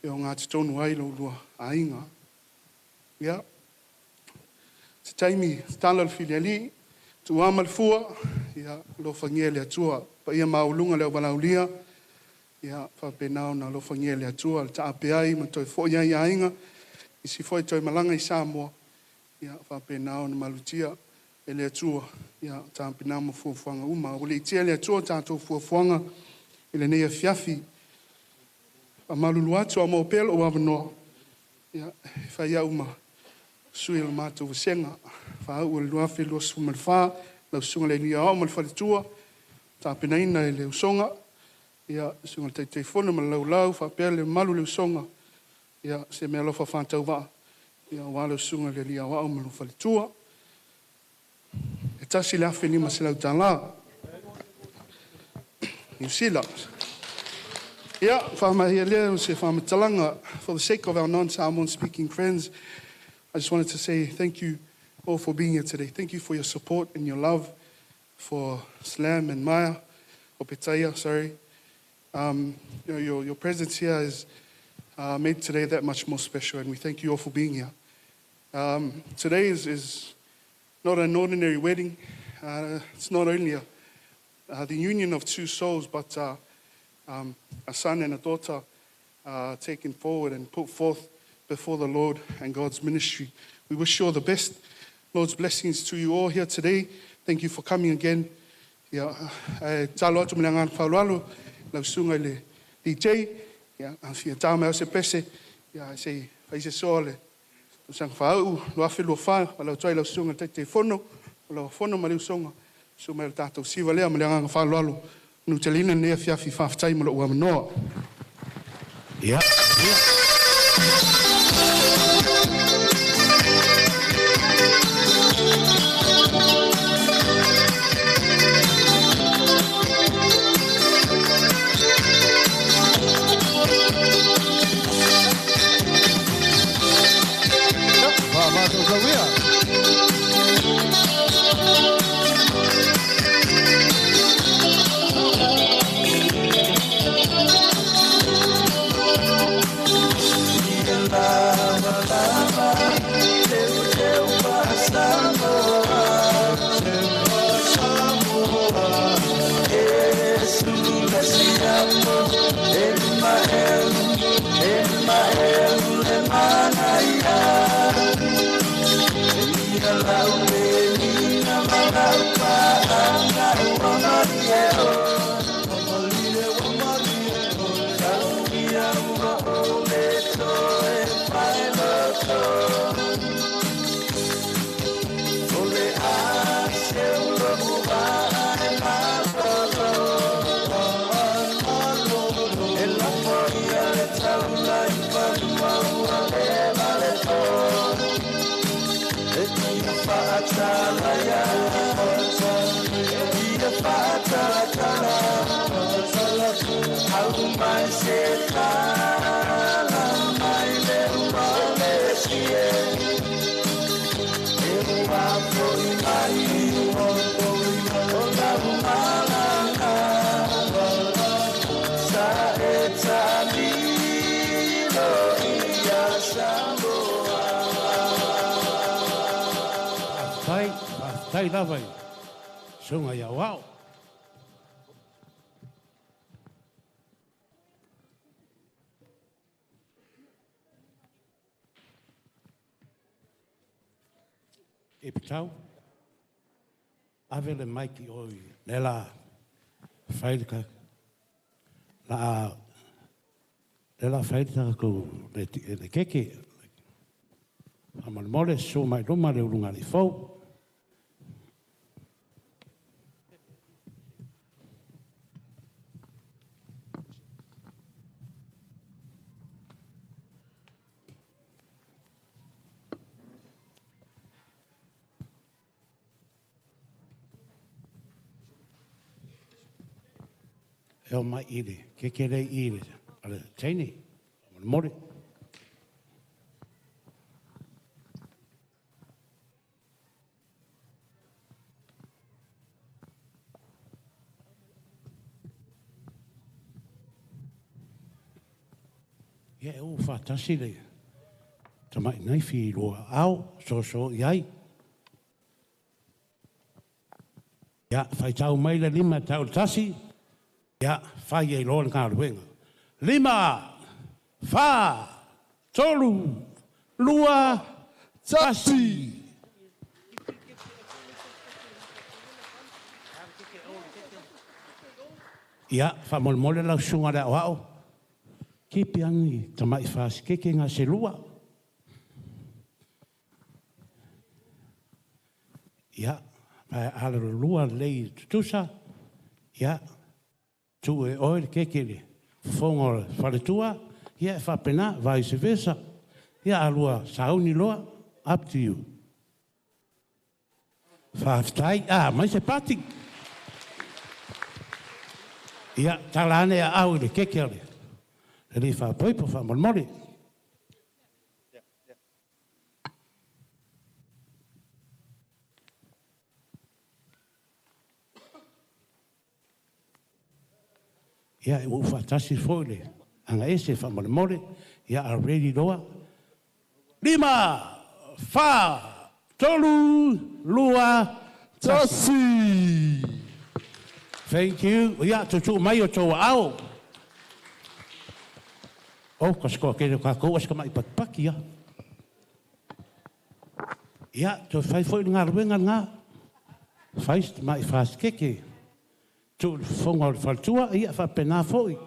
e ogatotonu ai lo oulua aiga. Ia, se taimi tala o le filialii, tuua ma le fua, ia, alofagia e le Atua. Paia maualuga le auvalaaulia, ia, faapena ona alofagia e le Atua le taape ai ma toe foi ai i aiga, isi foi toe malaga i Samoa, ia, faapena ona malutia e le Atua, ia, tapena ma fuafuaga uma. Ua leitia e le Atua tatou fuafuaga i lenei afiafi. Faamalulu atu a o maua pea lou avanoa, ia, e fai au ma sui o le matou vasega faauu o le 2024, lau Susuga i le Alii Aoao ma le Faletua, tapenaina e le Usoga, ia, Susuga i le Taitaifono ma le Laulau faapea le mamalu o le Usoga, ia, se meaalofa faatauvaa, ia, aua lau Susuga i le Alii Aoao ma lou Faletua. E $1,500 Niu Sila. Ia, faamaea lea o se faamatalaga. For the sake of our non-Samoan speaking friends, I just wanted to say thank you all for being here today. Thank you for your support and your love for Slam and Maya, or Petaya, sorry. Your presence here has made today that much more special, and we thank you all for being here. Today is not an ordinary wedding. It's not only the union of two souls, but a son and a daughter taken forward and put forth before the Lord and God's ministry. We wish you all the best. Lord's blessings to you all here today. Thank you for coming again. Ia, e tatalo atu ma le agaga faaaloalo lau susuga i le DJ, ia, a fia ta mai au se pese, ia, se i fai se soa o le tausaga faauu 2024, faailoa atu ai lau susuga i le Taitaifono o lau Fono ma le Usoga, susu mai o le tatou siva lea ma le agaga faaaloalo. Manuteleina lenei afiafi, faafetai mo lou avanoa. Ia, Faafetai, faafetai lava i susuga i aoao. E Pitau, ave le mic i o i le la fai le ka, la le la fai le tatou le keke. Faamolemole, susu mai luma le ulugalii fou. E o mai i le keke lea i le a le teine, faamolemole. Ia e uu faatasi le tamaʻi naifi i lua aao soso i ai. Ia faitau mai le lima e tau le tasi. Ia fai ai loa le galuega. Lima, fa, tolu, lua, tasi. Ia, faamolemole lau susuga le aoao, keep ani tamaʻi fasikeke gaselua. Ia, pae alalua lelei i tutusa, ia, tuu e oe le keke le fofoga o le faletua, ia e faapena, vice versa. Ia, alua sauni loa, up to you. Faafetai, a mai se pati. Ia, tala ane a au i le keke o le alii faapoipo faamolemole. Ia, ua ou faatasi foi le agaese faamolemole. Ia, a ready loa. Lima, fa, tolu, lua, tasi. Thank you. Ia, tuutuu mai o tou aao. Oh, ka sikoa kele o kākou a se kamaʻi pakipaki ia. Ia, toe fai foi le galuega lena. Fai se tamaʻi fasikeke. Tuu i le fofoga o le faletua, ia faapena foi.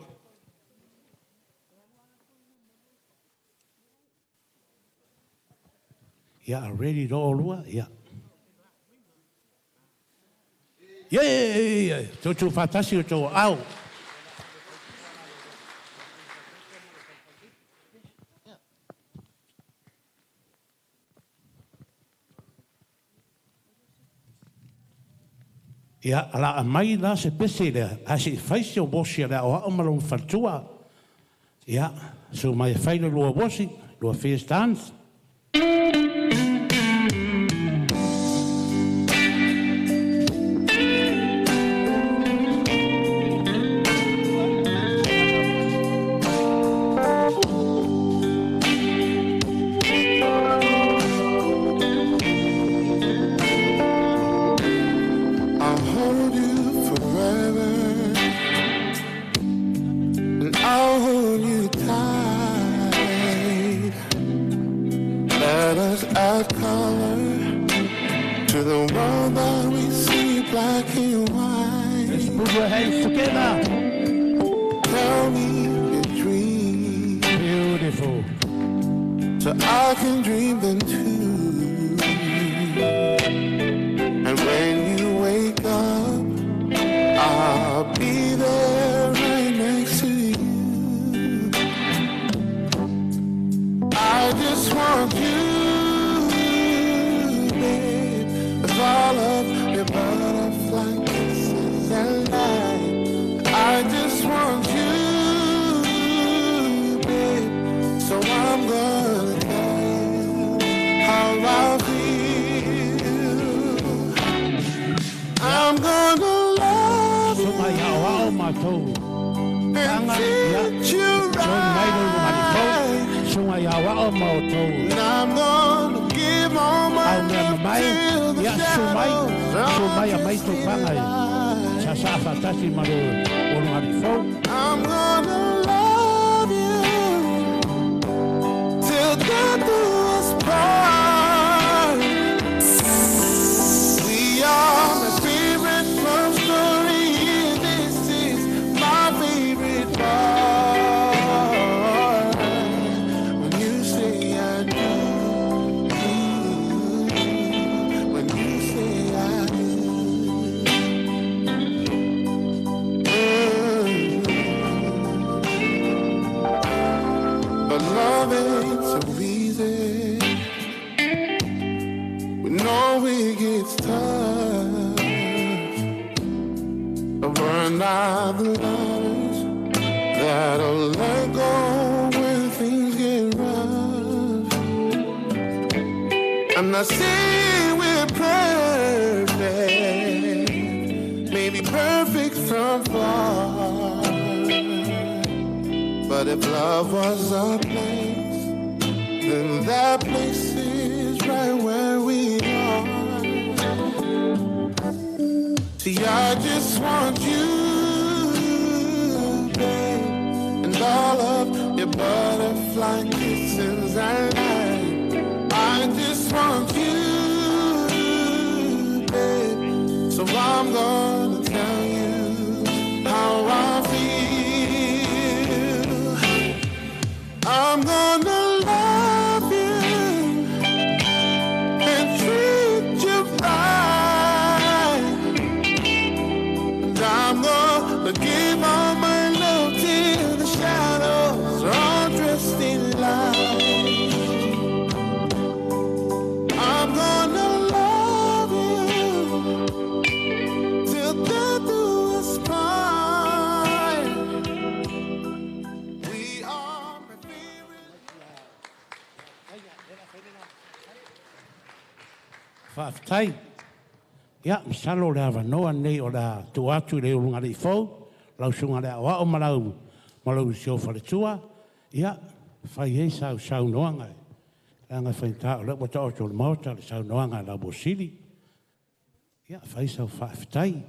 Ia, a ready loa olua, ia. Ia, ia, ia, ia, tuutuu faatasi o tou aao. Ia, o le a aumai la se pese lea, ae se i fai se wosi a le aoao ma lona faletua. Ia, susu mai e fai le lua wosi, lua first dance. I'll hold you forever, and I'll hold you tight. Let us add color to the world that we see black and white. Let's put your hands together. Tell me your dreams. Beautiful. So I can dream them too. And when you wake up, I'll be there right next to you. I just want you, babe, with all of your butterfly kisses and light. I just want you, babe, so I'm gonna tell you how I feel. I'm gonna love you. Suka ia aoao matou. And Tanga, ia, treat you join mai le luga fou. right. Suga ia aoao ma outou. And I'm gonna give all my Au mea love mamae, till the ia, susu mai, shadows susu all mai a mai just tou paga e. Sasaa faatasi ma le ulugali fou. I'm gonna love you till death do us part. We are my favorite love story. This is my favorite part. When you say I do, when you say I do. But love ain't so easy. We know it gets tough. But we're not the lovers that'll let go when things get rough. I'm not saying we're perfect, maybe perfect from far. But If love was a place, then that place is right where we are. See, I just want you, babe, and all of your butterfly kisses I like. I just want you, babe. So I'm gonna tell you how I feel. I'm gonna love you and treat you right. And I'm gonna give all my love till the shadows are all dressed in light. I'm gonna love you till death do us part. We are my favorite. Faafetai. Ia, masalo le avanoa lenei o le a tuu atu i le ulugalii fou, lau susuga i le aoao ma lau ma lou uso faletua, ia, fai ai sau saunoaga leaga e faigata o lea ua taoto i le Maota le saunoaga a lau Mosili. Ia, fai sau faafetai.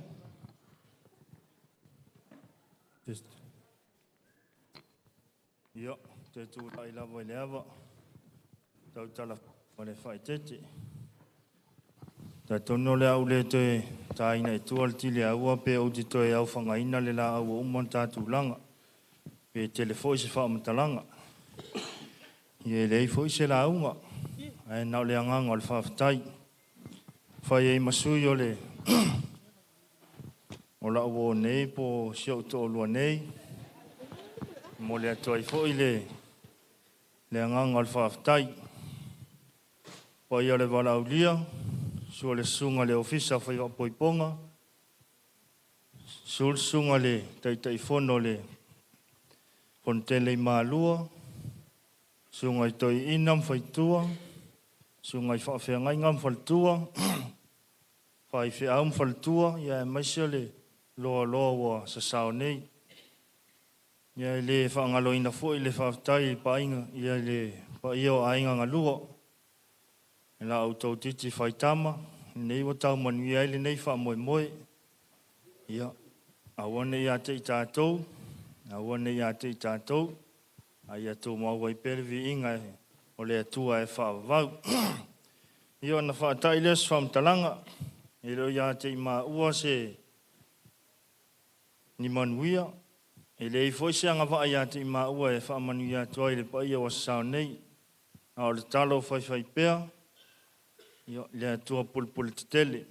Test. Ia, toe tulai lava i le ava, tautala ma le faaeteete. Talitonu o le a ou le toe taina i tua le tili aua pe ou te toe aofagaina le laau ua uma ona ta tulaga, pe tele foi se faamatalaga. Ia e leai foi se lauga, ae na o le agaga o le faafetai. Fai ai ma sui o le o lau uo nei po o si ou toalua nei, e momoli atu ai foi le le agaga o le faafetai. Paia o le valaaulia, susu o le susuga i le Ofisa o Faiva susu le susuga i le Taitaifono o le Fonotele i Malua, susuga i Toeaina ma Faitua, susuga i Faafeagaiga ma Faletua, Faifeau ma Faletua, ia aemaise o le loaloa ua sasao nei. Ia e le faagaloina foi le faafetai i paaiga, ia le paia o aiga galua, e la outou titi faitama, lenei ua tau manuia ai lenei faamoemoe. Ia, aua ne i ia te i tatou, aua ne i ia te i tatou, a ia tumau ai pea le viiga o le Atua e faavavau. Ia ona faatai lea o se faamatalaga, e le o ia te i maua se ni manuia, e leai foi se agavaa ia te i maua e faamanuia atu ai i le paia ua sasao nei, a o le talo faifaipea, ia, le Atua pulepule tetele.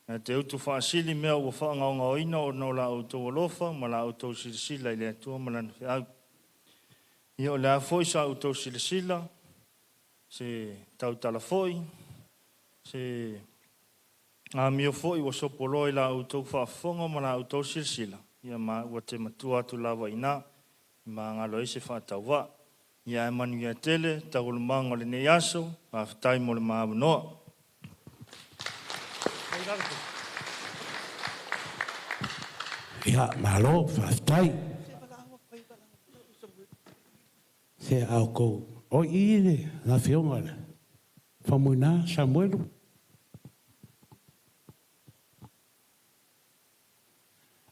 Na te utu faasili mea ua faagaogaoina ona o la outou alofa ma la outou silasila i le Atua ma Lana feau. Ia o le a foi sa outou silasila, se tautala foi, se amio foi ua sopoloa i la outou faafofoga ma la outou silasila, ia ma ua te matua atu lava i ina, i magalo ai se faatauvaa. Ia ae manuia tele taualumaga o lenei aso, faafetai mo le maavanoa. Ia, malo, faafetai. Se a outou, o i le Afioga i le Faumuina Samuelu.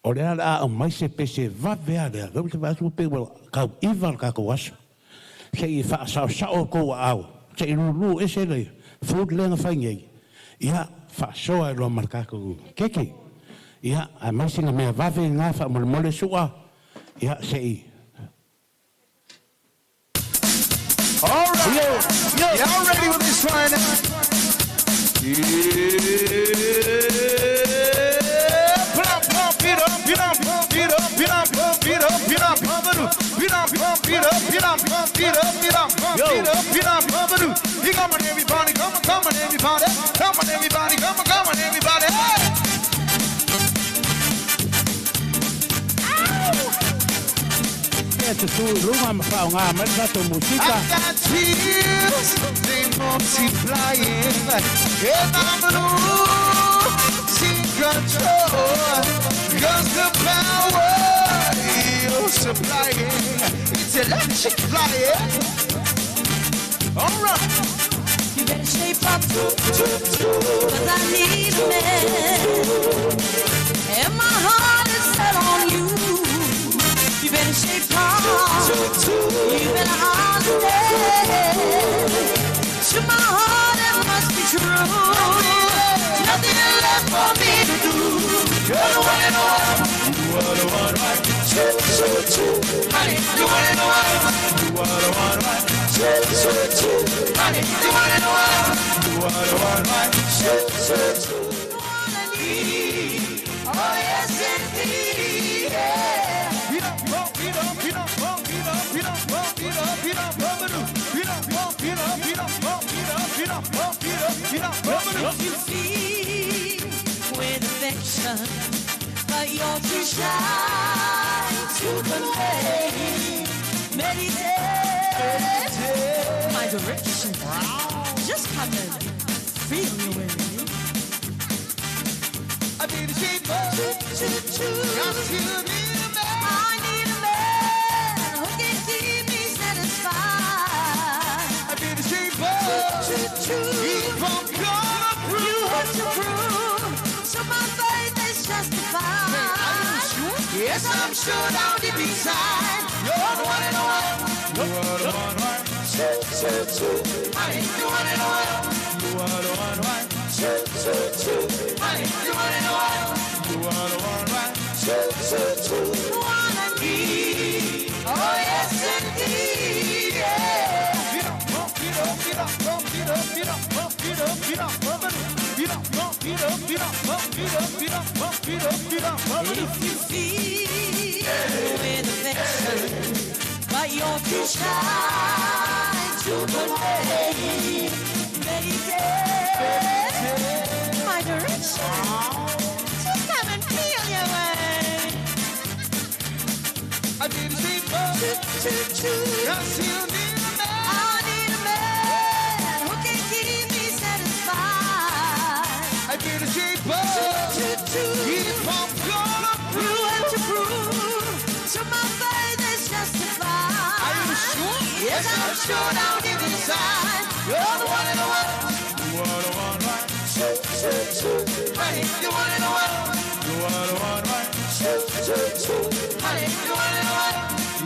O lea o le a aumai se pese vave lava lea, lea ou te vaai atu pei ua tau iva le tatou aso. Se i faasaosao outou aao, se i lulu ese le food lea na fai nei, ia faasoa ai loa ma le tatou keke. Ia, aumai sina mea vave lena faamolemole Su'a, ia se i All right. Y'all ready with this one? Yeah. Pump, pump it up, it up, pump it up, it up, pump it up, it up, pump it up, it up, pump it up, it up, pump it up, it up, pump it up, it up, pump it up. You come on, everybody, come on, come on, everybody, come on, everybody, come on, come on, everybody. Hey! Ia tutū i luga ma faaaoga mai le tatou musika. I've got tears, they multiplying, and I'm losing control. 'Cause the power you're supplying, it's Let the chick fly, yeah. All right. You better shape up, 'cause I need a man. And my heart is set on you. You better shape up. You better understand. To my heart, it must be true. Nothing left for me to do. You're the one in the world. You are the one, right? Choo, choo, choo. Honey, you one in the world. You are the one, right? Choo, choo, choo. Honey, you one in the world. You are the one, right? Choo, choo, choo. Oh, yes, indeed. Yeah. If you feel with affection, but you're too shy to convey. Meditate my direction. Just come and feel your way. I need a shape up. Got to need a man. I need a man who can keep me satisfied. I need a shape up. Keep on gonna prove. You have to prove, so my faith is justified. Hey, are you sure? Yes, I'm sure down deep inside. You're the one in the world. You are the one, right? Choo, choo, choo. Honey, you one in the world. You are the one, right? Choo, choo, choo. Honey, you one in the world. You are the one, right? Choo, choo, choo. The one I need. Oh, yes, indeed. Yeah. If you feel with affection, but you're too shy to convey. Meditate my direction. Just come and feel your way. I need a shape up. Choo, choo, choo. Got to need a man. I need a man who can keep me satisfied. I need a shape up. Choo, choo, choo. Keep on gonna prove. You have to prove, so my faith is justified. Are you sure? Yes, I'm sure down deep inside. You're the one in the world. You are the one, right? Choo, choo, choo. Honey, you one in the world. You are the one, right? Choo, choo, choo. Honey, you one in the world.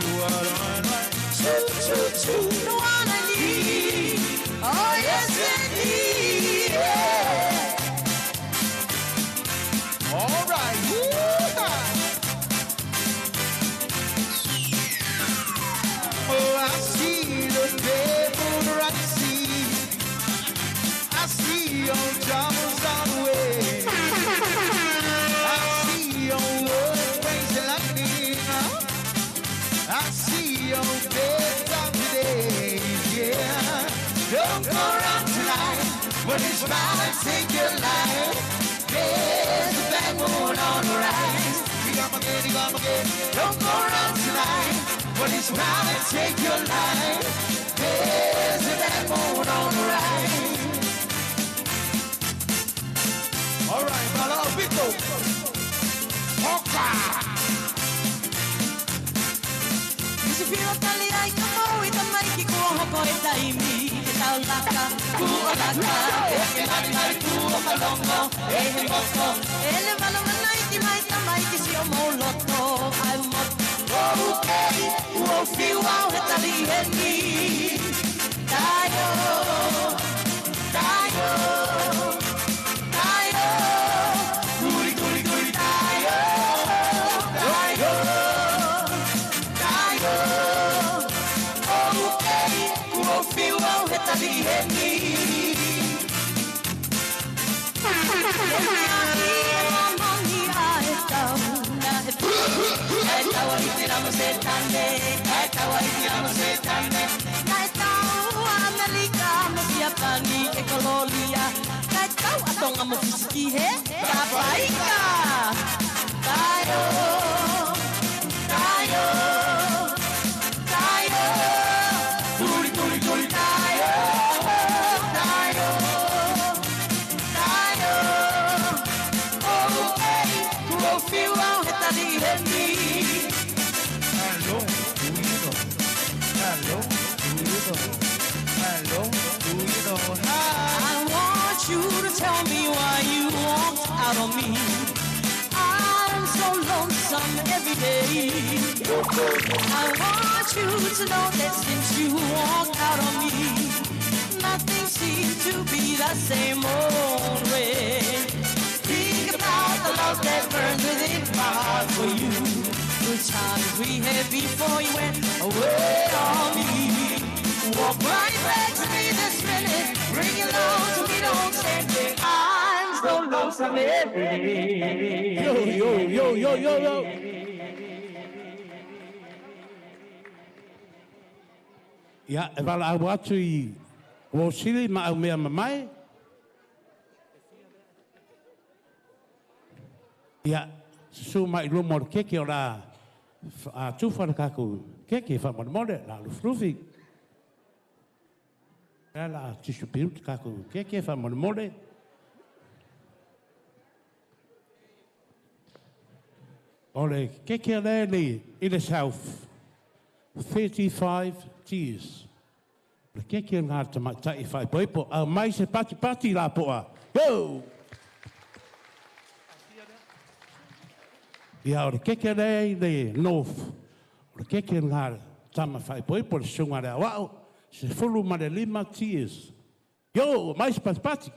You are the one, right? Choo, choo, choo. The one I need. Oh, yes, indeed. Yeah. All right. Woo-ha. Oh, I see the devil rising. I see your troubles on the way. I see your world brings lightning. I see your bed of today. Yeah. Don't go around tonight, but it's bound to take your life. There's a bad moon on the rise. Don't go around tonight, but it's bound to take your life. There's a bad moon on the rise. All right, Bala Vito. Hoka. Isifiro tali ai ka mau i tamai ki kua hoko e taimi. Ke tau laka, kua laka. E ke mari mari kua kalongo, e he moko. E le malo manai ki mai tamai ki si o moloto. Ai mot, o ukei, ua fiu au he tali he ni. Tayo, tayo, tayo. Guri, guri, guri, tayo, tayo. Tayo, oh, okay, ua fiu au he tali he ni. Tayo, tayo, tayo. Tuli, tuli, tuli, tayo, tayo, tayo. Oh, hey, kua fiu au he tali he ni. Hello, Tuino. out on me. I'm so lonesome every day. I want you to know that since you walked out on me, nothing seems to be the same old way. Think about the love that burns within my heart for you. Good times we had before you went away on me. Walk right back to me this minute. Bring your love to me, don't stand there. I'm so lonesome every day. Yo, yo, yo, yo, yo, yo. Ia, e wala au atu i Wosili ma au mea mamae. Ia, susu mai luma o le keke o la a tufa le kaku keke wha la luflufi. Ia la tisu piru te kaku keke wha. O le keke le li i le South, 35 tears. Le keke ngā tamaitai whai poipo, au mai se pati pati la poa. Go! Ia, o le keke le i le North, o le keke ngā tama whai poipo, le sunga le awao, se fulu ma le lima tears. Yo, mai se pati pati.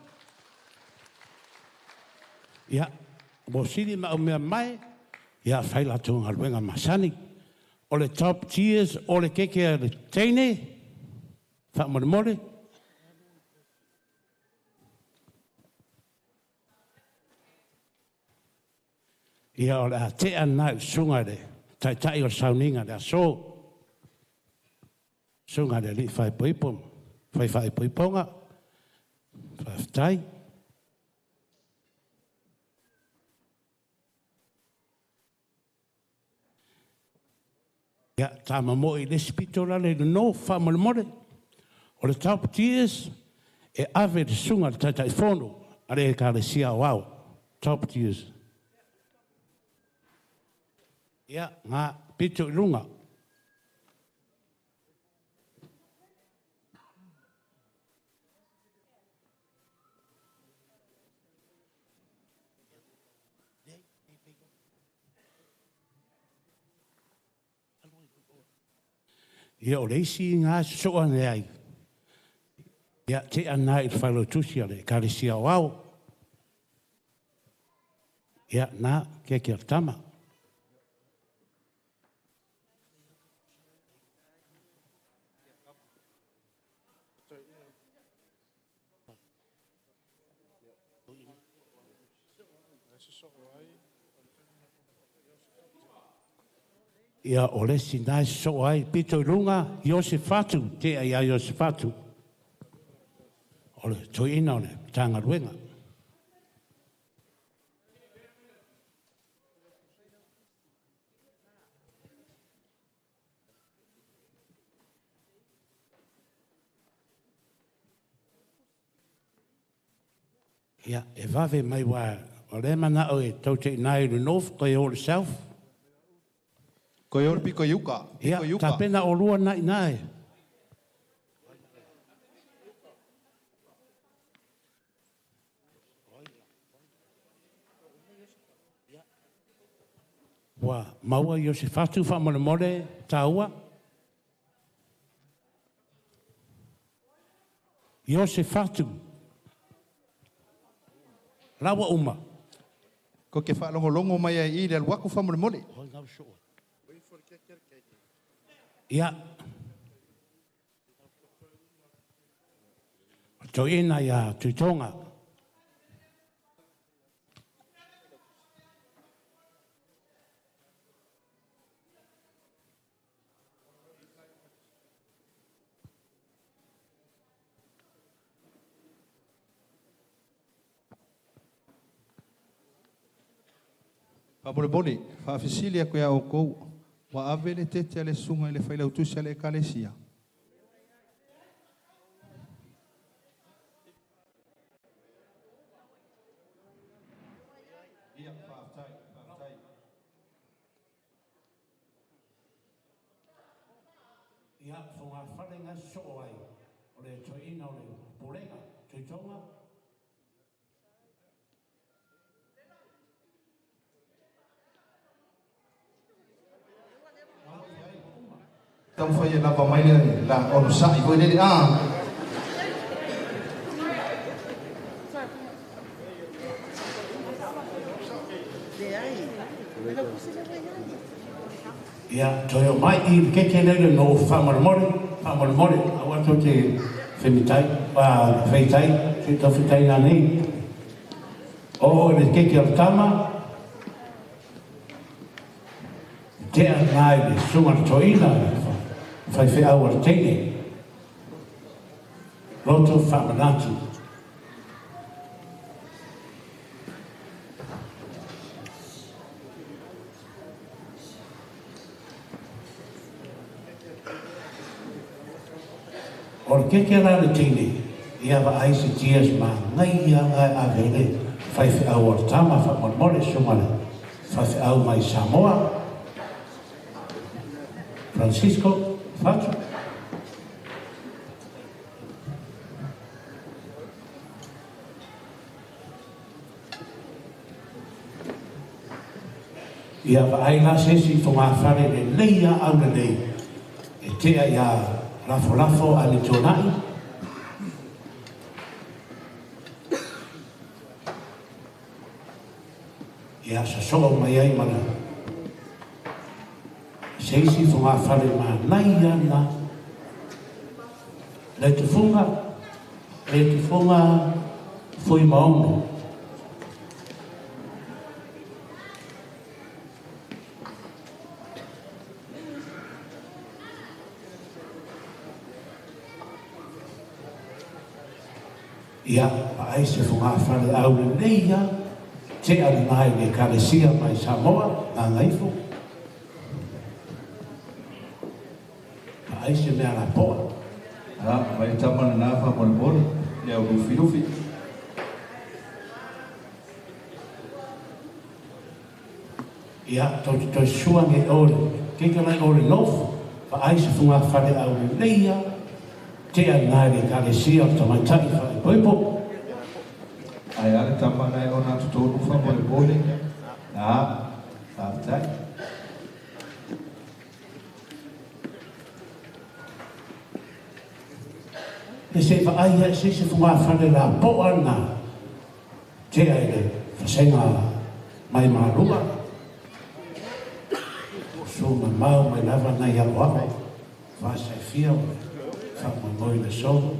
Ia, mo sili ma o mea mai, ia whai la tunga luenga masani. O le top tiers, o le keke a le teine, wha more. Ia o le a tea nai sunga le, taitai o sauninga le aso. Sunga le li whai poipo, whai whai poiponga, whai. Ia, tā mamoe i le spito la le no wha more. O le top tiers, e ave le sunga le taitai fono, a le ka le sia o au. Top tiers. Ia, ngā pito i lunga. Ia o le isi ngā soa ne ai. Ia te ana i whailotusi a le karisia o au. Ia nā keke al tama. Ia o le si nai soa ai pito i lunga Iosefatu, te ia Iosefatu. O le toina o le tāngaluenga. Ia, e vave mai wā, o le mana o e tau te inai le North, koe o le South. Koe o le piko i uka. Ia, tā pena o lua nai nai. Wa, maua Iosefatu wha more tāua. Iosefatu. Lawa uma. Ko ke whaalongolongo mai ai i le alwaku wha more. Ia. Toina ia Tutonga. Whamolemole, whaafisili a koe a o kou, wa ave le tete a le sunga i le whailautusi a le ekalesia. Ia, whaaftai, whaaftai. Ia, whonga wharenga soo ai, o le toina o le polenga, tuitonga. Taumafai e lava mai le la onosa'i foi lele a. Ia, toe o mai i le keke lele no whaamalemole, whaamalemole, au atu te whemitai, wheitai, te tawhitai nā nei. O le keke o le tama, tea nā i le sunga le toina, whai wheau a le teine. Roto whaamanatu. O le keke la le teine, ia wa ai se tias ma ngai ia ngai a vele, whai wheau o le tama, whaamalemole sunga le, whai wheau mai Samoa. Francisco Fatu. Ia vaai la sesi fo ngā whare le leia au le nei. E tea ia lafo lafo a le tōnai. Ia sa soo mai ai mana. Seisi fo ngā whare mā nai ana. Le te funga fui maono. Ia, ai se fo ngā whare au le leia, te ale nai le kalesia mai Samoa, ngā ngaifo. Ai se mea la poa. A, mai tama na nā whaamalemole, le au lufi lufi. Ia, toi sua nge ole, keika lai ole nofu, fa ai se fo ngā whare au le leia, te ale nai le kalesia o tamaitai whae poipo. Ai ale tama nai o nā tutonu whaamalemole. A, whaatai. E se vaai e se se funga whare la poa nā te ai le whasenga mai marua. So ma mau mai lava nai au au. Whasai fia o whamangoi le so.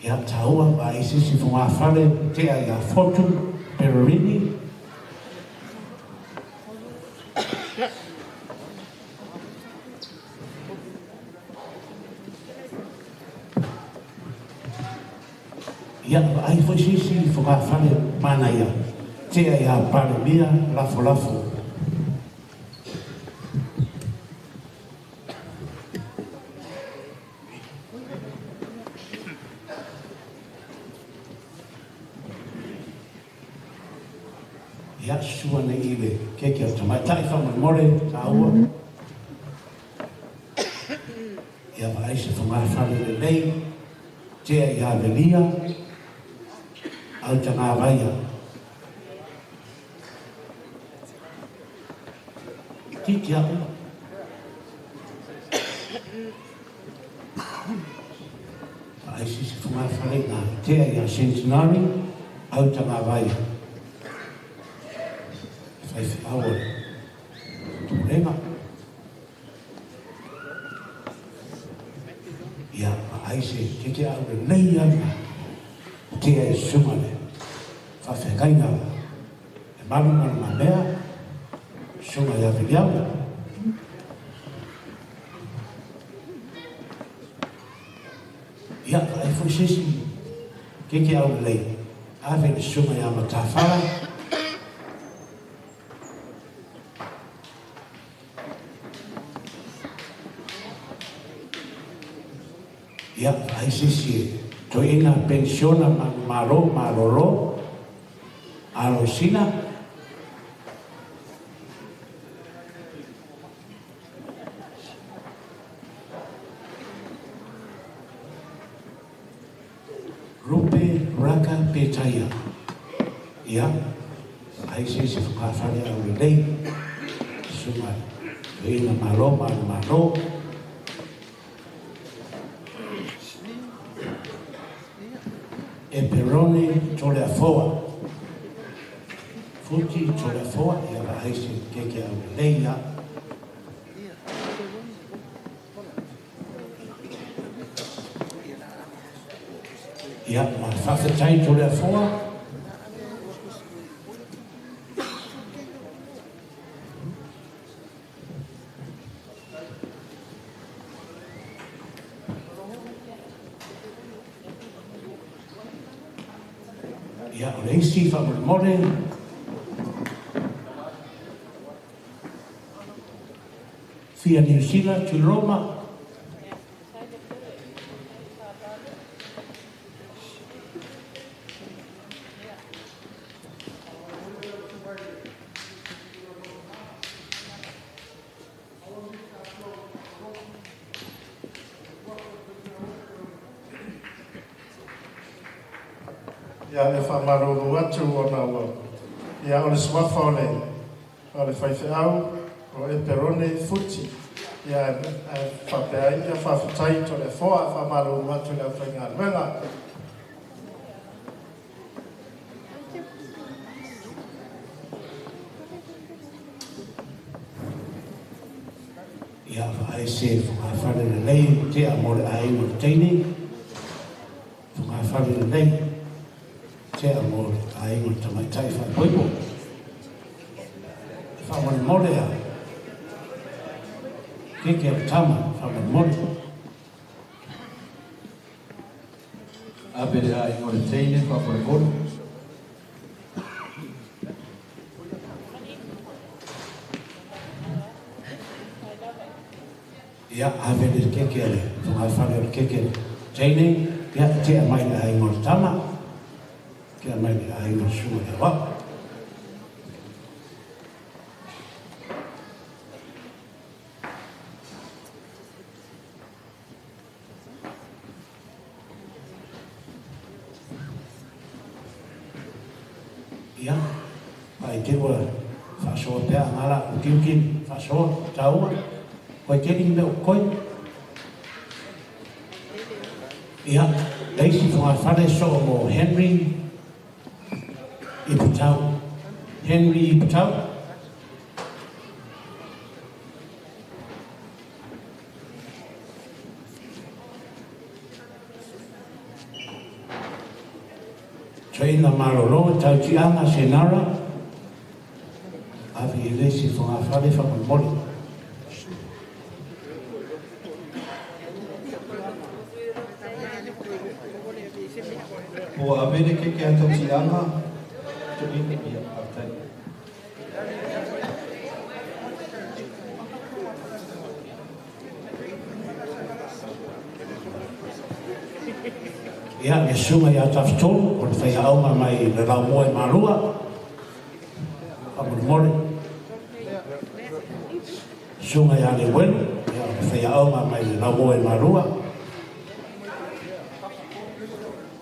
Ia taua vaai se se funga whare te ai a fotu pererini. Ia, ai foi sisi fo ngā whare mana ia. Tea ia palemia, lafo lafo. Ia, sua nei i le keke o tamaitai whaamalemole, tāua. Ia, vaai se fo ngā whare le lei, tea ia velia, au te ngā vaia. Titi au. Ai sisi fo ngā whare ngā tea ia centenary, au te ngā vaia. Whai whiau o tōrenga. Ia, ai se keke au le nei ana, tea e sunga le whawhengainga e maru maru ngā mea, sunga ia viliau. Ia, ai foi sesi, keke au le lei, ave le sunga ia matawhara. Ia, ai sesi, toi ina pensiona malo, malolo, alo sina. Rupe raka petaia. Ia, Ai se se whakawhare au le lei. Sunga toina malo ma le malo. E Peroni Toleafoa. Futi Toleafoa, ia vaai se keke au le lei ia. Ia, ma whawhetai Toleafoa. Ia, o le isi whamolemole. Fia New Zealand, Tuloma. Ia e whamaruru atu o nā ua. Ia o le suafa o le whaiwheau o e Perone Futi. Ia e whapea ia whawhitai to le foa e whamaruru atu le whainga. Ia whae se whakawhare le lei te a more ai mo le teine. Whakawhare le lei te a more ai mo le tamaitai whaipoipo. Whamolemole a. Keke o tama, whamolemole. A pere ai mo le teine, whamolemole. Ia, ave le keke le, whakawhare o le keke le teine, ia te a mai le ai mo le tama, te a mai le ai mo le sunga le wao. Ia, pai te ua whasoa pea ngala o kiuki, whasoa, taua, koe teri mea o koe. Ia, leisi whakawhare so mo Henry Iputau. Henry Iputau. Traina maroro, tautianga senara, ave i leisi whakawhare whakamolemole. O a vere ke ke tautianga, te ina ia whakatei. Ia, le sunga ia tawhitolu, o le whai aonga mai le lau moe marua, whamolemole. Sunga ia le welu, ia o le whai aonga mai le lau moe marua.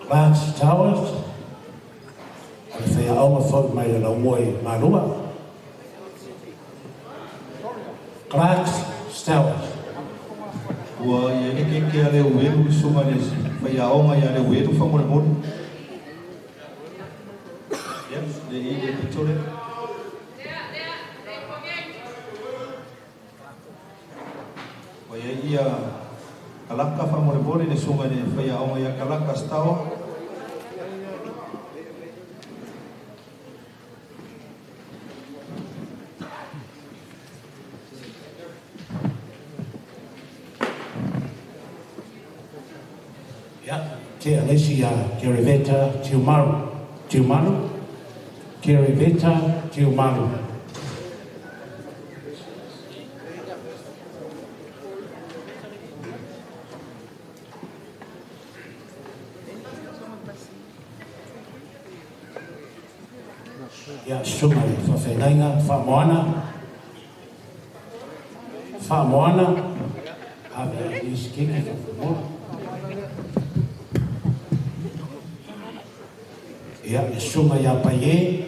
Clark's Towers, o le whai aonga fau mai le lau moe marua. Clark's Towers. Ua ia le keke a le uelu le sunga le whai aonga ia le uelu whamolemole. Ia, le i le pitore. Ua ia ia kalaka whamolemole le sunga le whai aonga ia kalaka stawa. Ia, te alesi ia Kereveta Tiumaru. Tiumaru? Kereveta Tiumaru. Ia, sunga le whawhenainga, whamoana. Whamoana. Ave a nisi keke whamoana. Ia, le sunga ia paie.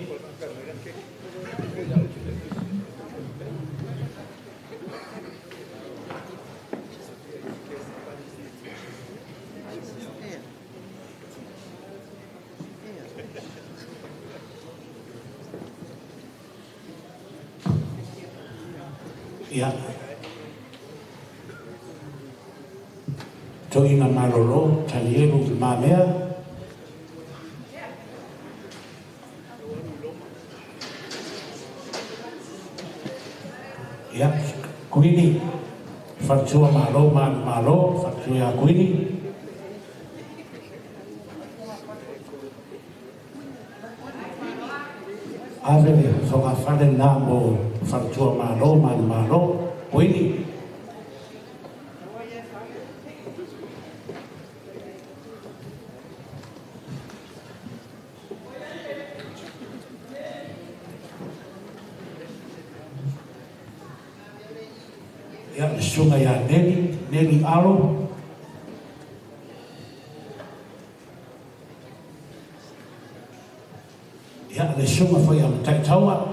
Ia. Toina malolo, talielu le mamea. Ia, Kuini, faletua malo ma le malo, faletua ia Kuini. Ave le fogafale na mo faletua malo ma le malo, Kuini. Ia, le susuga ia Neli, Neli Alo. Ia, le susuga foi ia Mataitaua.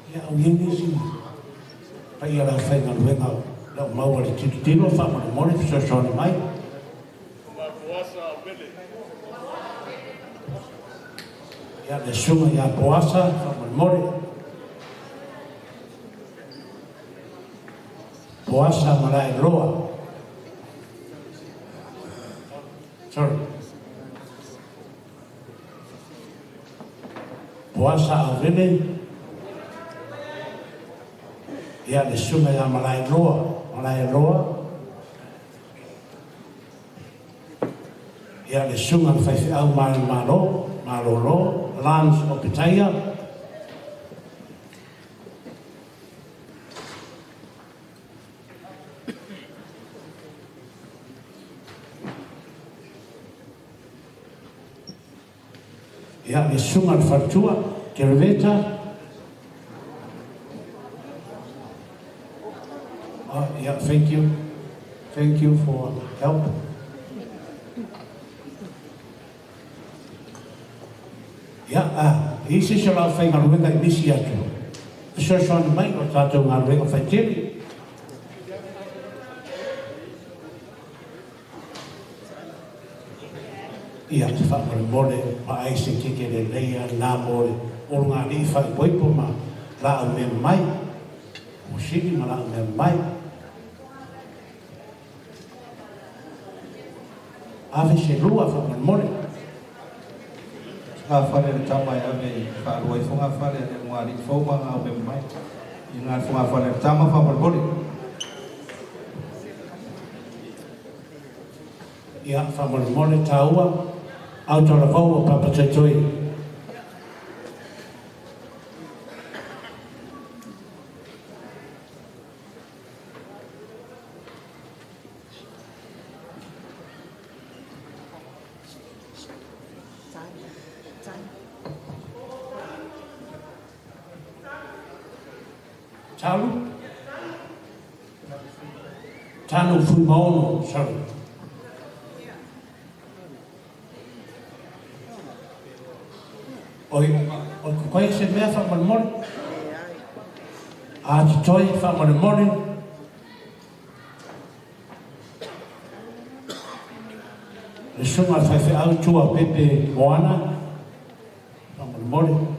Ia, au i nisi paia la faigaluega lau maua le tilotilo faamolemole fesoasoani mai. Ia, le susuga ia Poasa faamolemole. Poasa Malaeloa. Sorry. Poasa Auvele. Ia, le susuga ia Malaeloa, Malaeloa. Ia, le susuga le faifeau malo, malolo, Lance Opetaia. Ia, le susuga le faletua, Kereveta. Yeah, thank you. Thank you for help. Ia, i se se lau faigaluega i misi atu. Fesoasoani mai o tātou galuega faitele. Ia, te faamolemole ma ai se keke lelei a nā mo le ologalii faaipoipo ma laau mea mai. Musili ma laau mea mai. Ave se lua faamolemole. Fogafale le tama e ave faalua i fogafale a le lugalii fou ma gao mea mai. I ngā fogafale le tama faamolemole. Ia, faamolemole tāua, au talavou o Papatoetoe. Talu? Tanu Fuimaono, sorry. Oi, o koe se mea faamolemole? A te toi faamolemole. Le susuga le faifeau tua Pepe Moana. Faamolemole.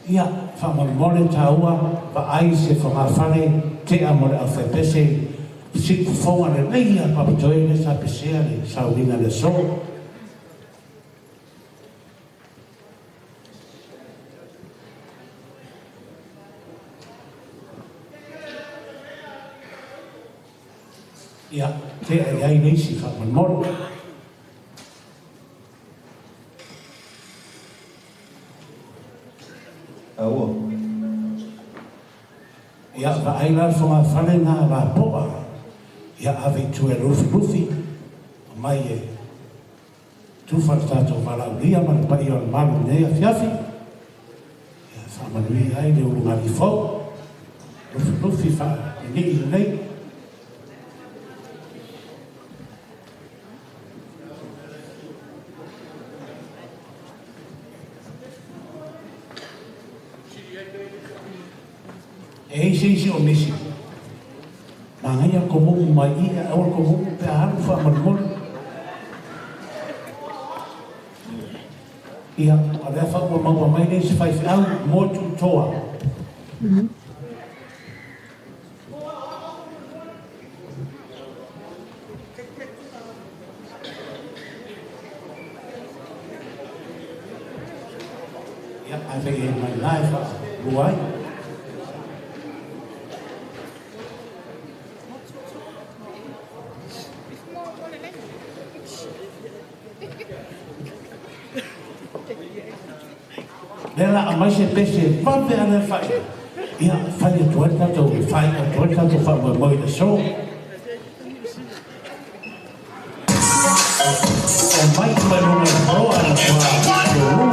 Ia, faamolemole tāua, vaai se fogafale tea mo le aufaipese, siufofoga lelei a Papatoe le sa pesea le sauliga le aso. Ia, tea i ai le isi faamolemole. Taua. Ia vaai la le fogafale na lapoa. Ia ave i tua e lufilufi. Mai e tufa le tatou valaaulia ma le paia o le malu i lenei afiafi. Ia faamanuia ai le ulugalii fou. Lufilufi faaninii lelei. E ai se isi o misi. Manaia komumu mai i i ae aua le komumu pe a alu faamolemole. Ia, a o lea foi ua maua mai le isi faifeau motu toa. Ia, ave i ai mai la e faalua ai. Lea la aumai se pese e vave a lea fai. Ia, fai atu ai le tatou, fai atu ai le tatou faamoemoe i le aso. Omai mai luga i le faloa a le matua lulu.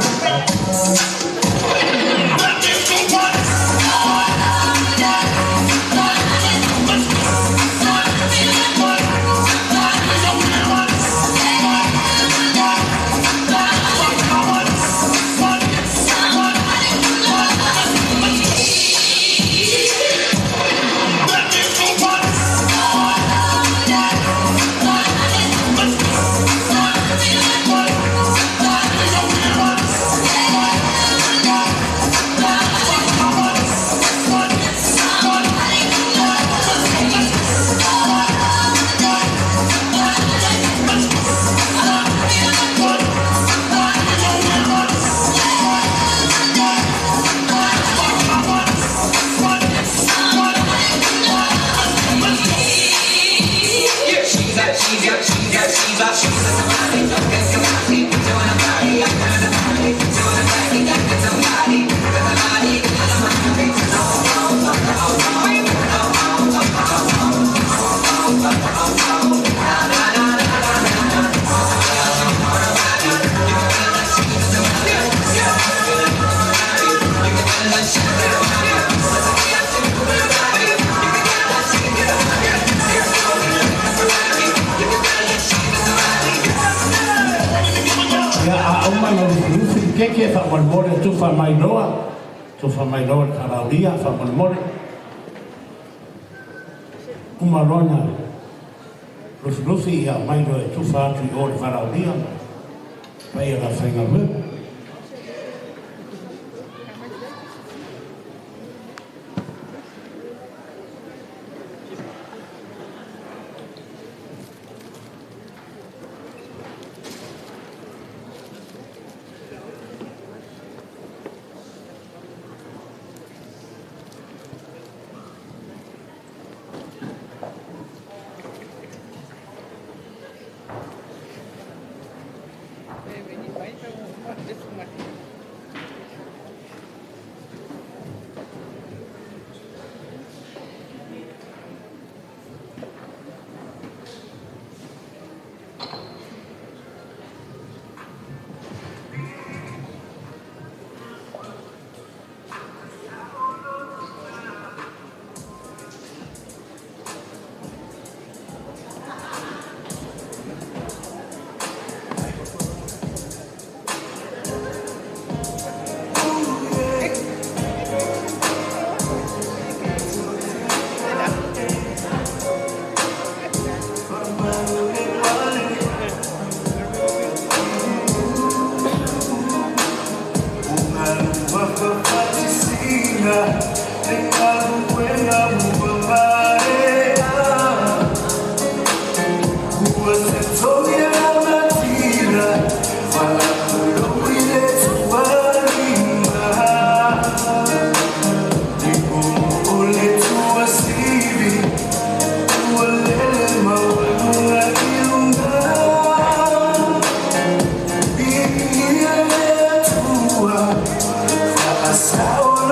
Ia, a uma ina lufilufi le keke, faamolemole tufa mai loa, tufa mai loa le kalaulia, faamolemole. Uma loa na lufilufi, ia aumai loa e tufa atu i o le valaaulia ma paia o le aufaigaluega. Sao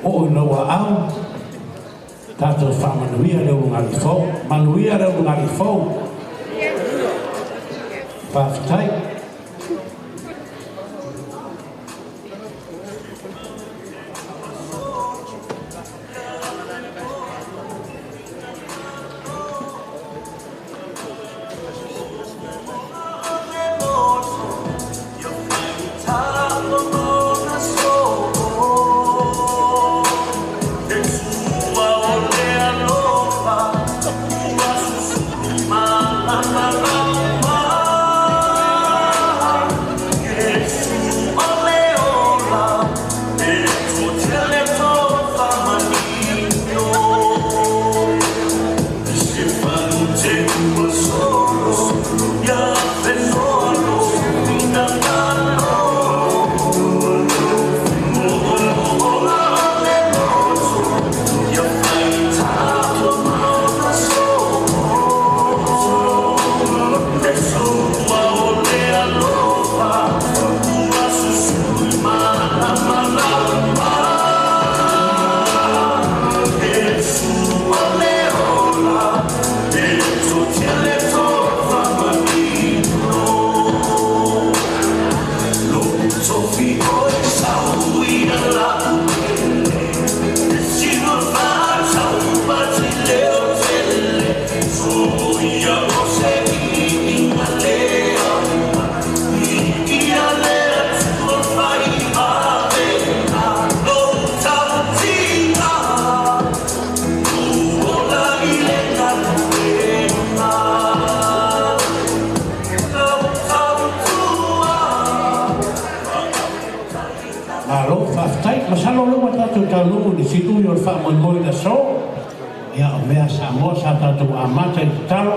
Oo i lou aao, tatou faamanuia le ulugalii fou, manuia le ulugalii fou. Faafetai. Malo, faafetai. Masalo o lea ua tatou taunuu i le siui o le faamoemoe i le aso. Ia, o mea Samoa sa tatou amata i le tatalo,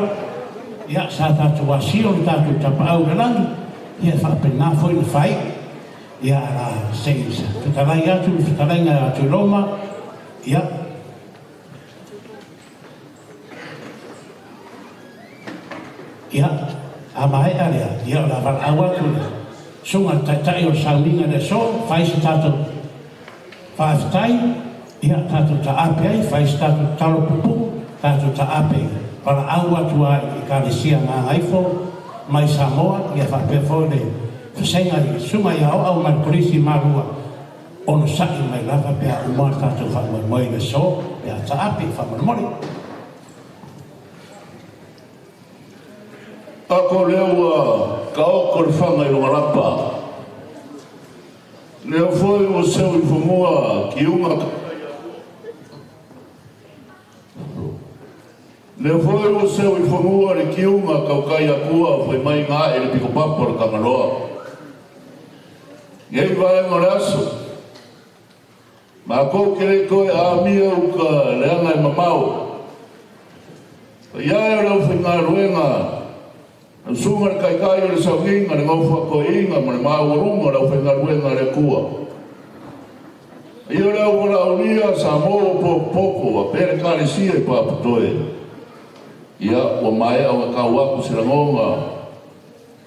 ia, sa tatou asio le tatou tapaau i le lagi, ia, e faapena foi ona fai. Ia, a se i fetalai atu le fetalaiga ia Tuiloma, ia, Ia, a maea lea, ia o le a valaau atu i le Susuga i le Taitai o le Sauniga i le aso, fai se tatou faafetai, ia, tatou taape ai, fai se tatou tatalo pupuu, tatou taape ai. Valaau atu lava i Ekalesia Gagaifo mai Samoa, ia faapea foi le Vasega i le Susuga ia Oau mai le Kolisi i Malua, onosai mai lava pe a uma le tatou faamoemoe i le aso, pe a taape faamolemole. Ako lea ua taoto le faga i luga lapa. Lea foi ua seu i fanua kiuga Lea foi ua seu i fanua le kiuga tautai atua fai mai gae le pitopapa o le Tagaloa. Nei vaega o le aso, matou te le toe amia uta leaga e mamao. Paia e o le aufaigaluega, lau Susuga i le Taitai o le Sauniga, le Nofoatoeaina ma le maualuga o le aufaigaluega a le Atua. Paia o le aualaaulia, Samoa ua potopoto, a pea le Ekalesia i Papatoe. Ia, ua maea ona tau atu se lagona,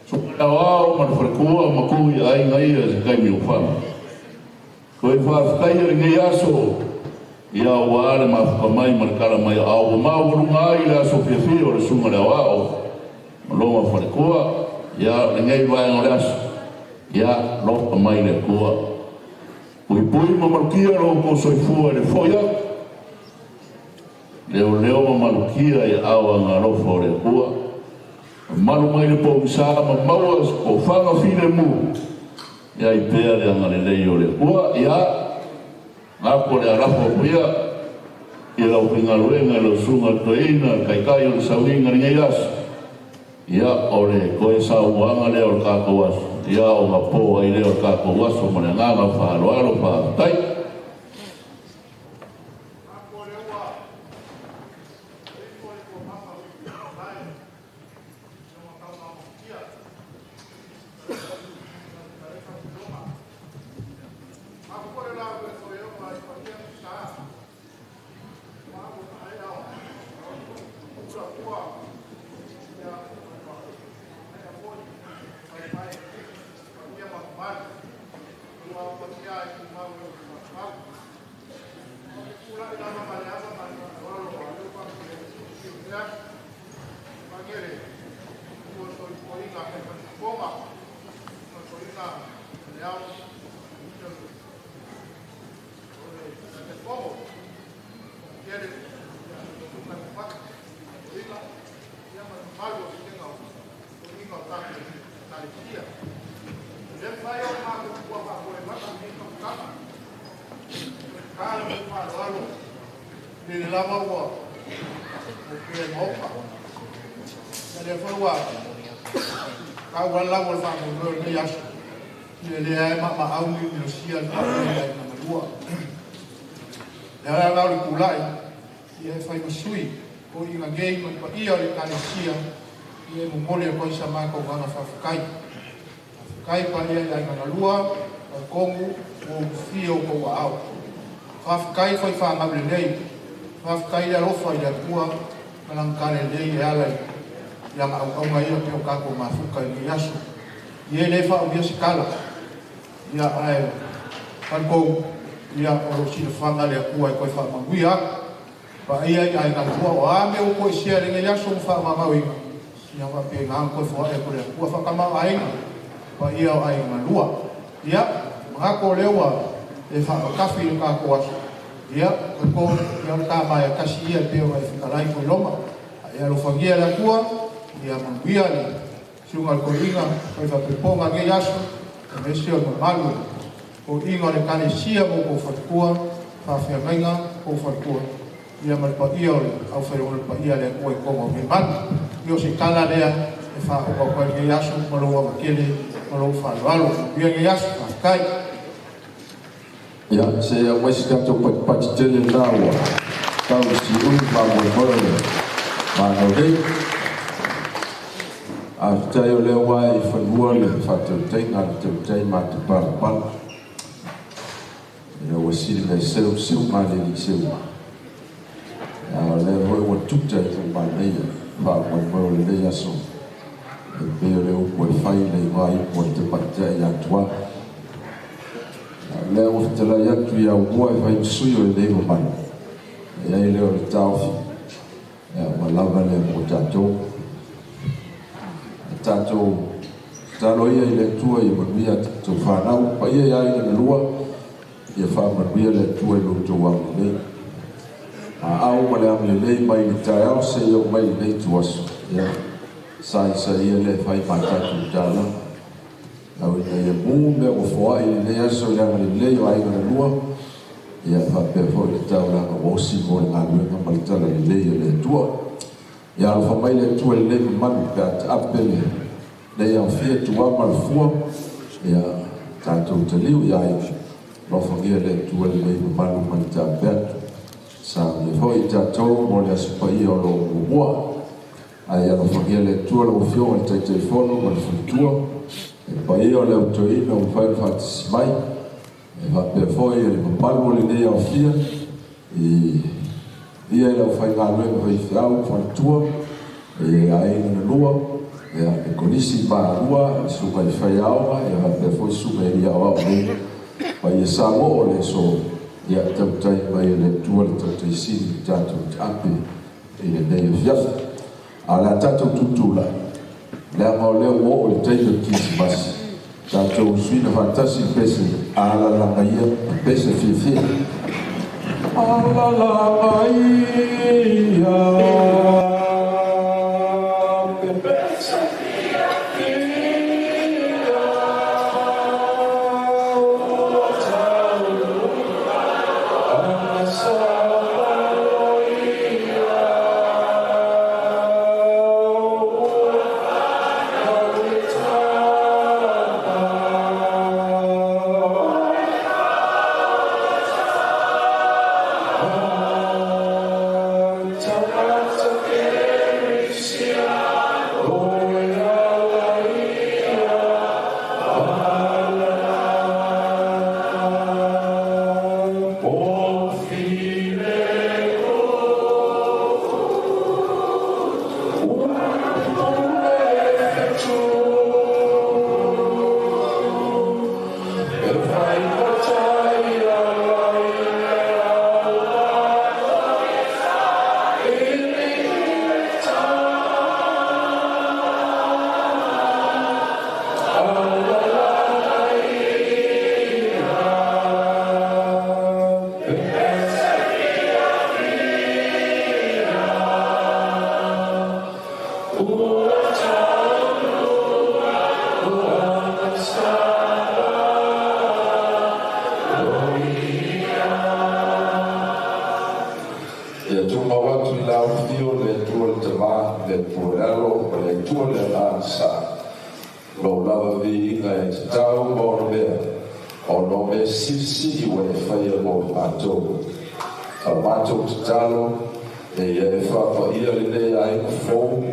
Susuga i le Aoao ma le Faletua ma tuu i aiga ia i se taimi ua fano. Toe faafetaia lenei aso, ia aua le mafuta mai ma le tala mai aao ua maualuga ai le aso fiafia o le Susuga i le Aoao ma lona faletua, ia lenei vaega o le aso, ia loka mai le Atua. Puipui ma malutia lo outou soifua i le foi atu, leoleo ma malutia i aao agalofa o le Atua, mamalu mai le pogisa ma maua se tofaga filemu, Ia ai pea le agalelei o le Atua, ia, gapo le alafo aku ia, i lau faigaluega i lau susuga i le toeaina, le taitai o le sauniga i lenei aso. Ia, o le toe saunoaga lea o le tatou aso, ia, ona po ai lea o le tatou aso ma le agaga faaaloalo, faafetai. tātai whanaponga, o toina, le ao, o le taitaifono, ia le tuka le whaka, o inga, ia ma le malu o te o inga o tātou taletia. Le whai o mātou kua whakoe mata ni kamukama, ka le whaaloalo, le le lava ua, o pia maoka. Ia le whai ua, ka ua lawa le whakoe nei aso, le le ae ma ma au ni lo sia le whakoe ai na malua. Le ala lau le kulai, ia e whai masui, o inga ngei ma pa ia le kalesia, ia e momole a koisa mākou ngana whawhakai. Whawhakai pa ia i ainga ngalua, o kongu, o fia o koua au. Whawhakai whai whangau le nei, whawhakai le alofa i le atua, malangkale lei e ala i langa au au ia pe o kako mafuka i nei aso. Ia le wha o mia sikala, ia ae, whankou, ia o lo sila whanga le akua i koe wha pa ia i ai ngā o ame o koe sia le ngai aso mo wha inga. Ia wha pe ngā koe wha e kore akua whakamau ainga, pa ia o ai ngā lua. Ia, mga ko lewa e wha makafi i ngā ko aso. Ia, koe ko, ia o tā mai a kasi ia pe o e whikarai koe loma. Ia lo whangia le akua, ia manguia le siunga le koe inga, koe whapeponga ngai aso, e mese o mamalu. O inga o le kalesia mo kou whatukua, whawhiangainga kou whatukua. Ia ma le paia o le au whae o le paia le akua i konga o me manu. Ia o se kala lea e whaoka koe ngai aso, ma lou awakele, ma lou whaloalo. Ia ngai aso, whakai. Ia, se au mai si tātou patipati tele la ua, tau si ui ma moe moe le mānau nei. A whitai o lea wā i whanua le whātautai, ngā le tautai mā te parapara. Ina ua sili mai seu, seu mā le li seu mā. A lea hoi ua tuta i tō māneia, wha moe moe o le nei aso. E peo le upu e whai le ngā ipu o te patea i atua. A lea ua whitalai atu i au mua e whai msui o le nei mamanu. E ai leo le tāofi, e ua lava lea mo tātou. E tātou talo ia i le atua i manuia tō whanau, pa ia ia ina nalua, ia wha manuia le atua i lo tō amlelei. A au ma le amlelei mai le taeao se ia o mai le nei tuaso. Ia, sa isa ia le whai mātātou tāla. Au ina ia mū mea o foai le nei aso i anga lelei o ainga nalua, ia whapea foi le taulanga osi mo le ngā ma le tala lelei o le atua. Ia alofa mai le atua le nei mamanu pe a te ape le nei au fia tua ma le fua, ia tātou taliu ia ai lofangia le atua le nei mamanu ma le tāpe atu. Sa ia foi tātou mo le aso paia o lo muamua. Ai alofangia le atua le ofioga le taitaifono ma le faletua, e paia o le autoina o mawhai le whaatisi mai, e whapea foi e le mamalu o le nei au fia, i ia i lau whai ngā luenga whai whiau faletua, e aina na lua, e le kolisi mā lua, e suka i whai aoga, e whapea foi suka i ria au nei, pa ia sa mo o le so, ia tautai mai le atua le tautai sini tātou te ape i le nei fiafi. A la tātou tutulai, lea ngau leo o o le teito kisimasi, tātou suina whātasi pese alalanga ia, pese fiafia. Alalanga ia, pese fiafia, o tau asa. Thank you. agaga sa. Lou lava viiga e tatau ma ona mea, ona o mea silisili ua e faia mo i matou. A o matou tatalo, e ia e faapaia lenei aiga fou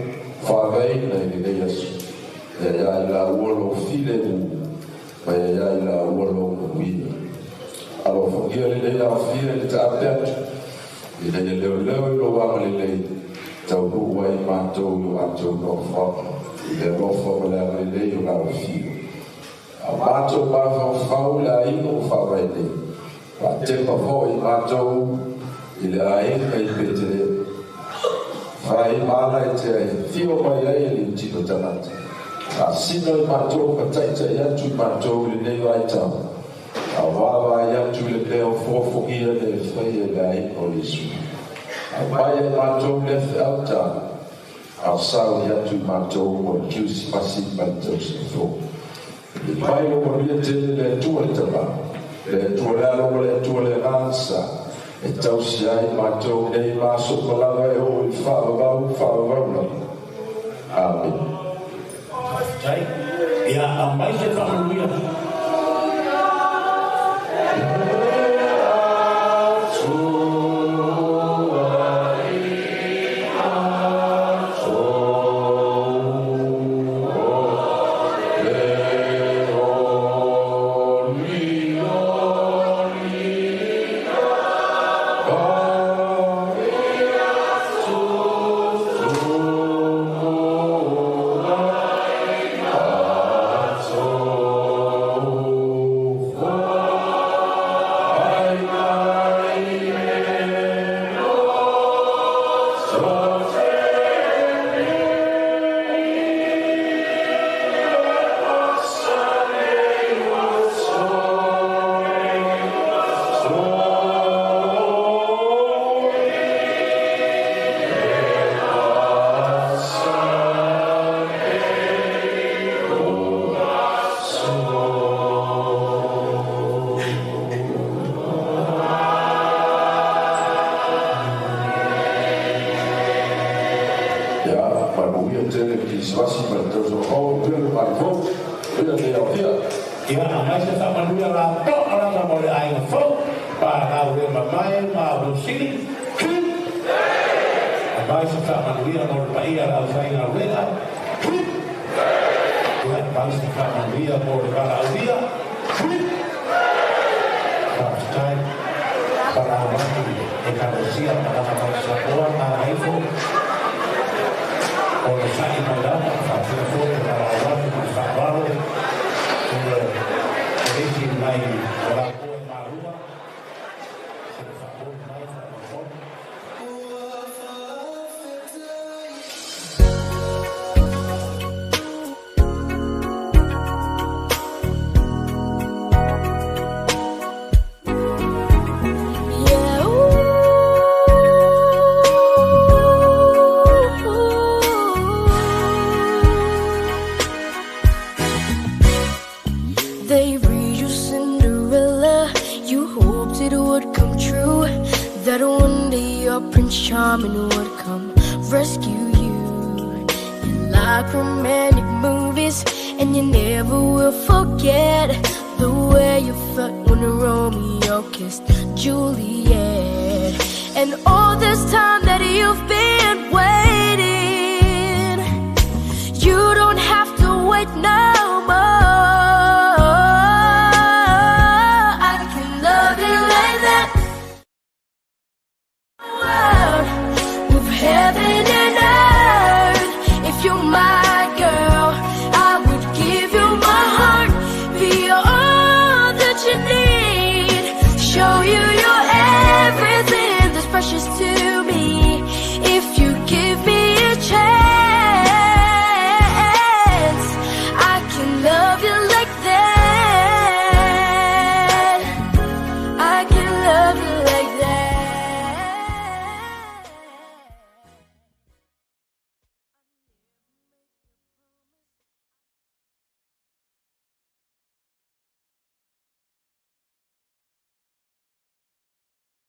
faavaeina i lenei aso, ia iā i laua lou filemu, ma ia iā i laua lou manuia. Alofagia lenei aofia i le taape atu, ina ia leoleo i lou agalelei, taunuu ai matou i o latou nofoaga, i le alofa ma le agalelei o lau Afio. A o matou mafaufau i le aiga ua faavae nei, faatepa foi matou i le aiga i Petelema. Fai ma ala e te afio mai ai e le tino tagata. Faasino i matou ma taitai atu i matou i lenei vaitau, a o vaavaai atu i le mea o fofogia le faia i le aiga o Iesu. Aumai ai matou lea feau tala, a o sauni atu i matou mo le Kerisimasi ma le tausaga fou. I mai lou manuia tele le Atua le Tama, le Atua le Alo ma le Atua le Agaga Sa, e tausi ai matou nei ma aso uma lava e oo i le faavavau faavavau lava. Amene. Faafetai. Ia aumai se faamanuia. Ia, manuia tele le Kerisimasi ma le tausaga fou, manuia le malu fou, manuia lenei aofia. Ia, aumai se faamanuia lapoa lava mo le aiga fou, palau le mamae ma Ausili. Aumai se faamanuia mo le paia o le aufaigaluega. Ia, aumai se faamanuia mo le valaaulia. Faafetai. Valaau atu i le Ekalesia Malaga mai Samoa, Gagaifo, o le sa'i mai lava, faapea foi le valaau atu ma le faaaloalo i le Kolisi mai o Laupua i Malua, se i faapoli mai faamolemole. Yeah, ooh. They read you Cinderella. You hoped it would come true. That one day your Prince Charming would come rescue you. You like romantic movies, and you never will forget the way you felt when Romeo kissed Juliet. And all this time that you've been waiting, you don't have to wait no